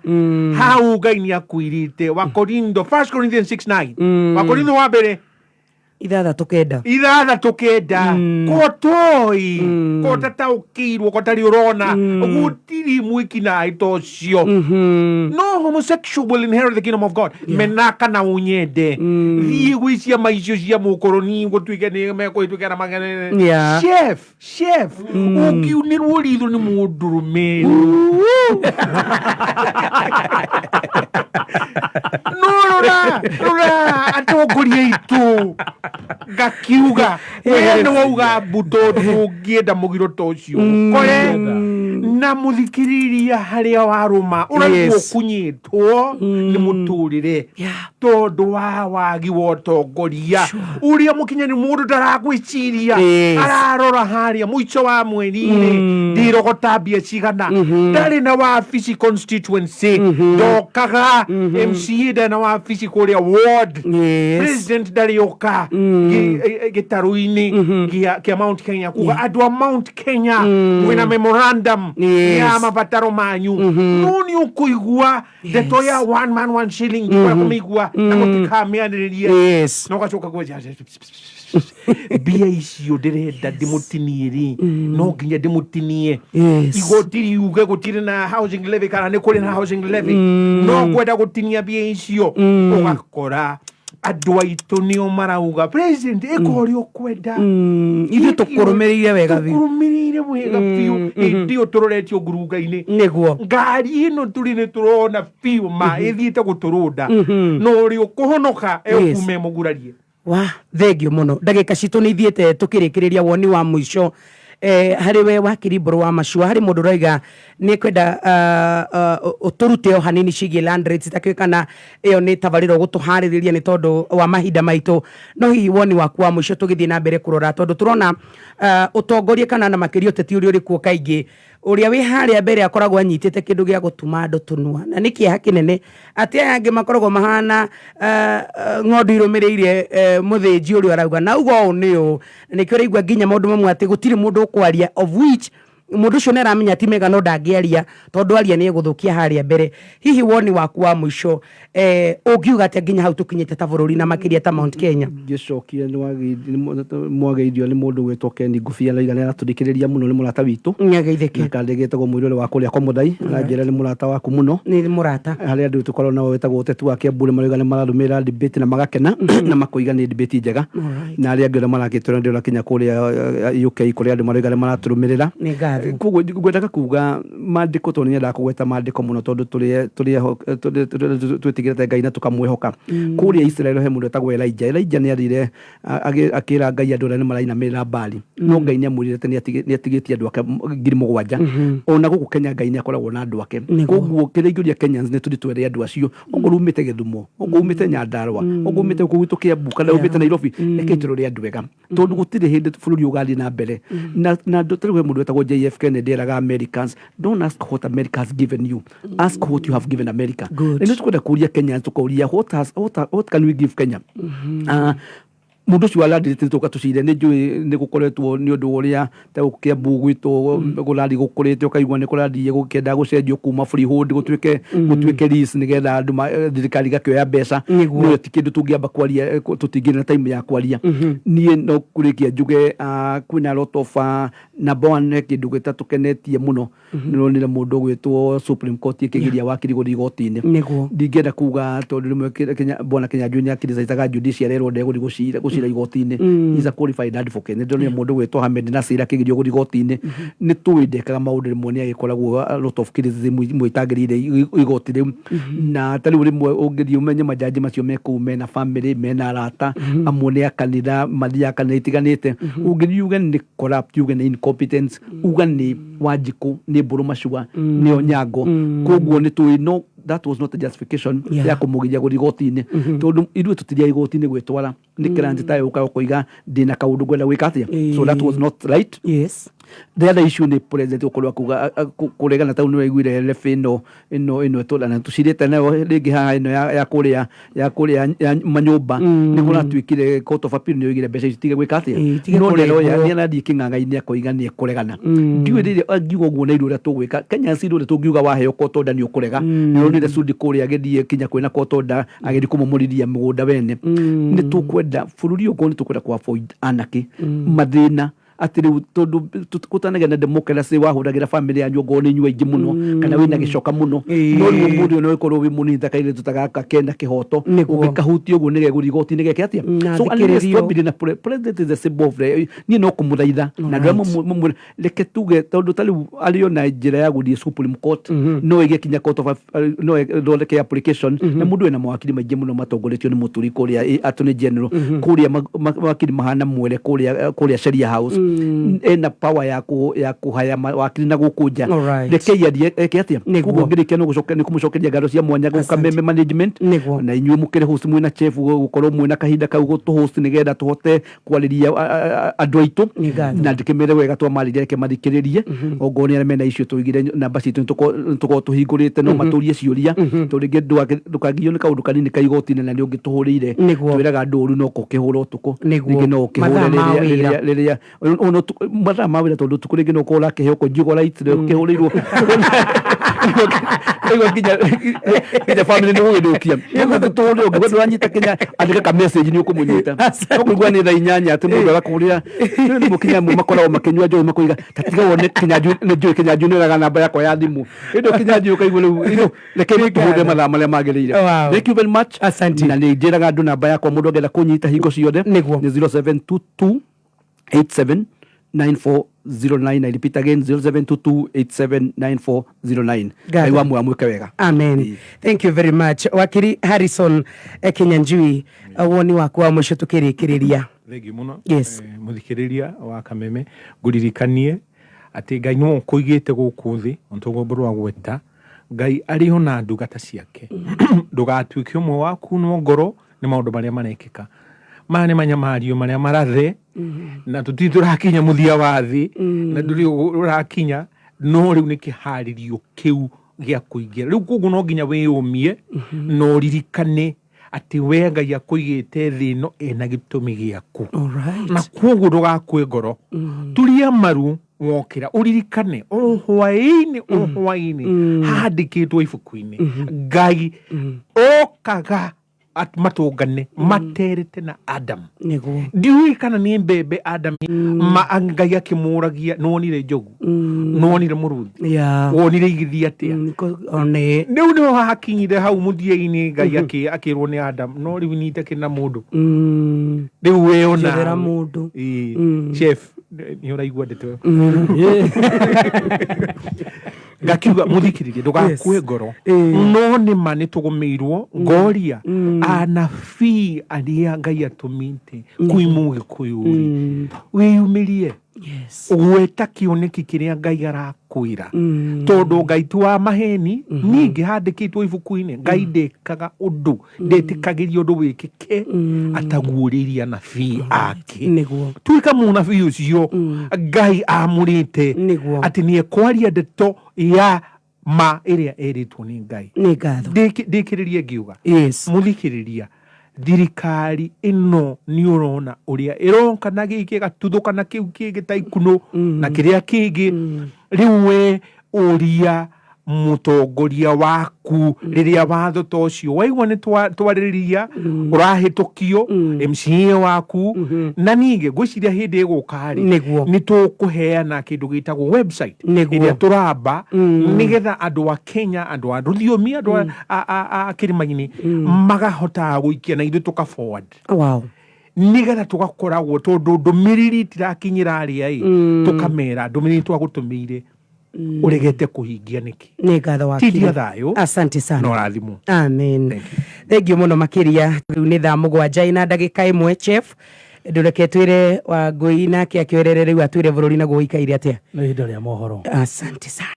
hau Ngai nĩ akwĩrĩte wa Korindo, 1 Corinthians 6:9, wa Korindo wa mbere 6:9. 6:9, kotoi Ko ũtataũkĩirwo ko ũtarĩ ũrona gũtirĩ mwĩkinaĩ ta ũcio. No homosexual will inherit the kingdom of God. Mena kana ũnyende, thiĩ gwĩ ciama icio cia mũkoroni gũtuĩke nĩ mekũhĩtũkĩra na magene. Chef, chef, ũngiunĩrwo ritho nĩ mũndũrũme no rora rora atongoria aitũ, ngakiuga we nĩ wauga mbu tondũ ndũngĩenda mũgiro ta ũcio kore na mũthikĩrĩria harĩa warũma ũraigua ũkunyĩtwo nĩ mũtũrĩre tondũ wa wagi wa ũtongoria ũrĩa mũkinyanĩru. Mũndũ ndarakwĩciria, ararora harĩa mũico wa mweri-rĩ ndĩrogota mbia cigana. Ndarĩ na wabici constituency, ndokaga. MCA ndarĩ na wabici kũrĩa ward. President ndarĩ oka gĩtarũ-inĩ kĩa Mount Kenya kuga andũ a Mount Kenya mwĩna memorandum ya mabataro manyu. No nĩ ũkũigua ndeto ya one man one shilling, ndikwenda kũmĩigua na mũtikamĩanĩrĩrie. Na ũgacoka kwenja mbia icio ndĩrenda ndĩmũtinie rĩ, no nginya ndĩmũtinie igoti riuge gũtirĩ na housing levy kana nĩ kũrĩ na housing levy, no kwenda gũtinia mbia icio. Ũgakora andũ aitũ nĩo marauga, "President, ĩka ũrĩa ũkwenda." Ithuĩ tũkũrũmĩrĩire wega biũ. Tũkũrũmĩrĩire wega biũ. Hĩndĩ ĩyo tũroretio ngurunga-inĩ. Ngari ĩno tũrĩ nĩ tũrona biũ ma ĩthiĩte gũtũrũnda, no ũrĩa ũkũhonoka ekume mũgurarie. Wa thengio mũno, ndagĩka citũ nĩ ithiĩte. Tũkĩrĩkĩrĩria, woni wa mũico harĩ we wakiri Mbũrũ wa Macua. Harĩ mũndũ ũraiga nĩ kwenda ũtũrute o hanini ciĩgiĩ land rates, itakĩũĩ kana ĩyo nĩ tabarĩra ũgũtũharĩrĩria nĩ tondũ wa mahinda maitũ, no hihi woni waku wa mũico tũgĩthiĩ na mbere kũrora, tondũ tũrona ũtongoria kana na makĩria ũteti ũrĩa ũrĩ kuo, kaingĩ ũrĩa wĩ harĩa mbere akoragwo anyitĩte kĩndũ gĩa gũtuma andũ tũnua, na nĩ kĩeha kĩnene atĩ aya angĩ makoragwo mahana ng'ondu irũmĩrĩire mũthĩnji ũrĩa ũrauga na uga ũũ nĩ ũũ. Na nĩkĩo ũraigua nginya maũndũ mamwe atĩ gũtirĩ mũndũ ũkwaria, of which mũndũ ũcio nĩ aramenya ti mega, no ndangĩaria tondũ aria nĩ egũthũkia harĩa mbere. Hihi woni waku wa mũico, ũngiuga atĩa nginya hau tũkinyĩte ta bũrũri na makĩria ta Mount Kenya? Ngĩcokia nĩ mwageithio nĩ mũndũ gwĩtwo Ken Ngũbia, raiga nĩ aratũthikĩrĩria mũno, nĩ mũrata witũ. Nĩageithĩke. Na kandĩ getagwo mũirũrĩ wa kũrĩa kwa Mũthai, aranjĩra nĩ mũrata waku mũno. Nĩ mũrata. Harĩa andũ tũkoragwo nao wĩtagwo ũteti wa Kĩambu nĩ marauga nĩ mararũmĩrĩra debate na magakena na makoiga nĩ debate njega. Na arĩa angĩ othe marakĩtwĩra, ndĩrona kinya kũrĩa UK kũrĩa andũ marauga nĩ maratũrũmĩrĩra. Nĩ ngatho. Koguo ngwendaga kuga mandĩko, tondũ nĩnyendaga kũgweta mandĩko mũno, tondũ twĩtigĩrĩte Ngai na tũkamwĩhoka. Kũrĩa Israel he mũndũ wetagwo Elijah. Elijah nĩ athire akĩra Ngai andũ arĩa nĩ marainamĩrĩra Baali, no Ngai nĩ amwĩrire atĩ nĩ atigĩtie andũ ake 7,000. Ona gũkũ Kenya Ngai nĩ akoragwo na andũ ake. Koguo kĩrĩa ingĩũria Kenyans nĩ tũthiĩ twere andũ acio, okorwo umĩte Gĩthumo, okorwo umĩte Nyandarua, okorwo umĩte gũkũ gwitũ Kĩambu kana umĩte Nairobi, reke tũrore andũ ega, tondũ gũtirĩ hĩndĩ bũrũri ũgathiĩ na mbere na tarĩu he mũndũ wetagwo JF Kennedy eraga Americans, "Don't ask what America has given you, ask what you have given America." Na nĩ tũkwenda kũria Kenyans, tũkoria what can we give Kenya? Ah, mũndũ ũcio wa land tũka tũcire nĩ njũĩ nĩ gũkoretwo nĩ ũndũ wa ũrĩa ta gũkũ Kĩambu gwitũ gũrathiĩ gũkũrĩte, ũkaigua nĩ kũrathiĩ gũkĩenda gũcenjio kuma freehold gũtuĩke lease, nĩgetha andũ thirikari igakĩoya mbeca. No ti kĩndũ tũngĩamba kwaria, tũtingĩrĩ na time ya kwaria. Niĩ no kũrĩkia njuge, kwĩna lot of number one, he kĩndũ gĩtatũkenetie mũno. Nĩronire mũndũ ũgwĩtwo Supreme Court ĩkĩgiria wakiri gũthiĩ igoti-inĩ. Ndingĩenda kuga tondũ rĩmwe bwana Kinyanjui nĩ akriticizaga judiciary, erwo ndegũthiĩ gũcira igoti-inĩ. He's a qualified advocate. Nĩ ndĩronire mũndũ ũgwĩtwo Ahmed Nasir akĩgirio gũthiĩ igoti-inĩ. Nĩ tũĩ ndekaga maũndũ, rĩmwe nĩ agĩkoragwo a lot of criticism imwe itagĩrĩire igoti rĩu. Na ta rĩu rĩmwe ũngĩthiĩ ũmenye majaji macio me kũu mena family, mena arata, amwe nĩ a kanitha, mathiaga kanitha itiganĩte. Ũngĩthiĩ uge nĩ corrupt, uge nĩ incompetence, uga nĩ Wanjikũ, nĩ Mbũrũ Macua, nĩ Onyango. Koguo nĩ tũĩ, no that was not a justification ya kũmũgiria gũthiĩ igoti-inĩ, tondũ ithuĩ tũtithiaga igoti-inĩ gwĩtwara nĩ client tayo ũka ũkoiga ndĩna kaũndũ ngwenda gwĩka atĩa. So that was not right. The other issue nĩ president gũkorwo akuga kũregana tau nĩ waiguire levy ĩno ĩtũra na tũcirĩte nayo rĩngĩ haha ĩno ya kũrĩa ya manyũmba. Nĩ kũratuĩkire Court of Appeal nĩ oigire mbeca ici tige gwĩka atĩa. Itige No nĩaroya kũrengwo. nĩ arathiĩ kĩng'ang'a-inĩ akoiga nĩ ekũregana. Ndiũĩ rĩrĩa angiuga ũguo na ithuĩ ũrĩa tũgwĩka Kenya si ũrĩa tũngiuga waheo court order nĩ ũkũrega. Nĩ ũronire Sudi kũrĩa agĩthiĩ kinya kwĩna court order, agĩthiĩ kũmomorithia mũgũnda wene. Nĩ tũkwenda bũrũri ũyũ, nĩ tũkwenda kũ avoid anarchy, mathĩna. Atĩ rĩu tondũ gũtanagĩa na democracy, wahũragĩra family yanyu ongorwo nĩ inyuĩ aingĩ mũno kana wĩna gĩcoka mũno. No rĩu ũmũthĩ ũyũ no ĩkorwo wĩ mũnini ta kairĩtu ta gaka kena kĩhoto, ũngĩkahutia ũguo nĩgegũthiĩ igoti-inĩ geke atĩa? Na So unless thikĩrĩrio. Twambire na president is the symbol of the, niĩ no kũmũthaitha na andũ arĩa reke tuge, tondũ ta rĩu arĩ ona njĩra ya gũthiĩ Supreme Court, no ĩgĩkinya court of no ĩthondeke application, na mũndũ wĩna mawakiri maingĩ mũno matongoretio nĩ Mũturi kũrĩa, Attorney General kũrĩa, mawakiri mahana mwere kũrĩa, kũrĩa Sheria House. Ena power ya kũhaya mawakiri na gũkũ nja. Rekei athiĩ eke atĩa. Koguo ngĩrĩkia no gũcoka nĩ kũmũcokeria ngatho cia mwanya gũka Kameme management, na inyuĩ mũkĩrĩ host mwĩna chef, gũkorwo mwĩna kahinda kau gũtũ-host nĩgetha tũhote kwarĩria andũ aitũ, na ndĩkĩmere wega twamarĩria, reke mathikĩrĩrie. Ongorwo nĩ arĩa mena icio, tũigire namba citũ, nĩ tũkorwo tũhingũrĩte, no matũrie ciũria, tondũ rĩngĩ ndũkagiywo nĩ kaũndũ kanini ka igoti-inĩ na nĩ ũngĩtũhũrĩire. Twĩraga andũ ũru no kũkĩhũra ũtukũ, rĩngĩ no ũkĩhũre Mathaa ma rĩrĩa wĩra. rĩrĩa ona mathaa ma wĩra, tondũ ũtukũ rĩngĩ no ũkorwo ũrakĩheo conjugal rights, ũkĩhũrĩirwo Rĩu nginya family nĩ gũgĩthũkia. Tũhũrĩre, ũngĩgua ndũranyita kinya, andĩka ka message, nĩ ũkũmũnyita. No kũigua nĩ thaa 8 atĩ mũndũ agakũhũrĩra. Rĩu nĩ mũkinya amwe makoragwo makĩnyua njohi, makoiga ta tiga wone Kinyanjui, nĩ njũĩ Kinyanjui nĩ ũraga namba yakwa ya thimũ. Ĩndĩ Kinyanjui ũkaigua rĩu reke tũhũrĩre mathaa marĩa magĩrĩire. Thank you very much. Asante. Na nĩ njĩraga andũ namba yakwa, mũndũ angĩenda kũnyita hingo ciothe nĩ 0722 87 9409. I repeat again, 0722 879409. Ngatho. Ngai wa muoyo amwĩke wega. Amen, thank you very much, Wakiri Harrison Kinyanjui. Woni waku wa mũico tũkĩrĩkĩrĩria. Thengiũ mũno. Yes. Mũthikĩrĩria wa Kameme, ngũririkanie atĩ Ngai nĩwe ũkũigĩte gũkũ thĩ ontũ ũguo mbũrũ gweta Ngai arĩ ona ndungata ciake. Ndũgatuĩke ũmwe wa kunwo ngoro nĩ maũndũ marĩa marekĩka. Maya nĩ manyamario marĩa marathe, na tũtirĩ tũrakinya mũthia wa thĩ, na ndũrĩ ũrakinya, no rĩu nĩ kĩharĩrio kĩu gĩa kũingĩra rĩu. Koguo no nginya wĩyũmie na ũririkane atĩ we Ngai akũigĩte thĩ ĩno ĩna gĩtũmi gĩaku, na koguo ndũgakue ngoro. Turia maru wokĩra, ũririkane o hwaĩ-inĩ, o hwaĩ-inĩ handĩkĩtwo ibuku-inĩ, Ngai okaga matũngane materete na Adam. Ndiũĩ kana nĩ mbembe Adam ma Ngai akĩmũragia, nĩwonire njogu, nĩwonire mũrũthi, wonire igĩthiĩ atĩa? One. Rĩu nĩho hakinyire hau mũthia-inĩ Ngai akĩrwo nĩ Adam, no rĩu nitakĩrĩ na mũndũ rĩu we ona Njethera mũndũ. Ĩĩ. Chef, nĩ ũraigua ndeto ĩyo? Ngakiuga mũthikĩrĩrie, ndũgakue ngoro. No nĩ ma nĩ tũgũmĩirwo ngoria anabii arĩa Ngai atũmĩte kwĩ Mũgĩkũyũ rĩ, wĩyumĩrie, gweta kĩoneki kĩrĩa Ngai arakwĩra, tondũ Ngai ti wa maheni. Ningĩ handĩkĩtwo ibuku-inĩ, Ngai ndekaga ũndũ, ndetĩkagĩria ũndũ wĩkĩke ataguũrĩirie anabii ake. Tuĩka mũnabii ũcio Ngai amũrĩte atĩ nĩ ekwaria ndeto ya ma ĩrĩa ĩrĩtwo nĩ Ngai. Nĩ ngatho. Ndĩkĩrĩrie ngiuga, mũthikĩrĩria, thirikari ĩno nĩ ũrona ũrĩa ĩroka na gĩkĩ ĩgatuthũka na kĩu kĩngĩ ta ikunũ na kĩrĩa kĩngĩ. Rĩu we ũria mũtongoria waku, rĩrĩa watho ta ũcio waigua nĩ twarĩrĩria ũrahĩtũkio, MCA waku. Na ningĩ ngwĩciria hĩndĩ ĩgũka rĩ, nĩ tũkũheana kĩndũ gĩtagwo website ĩrĩa tũramba nĩgetha andũ a Kenya, andũ a rũthiomi, andũ a kĩrĩma-inĩ magahotaga gũikia na ithuĩ tũka forward, nĩgetha tũgakoragwo, tondũ ndũmĩrĩri itirakinyĩra arĩa ĩ, tũkamera ndũmĩrĩri twagũtũmĩire ũregete kũhingia nĩkĩ. Nĩ ngatho, wakiri. Tindia thayũ. Asante sana. Na ũrathimwo. Amen, thengiũ mũno makĩria. Rĩu nĩ thaa 7:01. Chef, ndũreke twĩre Wangũi nake akĩoerere rĩu atwĩre bũrũri naguo ũikaire atĩa. Nĩ ihinda rĩa mohoro. Asante sana.